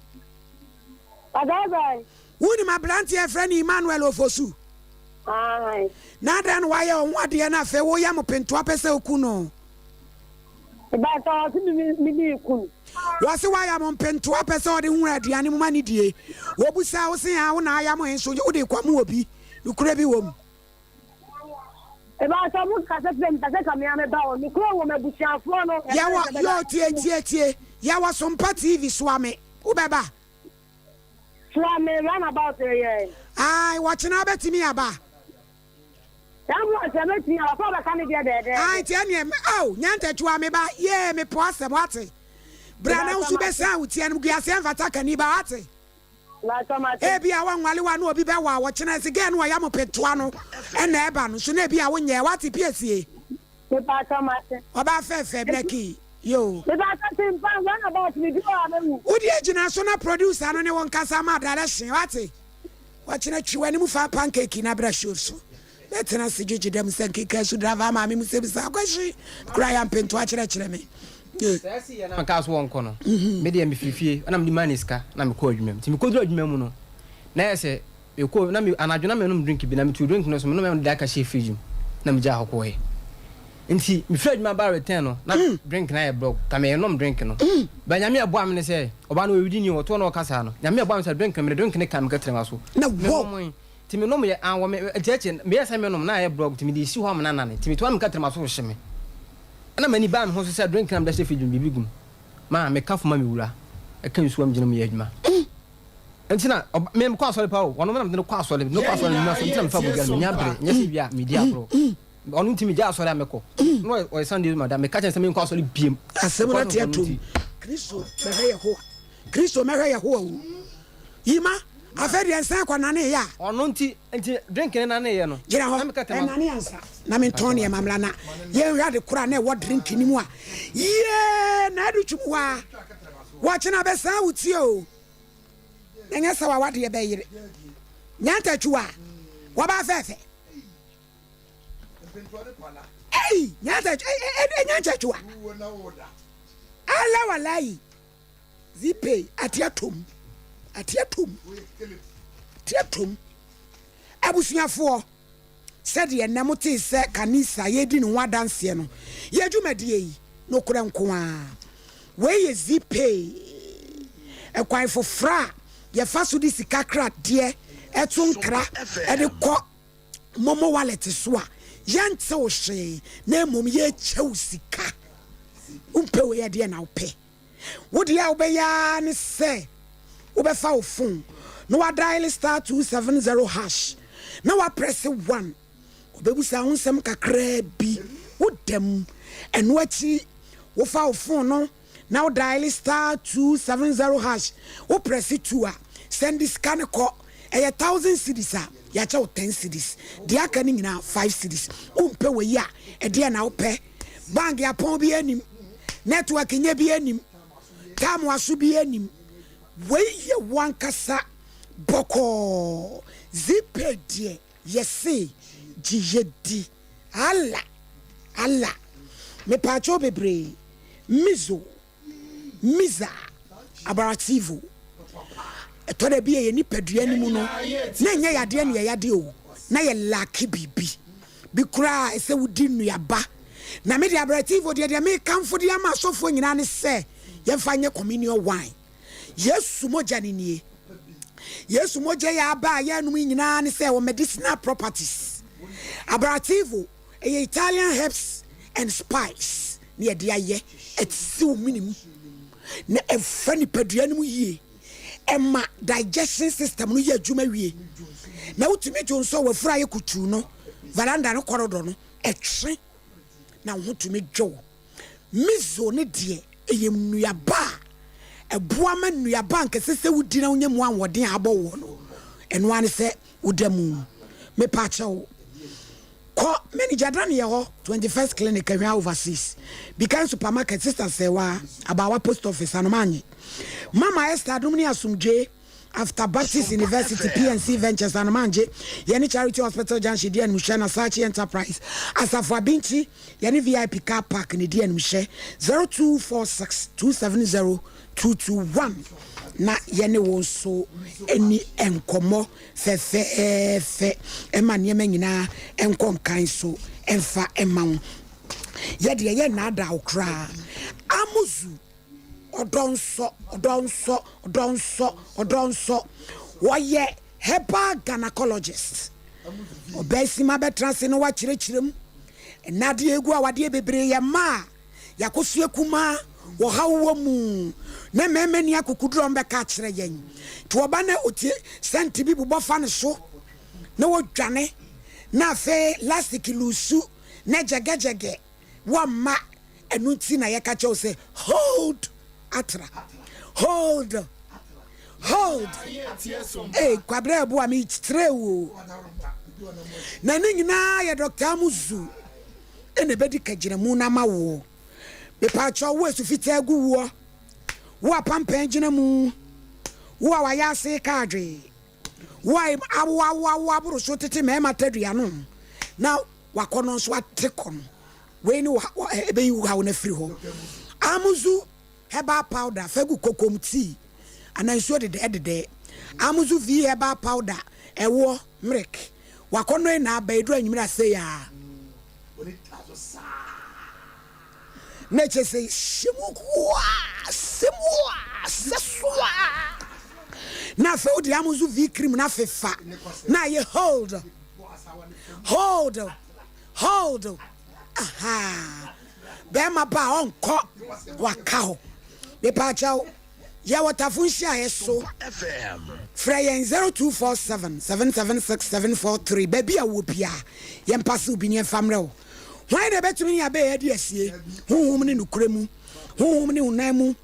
Wonim aberanteɛ a yɛfrɛ no Emmanuel Ofosu? Aane. Na adɛn na wayɛ wo ho adeɛ na afei woyɛ mo pentoa pɛ sɛ woku no? Mebakyɛ wɔse me me me reku no. Wɔse wayɛ mo mpentoa pɛ sɛ ɔde nwura aduane mu ma ne die. Wɔbusaa wo se aa wo na ayam he nso wode rekɔmo obi. Nokorɛ bi wɔ mu? Mebakyɛ mo kasa kyerɛ me pɛ sɛ ka me ara meba hɔ. Nokorɛ wɔ mu abusuafoɔ no. Yɛwɔ, yoo tie tie tie, yɛwɔ Sompa TV soa me, wobɛba? Soa me run about yɛ. Ae wɔkyena wobɛtumi aba. Saa mu ɔkyena mɛtumi aba sɛ ɔbɛka me deɛ dɛɛdɛɛdɛ. Ae nti ɛneɛ oh Nyantakyiwa me ba yee me po asɛm wate bra na wo nso bɛsan wo ti animguaseɛ mfata kani ba wate Ebia wɔnwale wo a na obi bɛwa wo ɔkyena ɛse girl no ɔya mo petoa no ɛna ɛba no nso na ebia wonyɛɛ wate piesie. Mepakyɛw mate. Ɔbaa fɛɛfɛ Becky yoo. Mepakyɛw te mpa run about me bi wɔ ha mɛwu. Wo deɛ gyina so na producer no ne wo nkasa ma direction wate. Ɔkyena twi w'anim fa pancake na bra show so. Bɛtena ase gyegye dɛm sɛ nkeka su driver maame mu sɛ bisa akwahye kura ya mpento akyerɛkyerɛ me. Saa si yɛ na mekaa so wɔnkɔ no, me deɛ mefiri fie na mede maa ne sika na mekɔɔ adwuma mu. Nti mekɔduru adwuma mu no, na ayɛ sɛ mekɔɔ na me anadwo na menom drink bi na metuu drink no so menom na mede aka hyɛɛ fridge mu na megyaa hɔ kɔɔɛ. Nti mefiri adwuma baa return no na drink no ayɛ blɔk ka menom drink no. But Nyame ɛboa me ne sɛ ɔbaa no ɔyɛ wudini ɔtoɔ na ɔka saa no Nyame ɛboa me sɛ drink no mede drink no kaa me kɛtrɛma so. Na wo. Menomee nti menom yɛ anwɔ me nti akyi meyɛɛ sɛ menom na ayɛ blɔk nti mede esi hɔ ama no anane nti metoa na me kɛtrɛma so rehye me. Ɛna m'ani baa me ho so sɛ drink no a mede ahyɛ fridge mu biribi gu mu ma meka fo ma me wura ɛka nsuo a megyina mu yɛ adwuma. Nti na ɔba me mekɔ asɔre paa o ɔno na mede no kɔ asɔre mede no kɔ asɔre menya so nti na mefa bodua no menya bere nyɛ sɛ wie a medi agorɔ. Ɔno nti megyae asɔre a mekɔ. Na ɔyɛ ɔyɛ Sunday ma da. Meka kyerɛ no sɛ menkɔ asɔre biem. Asɛm no Because ate of ɔno atom. nti. Kristo mɛhwɛ Yehowa. Kristo mɛhwɛ Yehowa o. Yima, afei deɛ nsan kɔ nane yɛ a. Ɔno nti, nti drink no nane yɛ no. Gyina hɔ, Na meka tɛm ɛnane ansa na mentɔn nneɛma mmra na yɛnhwɛ ade koro a na ɛwɔ drink no mu a. Yee, na adu twom hɔ a. Wɔkyena bɛsan wo ti o. Na nyɛ sɛ w'awadeɛ bɛyere. Nyantakyiwa, wɔbaa fɛɛfɛ. Ei, nyantakyiwa. Ala walayi. Zipei, ate atom. Ate atom. Ate atom. Abusuafoɔ, sɛdeɛ nnɛ motee sɛ Kanisa yɛredi ne ho adanseɛ no, yɛn dwumadie yi, nokorɛ nko ara. Wei yɛ Zipei, ɛkwan foforɔ a yɛfa so de sika kradeɛ to nkra de kɔ Momo wallet so a, yɛntew hwee na mmom yɛkyɛ wo sika. Wompɛ wei a, deɛ na wopɛ? Wo deɛ a wobɛyɛ ara ne sɛ wobɛfa wo phone na wadial star 270 hash na waprɛse 1. Ɔbɛbusa wo nsɛm kakraa bi, woda mu. Ɛno akyi wofa wo phone no na wo dial star 270 hash, wo prɛse 2 a, sɛnde sika no kɔ. Ɛyɛ thousand cedis a, yɛakyɛ wo ten cedis. Deɛ aka no nyinaa five cedis. Wompɛ wei a, ɛdeɛn na wopɛ? Bank apɔn biara nnim, network nyɛ biara nnim, tam aso biara nnim. Wei yɛ wo ankasa bɔkɔɔ. Zeepay deɛ yɛse gye yɛ di. Allah! Allah! Mepaakyɛw bebree. Mizo. Miza Abarativo. Ɛtɔ da bi a yɛn nipadua no mu no, na ɛnyɛ yadeɛ na yɛyade o, na yɛ lacke biribi. Bi koraa ɛsɛ wodi nnuaba. Na me deɛ Abarativo deɛ deɛ mekamfo de ama asɔfoɔ nyinaa ne sɛ yɛmfa nyɛ communion wine. Yesu mogya no nie. Yesu mogya yi aba a yɛnom yi nyinaa ne sɛ ɛwɔ medicinal properties. Abarativo ɛyɛ Italian herbs and spice na yɛde ayɛ. Ɛsiw mene mu na ɛfa nipadua no mu yie. Ɛma digestion system no yɛ adwuma wie. Na wotumi dwo nso a wafura ayɛ kutuu no, veranda no corridor no, ɛtwe na wo ho tumi dwo. Miso no deɛ, ɛyɛ nnuaba a ɛboa ma nnuaba a anka ɛsɛ sɛ wodi na wonya mu ahoɔden a abɔ woɔ no, ɛno ara ne sɛ woda mu. Mepaakyɛw, kɔ Manager Daniel hɔ, 21st Clinic, Ahwea Overseas, Bikan Supermarket, Sister Sɛwa, Abaawa Post Office, Anomanye. Mama Esther Adom ne Asomdwoe. After Baptist University, PNC Ventures, Anomangye, yɛne Charity Hospital Junction di animhwɛ na Sachi Enterprise, Asafo Abinkyi, yɛne VIP Car Park na ɛdi animhwɛ, 0246 270 221 na yɛne wo nso ɛni nkɔmmɔ fɛfɛɛfɛ ɛma nneɛma nyinaa ɛnkɔ nkan so ɛmfa ɛma wo. Yɛdeɛ yɛ nnaadaa wo koraa. Amuzu. Ɔdɔ nsɔ, ɔdɔ nsɔ, ɔdɔ nsɔ, ɔdɔ nsɔ. Wɔyɛ herbal gynecologist. Ɔbaa bɛtena ase na wakyerɛkyerɛ mu. Ɛnna adeɛ egu awadeɛ bebree yɛ mmaa a yɛakɔsua kumaa wɔhaw wɔ mu na mmarima ni akokoduro a wɔbɛka akyerɛ yɛn. Nti ɔba na ɔtie sɛnte bi bobɔ fa ne so na wɔdwane na afei lastic lusu na gyɛgɛgyɛgɛ wɔmma. Ɛno nti na yɛka kyerɛ wo sɛ hold atra hold hold ee kwabrɛ ɛbo a mekyerɛ wo na ne nyinaa yɛ Dr. Amuzu ɛna ɛbɛdi kagyinamu no ama woɔ. Mepaakyɛw wo asu fitaa gu woɔ, wo a pampɛn gyina mu, wo a wayɛ ase ka adwe, wo a awoawoawo aboro so tete mmarima tadua no na wakɔ no nso ate kɔ no. Wei ne ɛbɛyi wo haw no afiri hɔ. Amuzu herbal powder fa gu kokom tea anaa nsuo dedɛɛdedɛɛ. Amuzu V herbal powder ɛwoɔ mmerek. Wakɔnnɔ yi na aba ɛduru anwummerɛ asei a na ɛkyɛ sɛ hyɛ mu waa sɛ mu waa sɛ so a na afei wode Amuzu V cream no afefa na ayɛ hold hold. Hold ahaa bɛɛma ba a ɔnkɔ waka hɔ mepaakyɛw yɛ wɔ tafo nhyiaeɛ so frɛ yɛn 0247 776 743 baabi a wɔ bia yɛmpa se obi ne yɛmfa mmerɛ wo hwan na ɛbɛtumi ne abɛɛ adi asie honhom ne nokorɛ mu honhom ne honam mu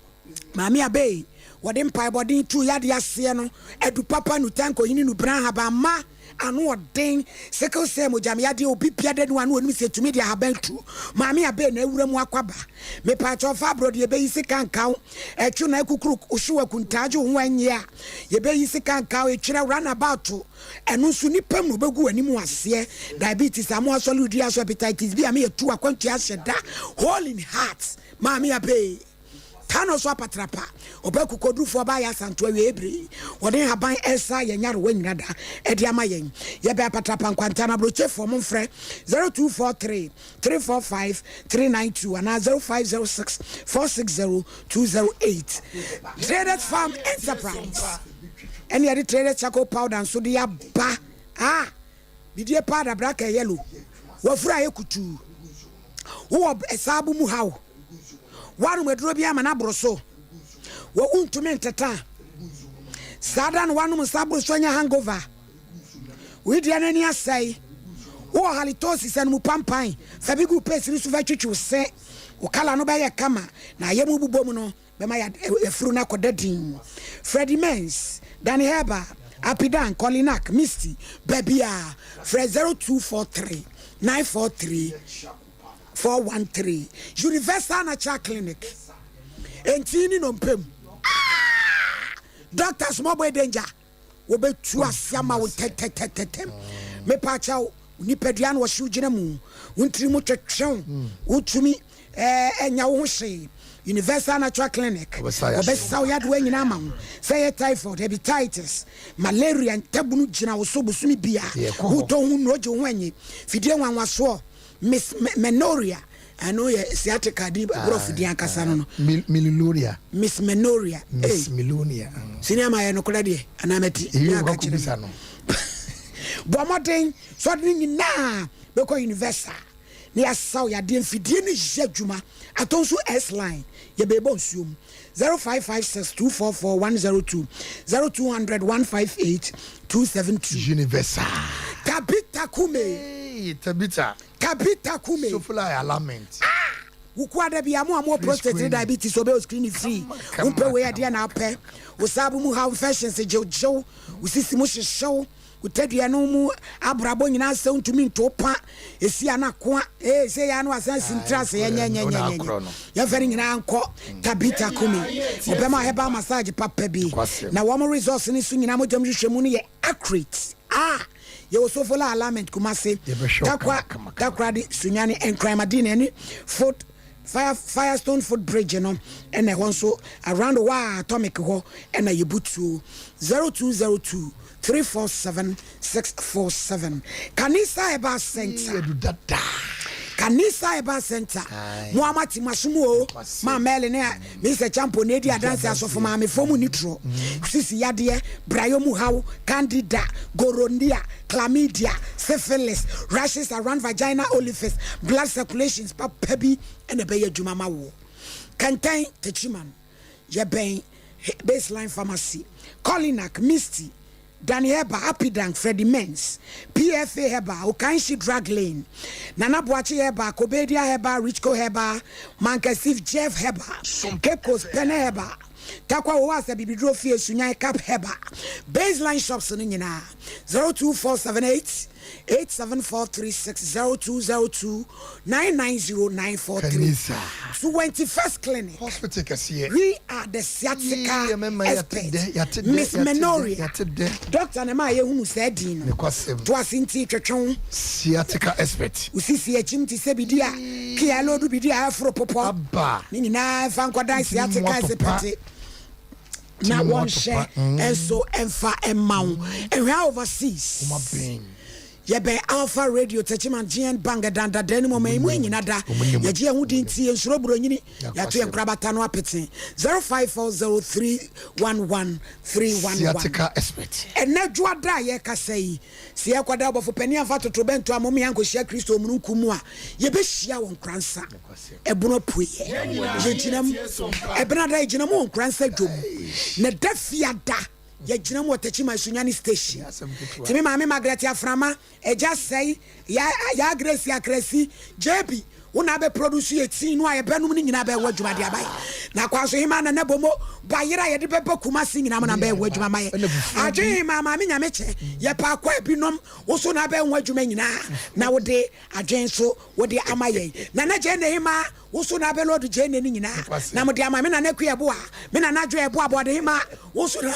Maame Abey, wɔde mpaebɔden tuu yadeɛ aseɛ no, adu papa, nuta, nkohini, nubena, ahabamma, ano ɔden, sickle cell, mogyameyadeɛ, obi biada ni hɔ a na ɔnim sɛ ɛtumi de ahaban tu. Maame Abey na awura mu akwaba. Mepaakyɛw fa aborɔ deɛ yɛbɛyi sika nka wo, ɛtwo na akukuru wohyew akuntaagye wo ho ɛnyɛ a, yɛbɛyi sika nka wo, ɛtwerɛ run about, ɛno nso nipa mu na ɔbɛgu w'anim aseɛ, diabetes, amoa sɔle dua so, hepatitis B, ame yɛtu akwantua ahyɛ da, hole in heart. Maame Abey. Tano so apatrapa, ɔba kukodurufoɔ ɔba ayɛ asanto awieɛ bere yi, wɔde nhaban ɛresa yɛn nyarewa nyina da ɛde ama yɛn. Yɛbɛn apatrapa nkwanta no abrokyefoɔ momfrɛ 0243 345 392 anaa 0506 460 208. Traders Farm Enterprise ɛne yɛde Traders Charcoal Powder nso de aba. Ah! Bidie powder braka yellow, wafuru ayɛ kutuu, wowɔ ɛsaabo mu haw. Woanom aduro bi ama no aboro so. Wɔ wontumi nteta. Saa da no woanom nsa aboro so anya hangover. Wo deɛ no ani asɛe. Wowɔ halitosis anomu pampan. Fa bi gu paste no so fa twitwi wo se. Wo kala no bɛyɛ kama na ayɛ mu bobɔ mu no bɛma yafuru no akɔda din. Freddie Mens, Danny Herbal, Apidan, Colinac, Misty, baabiara frɛ 0243 943 413 Universal Natural Clinic Ntin ne nnompe mu ah! Doctor small boy danger wɔbɛtu ase ama wo ntɛntɛntɛntɛm mepaakyɛw wo nipadua no wɔhyew gyina mu wo ntiri mu twetwew wotumi ɛnya wo ho hyee. Universal Natural Clinic, wɔbɛsa wo yadewa nyinaa ama wo, sɛ ɛyɛ typhoid, hepatitis, malaria, ntabunu gyina wo so bosome bia, wotɔ ho nnuro gye wo ho anyi, fidie nwanwasoɔ, Miss Menoria, ɛno yɛ sciatica din borɔfo din ankasa no no. Miluloria. Miss Menoria. Miss Milonia. Sini ama yɛ nokorɛ deɛ anaa mati. Eyi yɛ kɔkɔ bisa no. Bɔ mmɔden sɛ ɔde ne nyinaa bɛkɔ Universal na yɛasaw yadeɛ mfidie no yɛ adwuma atɔ nso S line yɛ bɛɛbɔ nsuo mu 0556 244 102 0200 158 272. Universal. Tabitha Kume. Hey, Tabitha. Tabitha Kume. Sofla alignment. Ah! Wukua da bia mo a mo prostate ne diabetes obe o screen free. Wopɛ wei adeɛ na apɛ. Wo saabu mu haw infections gyewgyew. Wo sisi mu hyehyew. Wo tadua no mu abrabɔ nyinaa sɛ wontumi nto pa. Esi ana koa. Ee sɛ ya no asan si ntira sɛ yɛnyɛ nyɛ nyɛ nyɛ. Yɛmfa ne nyinaa nkɔ Tabitha Kumi. Ɔbɛma herbal massage papa bi. Na wɔn results ne so nyinaa mogyam hwehwɛ mu no yɛ accurate. Ah! Yɛwɔ Sofola Alignment Kumasi, Tarkwa, Takoradi, Sunyani, Nkran, Madina ne Foot Fire Firestone Foot Bridge no ɛna ɛhɔ nso around hɔ a Atomic hɔ ɛna yɛbutuo 0202 347 647 Kanisa Herbal Center Kanisa Herbal Center mo a moate mo aso mu o ma Mɛle ne Mr. Champo na edi adanse asɔfo maamefo mu ni torɔ sisi yadeɛ brayɔ mu haw candida gonorrhea chlamydia syphilis rashes around vagina orifice blood circulations papa bi ɛna ɛbɛyɛ adwuma ma woɔ kɛntɛn Techiman yɛbɛn Baseline Pharmacy Colinac Misty Danny Herbal, Apidank, Freddie Mens, PFA Herbal, Okanshi Drug Lane, Nana Boakye Herbal, Kobedia Herbal, Richco Herbal, Mankesif Jeff Herbal, Cape Coast Pene Herbal, Tarkwa Oase Abibiduro Fie Sunyani Cap Herbal, Baseline Shops no nyinaa, 02478 87436 0202 990943. Kanisa. 21st Clinic. Hospital kɛseɛ. We are the sciatica Yee, mɛma yɛate expert. dɛ, yɛate dɛ, Miss yɛate dɛ, Menoria. yɛate dɛ. Doctor na ɛma yɛhunu saa din no. Nokwasɛm. To ase nti twetwe wo. Sciatica expert. Wo sisi akyim te sɛ bidi a kia lodu bidi a ɛforo popɔ. Aba. Ne nyinaa ɛfa nkɔdan Ntini mu sciatica ato pa. expert. Na Ntini mu ato wɔnhyɛ pa. nso ɛmfa mma wo. Nhwɛ overseas. Kuma ben. Yɛbɛn Alpha Radio Techiman GN Bank dan dadaa no mu ɔman yi mu nyina da. Yɛgye yɛn ho di nti yɛnsuro buronyini. Yɛato yɛn nkorabata no apete. 0540311311. Sciatica expert. Ɛnnɛ dwoada a yɛrekasa yi, sɛ yɛrekɔda ɔbɔfo panin amfa totorobɛnto ammɔ me ankɔhyia Kristo omununkum mu a, yɛbɛhyia wɔ Nkoransa ɛbono apueɛ. Yɛgyina mu. Ɛbenada yɛgyina mu wɔ Nkoransa dwom. Na da fiada Yɛgyina mu wɔ Techiman Sunyani station. Nti me maame Margaret Aframa, Agya Sɛe, Yaa Grace Akrasi, JB, wo na abɛ produce yɛ tea no a yɛbɛnom no nyinaa bɛyɛ wo adwuma de aba yɛ. Na Kwaso Hemaa Nana Bomo, bayerɛ a yɛde bɛba Kumasi nyinaa mo na bɛyɛ ho adwuma ma yɛ. Adwen Hemaa Maame Nyamekyɛ, yɛpɛ akɔ ebinom, wo so na abɛyɛ ho adwuma nyinaa na wode adwen nso wode ama yɛn. Nana Jane Hemaa, Wo so na abɛ load gyeene no nyinaa na mo de ama me nana Akua Ɛboa, me nana Adwoa Ɛboa Aboadehemaa, wo so na. Wo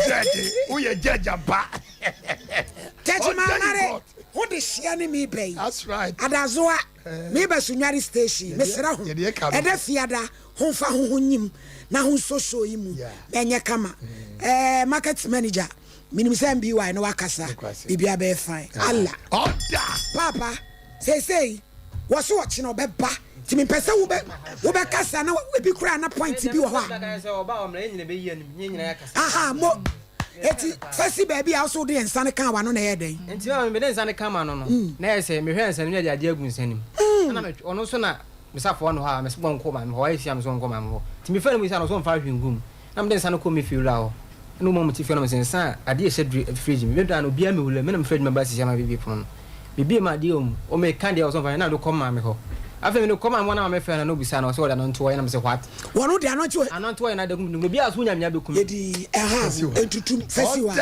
judge, wo yɛ judge ampa. Judge Mamare, ho de hyia ne me bɛ yi. That's right. Adazoa, me bɛ Sunyani station, mesrɛ ho, ɛdɛ fiada, ho nfa ho ho nyim na ho nso show yi mu na ɛnyɛ kama. Eh, market manager, menim sɛ MBY no wakasa, biribiara bɛyɛ fine. Allah. Order. Papa. Seesei wɔse ɔkyena ɔbɛba nti mempɛ sɛ wobɛ wobɛkasa na ebi koraa na point bi wɔ hɔ a aha mo eti fɛsi baabi a wosɛ wode nsa no kaa w'ano na ɛyɛ dɛn. Nti maame mede nsa no ka m'ano no na ɛyɛ sɛ mehwɛ nsa no mu na ɛde adeɛ agu nsa no mu ɛna metwe ɔno nso na mesafoa no hɔ a mese wɔnkɔ maame hɔ wayɛ fie a mese wɔnkɔ maame hɔ nti mefrɛ no mu sɛ no ɔsɛ ɔmfa hwee ngu mu Na mede nsa no kɔɔ me fiewura hɔ, ɛna wɔmaa me ti fie hɔ na mese nsa a adeɛ ɛhyɛ dri fridge mu, meduaa no obiara mmɛwura mu, me na mefiri adwuma baa sisi ama bebie pono no, mebie mu a adeɛ wɔ mu, o meka deɛ ɔsɛ ɔmfa nyɛ na mede kɔ maame hɔ, afei mede kɔ maame hɔ na maame frɛ no na ɔbisa no ɔsɛ ɔde ano ntoɔ yɛ na mese what? Wɔn de ano ntoɔ. Ano ntoɔ yɛ na ade gu me obiara so wonya menya bɛku me. Yɛdi ɛha ntutum fɛsi hɔ a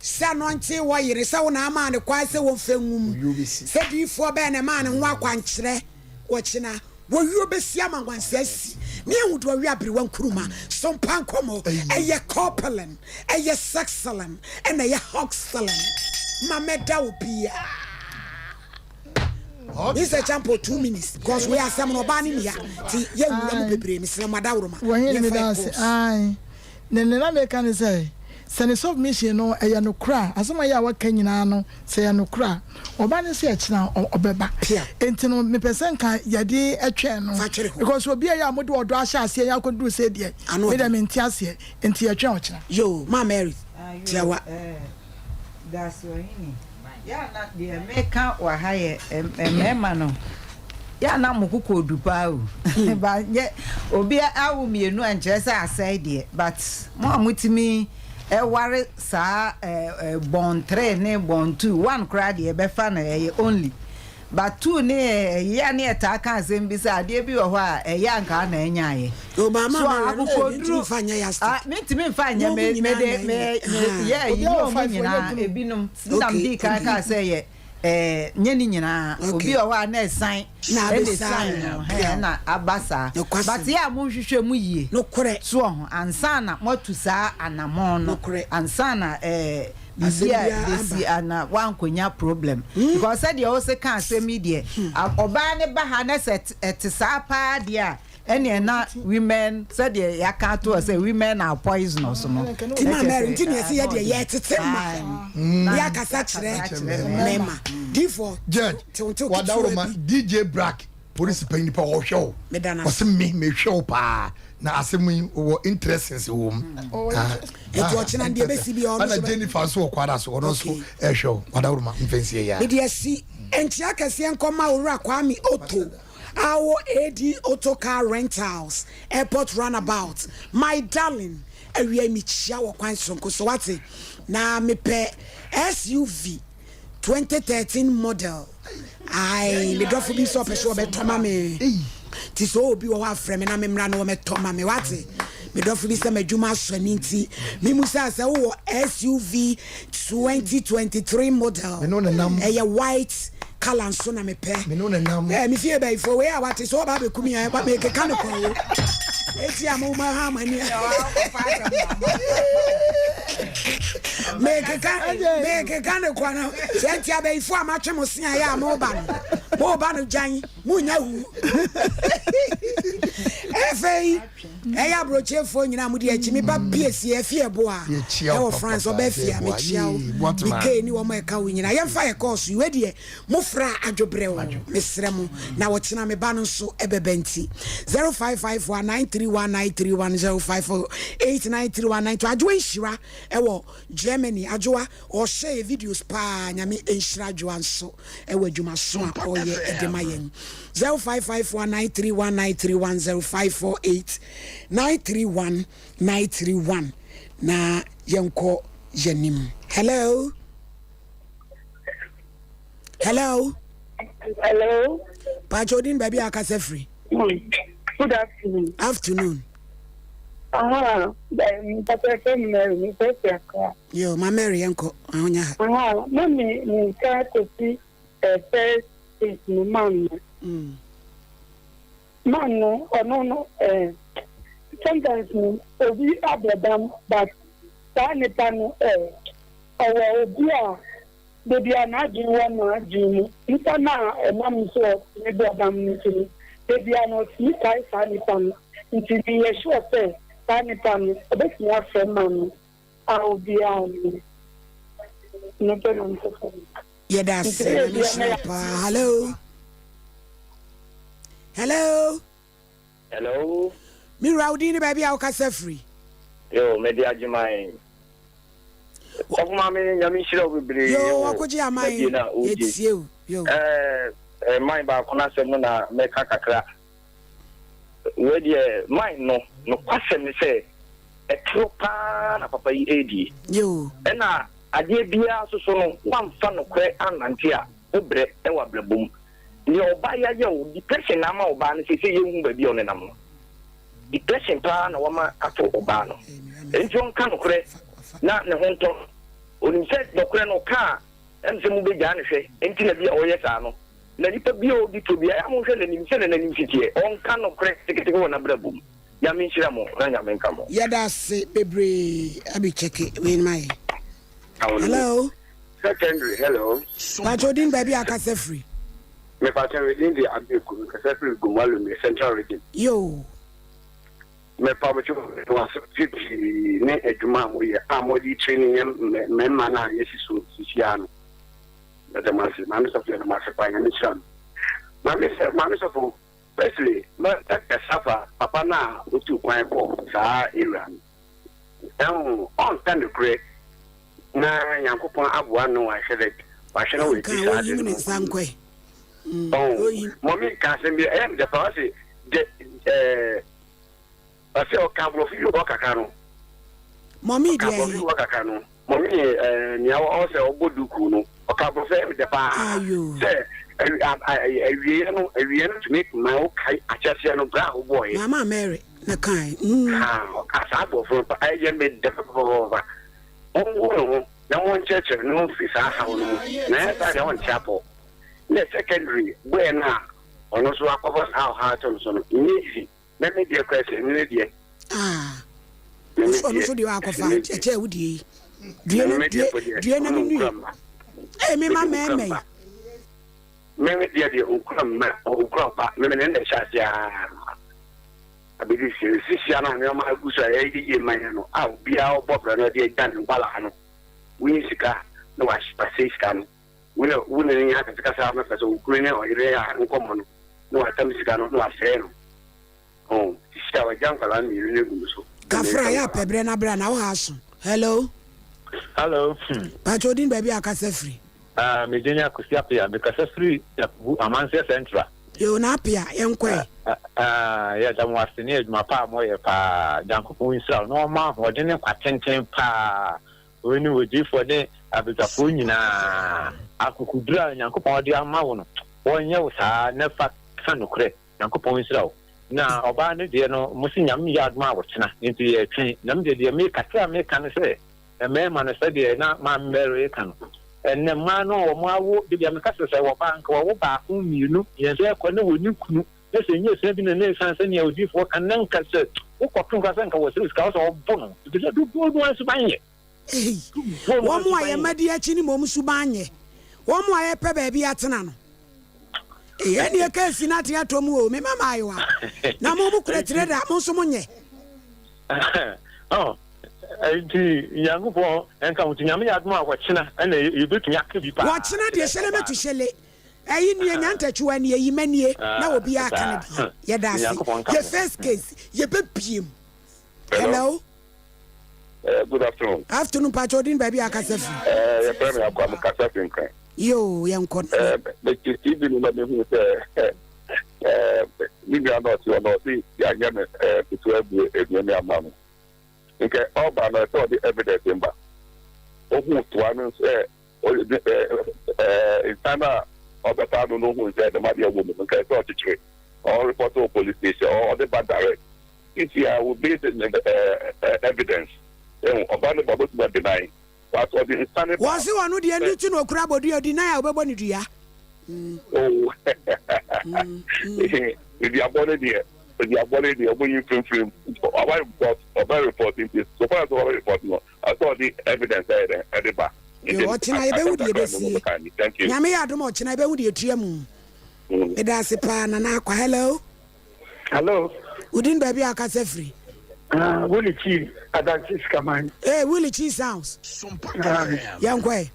sɛ ano nte wɔ yere sɛ wo na amaa no kwan sɛ wɔmfa ngu mu, sɛ diyifoɔ bɛn na ɛmaa ne ho akwankyerɛ ɔkyena. Wɔwio bɛsi ama nwansa asi ne ahu deɛ ɔwe aberewa nkuruma so mpa nkɔmmɔ. Ɛyɛ kɔpelin, ɛyɛ sexelin, ɛna ɛyɛ hoxelin. Ma mɛda obiara. Mr. Champo 2 minutes because wei asɛm no ɔbaa ne nia nti yɛnwura mu bebree, mesrɛ mo adaworoma. Wɔhene, yɛmfa meda yɛ ase. calls. Ae, ne na meka ne sɛ ne submission no ɛyɛ nokorɛ a, asɛm a yɛ a waka nyinaa no sɛ ɛyɛ nokorɛ a, ɔba ne sɛ ɛkyena ɔbɛba. Enti no mepɛ sɛ nka yɛde ɛtwɛn no because obi a yɛ a mode ɔdɔ ahyɛ aseɛ yɛ akɔduru sɛ deɛ Ano me deɛ ɔden. Mente aseɛ, enti yɛtwɛn ɔkyena. Yo, Ma Mary tiawa. Dase ɔhene. Yɛ a na deɛ meka wɔ ha yɛ mmarima no, yɛ a na mo koko du paa o. Ba nyɛ obi awo mmienu a nkyerɛ sɛ asɛe deɛ, but mo a motumi ɛware saa born three ne born two, one koraa deɛ ɛbɛfa no ɛyɛ only, but two ne ɛyɛ a ne yɛtaa ka asɛm bi sɛ adeɛ bi wɔ hɔ a ɛyɛ anka na ɛnyaayɛ so akokoduru ah, mentumi nfa nyɛ me me de me me yɛ ɛyi ne ɔmo nyinaa ebinom nam di kan kaa sɛ yɛ nyɛ ne nyinaa. Obi wɔ hɔ a na ɛsan ɛna ɛsan no hɛn na aba saa, but yɛ a monhwehwɛ mu yie so ɔho ansa na moatu saa anammɔn no, ansa na biribi a bɛsi ana wankonya problem, because sɛdeɛ ɔsɛ ka asɛm yi deɛ, ɔbaa ne ba ha na sɛ ɛte saa paa deɛ a, ɛneɛ na women, sɛdeɛ yɛaka ato hɔ sɛ women are poisonous no. Nti Ma Mary, nti ne yɛsɛ yɛdeɛ yɛtete ma yɛakasa kyerɛ mmarima difoɔ. Judge wadawuroma, DJ Brack, polisi panyin nipa ɔhwɛ wo, ɔsɛ me mehwɛ wo paa na asɛm yi wɔ interests wɔ mu. Nti ɔkyena deɛ bɛsi bi ɔno. Ɛna Jennifer nso wɔ kwada so, ɔno nso ɛhwɛ wo. Wadawuroma, mfɛnsie yɛ. Mede asi nkyia kɛseɛ nkɔma Owura Kwame Otto awɔ AD Auto Car Rentals, Airport Runabout. My darling, awia mekyia wɔ kwan soronko so, wate? Na mepɛ SUV 2013 model. Ai, me dɔfo bi sɛ ɔpɛ sɛ ɔbɛtɔ ma me, nti sɛ obi wɔ hɔ afrɛ me na memmra na wɔmɛtɔ ma me, wate? Me dɔfo bi sɛ m'adwuma asɔ ani, nti memu sɛ wowɔ SUV 2023 model, ɛyɛ white colour nso na mepɛ. Me fie bɛyifo wei a wate sɛ ɔba abɛku mi a, mekeka no kɔ o, eti a mo ma ha amani, mekeka ne kɔ no sɛ nti abɛyifo a matwe mo se a yɛ a moba no, moba no gyan monya hu. Afei ɛyɛ aburokyefoɔ nyinaa mode akyi meba piesie afie ɛboa ɛwɔ France, ɔbɛ fie a mekyia wo mekee ne wɔn a ɛka wo nyinaa. Yɛmfa yɛ kɔɔso yi wei deɛ mofra adwobrɛ o, mesrɛ mo, na wɔkyena me ba no nso ɛbɛbɛ, nti 0554 931 931 054 8931 92. Adwoa nhyira ɛwɔ Germany, Adwoa ɔhyɛ yɛ videos paa. Nyame nhyira Adwoa nso ɛwɔ adwumaso a ɔyɛ ɛde ma yɛn. 0554 931 931 0548 931 931 na yɛnkɔ yɛnim. Hello, hello. Hello. Pàtó odin, baabi a akasa firi. Good afternoon. Afternoon. Aha, Papa FM Mary, me first Accra. Yo, Ma Mary, yɛnkɔ ahonya ha. Aha, na me nka kosi first state no man no. Man no, ɔno no, sometimes no, obi abɔ dam, but saa nipa no, ɔwɔ obi a beebi a n'adwene wɔ n'adwene mu. Nipa no a ɛnam so ɔtumi bɔ dam no nti no, beebi a na ɔtumi kae saa nipa no. Nti meyɛ sure sɛ saa nipa no, ɔbɛtumi afrɛ man no a obiara no. No pɛ na mpɛ sɛ. Yɛda ase, Nyame hyira paa. Hello, hello. Hello. Me wura, wo din ne baabi a wokasa firi. Yo, mede agyeman. Sɔfo maame, Nyame nhyira wo bebree. Yo, wakɔgye aman, yɛtie o. Yo. Man baako n'asɛm no na mɛka kakra. Wei deɛ, man no, nokwasɛm ne sɛ ɛtoro paa na papa yi ɛredie. Yo. Ɛna adeɛ biara soso no, woamfa nokorɛ annante a, wobrɛ ɛwɔ abrabɔ mu. Nea ɔbaa yi ayɛ wo, depression na ama ɔbaa no sɛ yɛnhu baabi a ɔnenam no. Depression paa na wama ato ɔbaa no. Enti ɔnka nokorɛ na ne ho ntɔ. Onim sɛ nokorɛ no ɔka a, ɛm sɛ mobɛgyaa no hwɛ. Enti na bi a ɔyɛ saa no. Na nipa bi a ɔdi to bi a, ɛyɛ a monhwɛ n'anim sɛdeɛ n'anim si teɛ. Ɔnka nokorɛ ketekete wɔ n'abrabɔ mu. Nyame nhyira mo na Nyame nka mo. Yɛda ase bebree. Abi kyɛke wei no ma yɛ. Hello. Secondary, hello. Pacho, din, baabi a akasa firi. Mepakyɛ me din de Abeku, mekasa firi Gomua Lomé, Central Region. Yoo. Mepamokyɛ meda mo ase pii ne adwuma a moyɛ a mode training yɛ mmarima no a yɛsi so sisi ara no. Meda mo ase. Maame Sɔfo yɛda mo ase paa, Nyame nhyira mo. Maame sɛ Maame Sɔfo, firstly mɛkasa fa papa no a otuu kwan kɔɔ saa area no. Ɛho ɔnka nokorɛ na Nyankopɔn aboa no wahwɛ dɛ wahwɛ na wadi saa ade no ho. Ɔho mɔmi ka asɛm bi ɛyɛ me dɛ paa ɔse de ɛɛ ɔse ɔka aborɔfo bi wɔ kakra no. Mɔmi deɛ. Ɔka aborɔfo bi wɔ kakra no. Mɔmi ɛɛ nea ɔsɛ ɔbɔ duku no ɔka aborɔfo ɛyɛ me dɛ paa sɛ awieɛ no awieɛ no tumi ma wokae akyɛseɛ no berɛ a wobɔɔyɛ. Mama Mary. na kae. Mm. Ha, ɔka saa aborɔfo no pa, ɛyɛ me dɛ papapapaapa. Mongu ne ho na monkyerɛkyerɛ no mfiri saa haw no mu, na ɛnyɛ saa deɛ ɔnte apɔ. Na secondary boy no a ɔno nso akɔfa saa ɔhaw ato no so no, nyɛ easy. Na me deɛ koraa sɛ ne deɛ. Ah, ɔno nso deɛ akɔfa ɛkyɛ wo deɛ yi. Due na due due na me nue. Ee me ma mɛɛmɛ yi. Me me deɛ deɛ okura mma okura ɔba me me ne na ɛhyɛ aseɛ aa abɛdi sie sisia no a nneɛma agu so a ɛyɛ yie ma yɛn no a obiara ɔbɔ brɛ no ɛde agya ne nkwadaa no wonyi sika na wasɛe sika no wo ne wo ne ne nyɛ akasakasa a mɛpɛ sɛ okunu ne ɔyere a nkɔmmɔ no na watam sika no na wasɛe no oh sisi a wagya nkwadaa mmienu no agu no so. Kafra yɛ apɛ brɛ na bra na wo ha aso. Hello. Hello. Pacho odin baabi a kasa firi. Ah, me din Akosi Apea. Me kasa firi Yakubu Amanseɛ Central. Yo, na Apea, yɛn kɔ ɛ. Ah, yɛ da mo ase ne adwuma pa a mo yɛ paa. Nyankopɔn nhyira wo na ɔma ahoɔden ne nkwa tenten paa. Wei ne odiyifoɔ ne abadwafoɔ nyinaa. Akokoduru a Nyankopɔn de ama wo no, wɔnyɛ wo saa na fa ka nokorɛ. Nyankopɔn nhyira wo. Na ɔbaa no deɛ no mo se Nyame yɛ adom a ɔkyena nti yɛtwɛn. Na me deɛ deɛ me kakra a meka ne sɛ mmarima no sɛdeɛ na maame Mary reka no ɛnɛ mmaa no a wɔn awo debia meka sɛ sɛ wɔba nka wɔwo baako mmienu mmiɛnsa ɛkɔ na wɔni kunu na sɛ nyɛ sɛ bi na ne nsan sɛnea odiifoɔ ka na nka sɛ wokɔto nka sɛ nka wɔsrɛ sika wɔ sɛ ɔbo no ɛfiri sɛ dodoɔ no ara suban yɛ. Ei, wɔn a yɛn mma di akyi no mmom suban nyɛ wɔn a yɛpɛ baabi atena no. Ei, ɛnneɛ keesi no ate atɔ mu o, me mma mmaayewa. Na mo, mo kura tire da, mo nso monyɛ. Oh, nti Nyankopɔn nka ho nti Nyame yɛ adom a wɔkyena ɛna yɛbɛtumi aka bi paa. Wɔkyena deɛ hyɛlɛ mɛtu hyɛlɛ. Ɛyi nie nyantakyiwa nie yi manie na obiara ka ne deɛ. Yɛda ase. Yɛ first case yɛbɛbiem. Hello. Eh, good afternoon. Afternoon, Pacho, odin baabi akasa firi. Eh, yɛfrɛ me Akwa, mekasa firi Nkran. Yo, yɛnkɔ no. Eh, mete TV no na mehu sɛ eh, me nua na ɔte hɔ na ɔse yɛanyɛ no eh, ketewa abue aduane ama no. Nkɛ ɔba no ɛsɛ ɔde evidence mba. Ohun toa no sɛ nsa no a ɔbɛfa no no ohun sɛ dɛm adeɛ wɔ mu no nka ɛsɛ ɔkyekyere ɔrepɔt wɔ police station ɔde ba direct. Sisi a wo base evidence ehu ɔba no ba obetumi a deny but ɔde nsa ne ba. Wɔse ɔno deɛ ɛno nti na ɔkura abɔdua ɔdeny a wobɛbɔ no dua. Oh duabɔ no deɛ duabɔ no deɛ ɔmo yi mfimfini ɔba report ɔbɛ report nti so far as ɔbɛ report no ɛsɛ ɔde evidence ɛyɛ dɛ ɛde ba. Yo ɔkyena yɛbɛhu deɛ ɛbɛsie Nyame yɛ adom a ɔkyena yɛbɛhu deɛ ɛtua mu Medaase paa Nana Akwa Hello. Hello. Wo din baabi a akasa firi. Ah, Willie Chi, Adansi Sikaman. Hey, Willie Chi's house. Ah. Yɛn kɔ ɛ.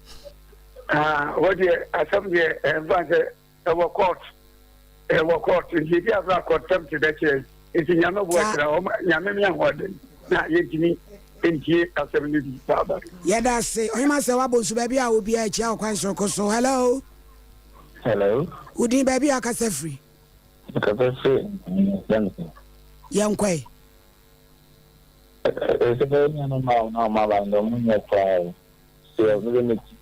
Ah, wɔ deɛ asɛm deɛ ɛnfa sɛ ɛwɔ court ɛwɔ court nti ebi afra contempt bɛkyerɛ nti nyame bo ɛkyerɛ wɔn nyame mi ahoɔden na yɛntumi ntie asɛm no bi baaba. Yɛda ase ɔhema sɛ wabɔ nsu baabi a obiara akyia ɔkwan soroko so. Hello. Hello. Wo din baabi a akasa firi. Mekasa firi Dɛmse. Yɛnkɔ ɛ. Ɛsɛ sɛ nuanom a wɔn a wɔaba no deɛ wɔnyɛ koraa o. Sɛ mede me ti.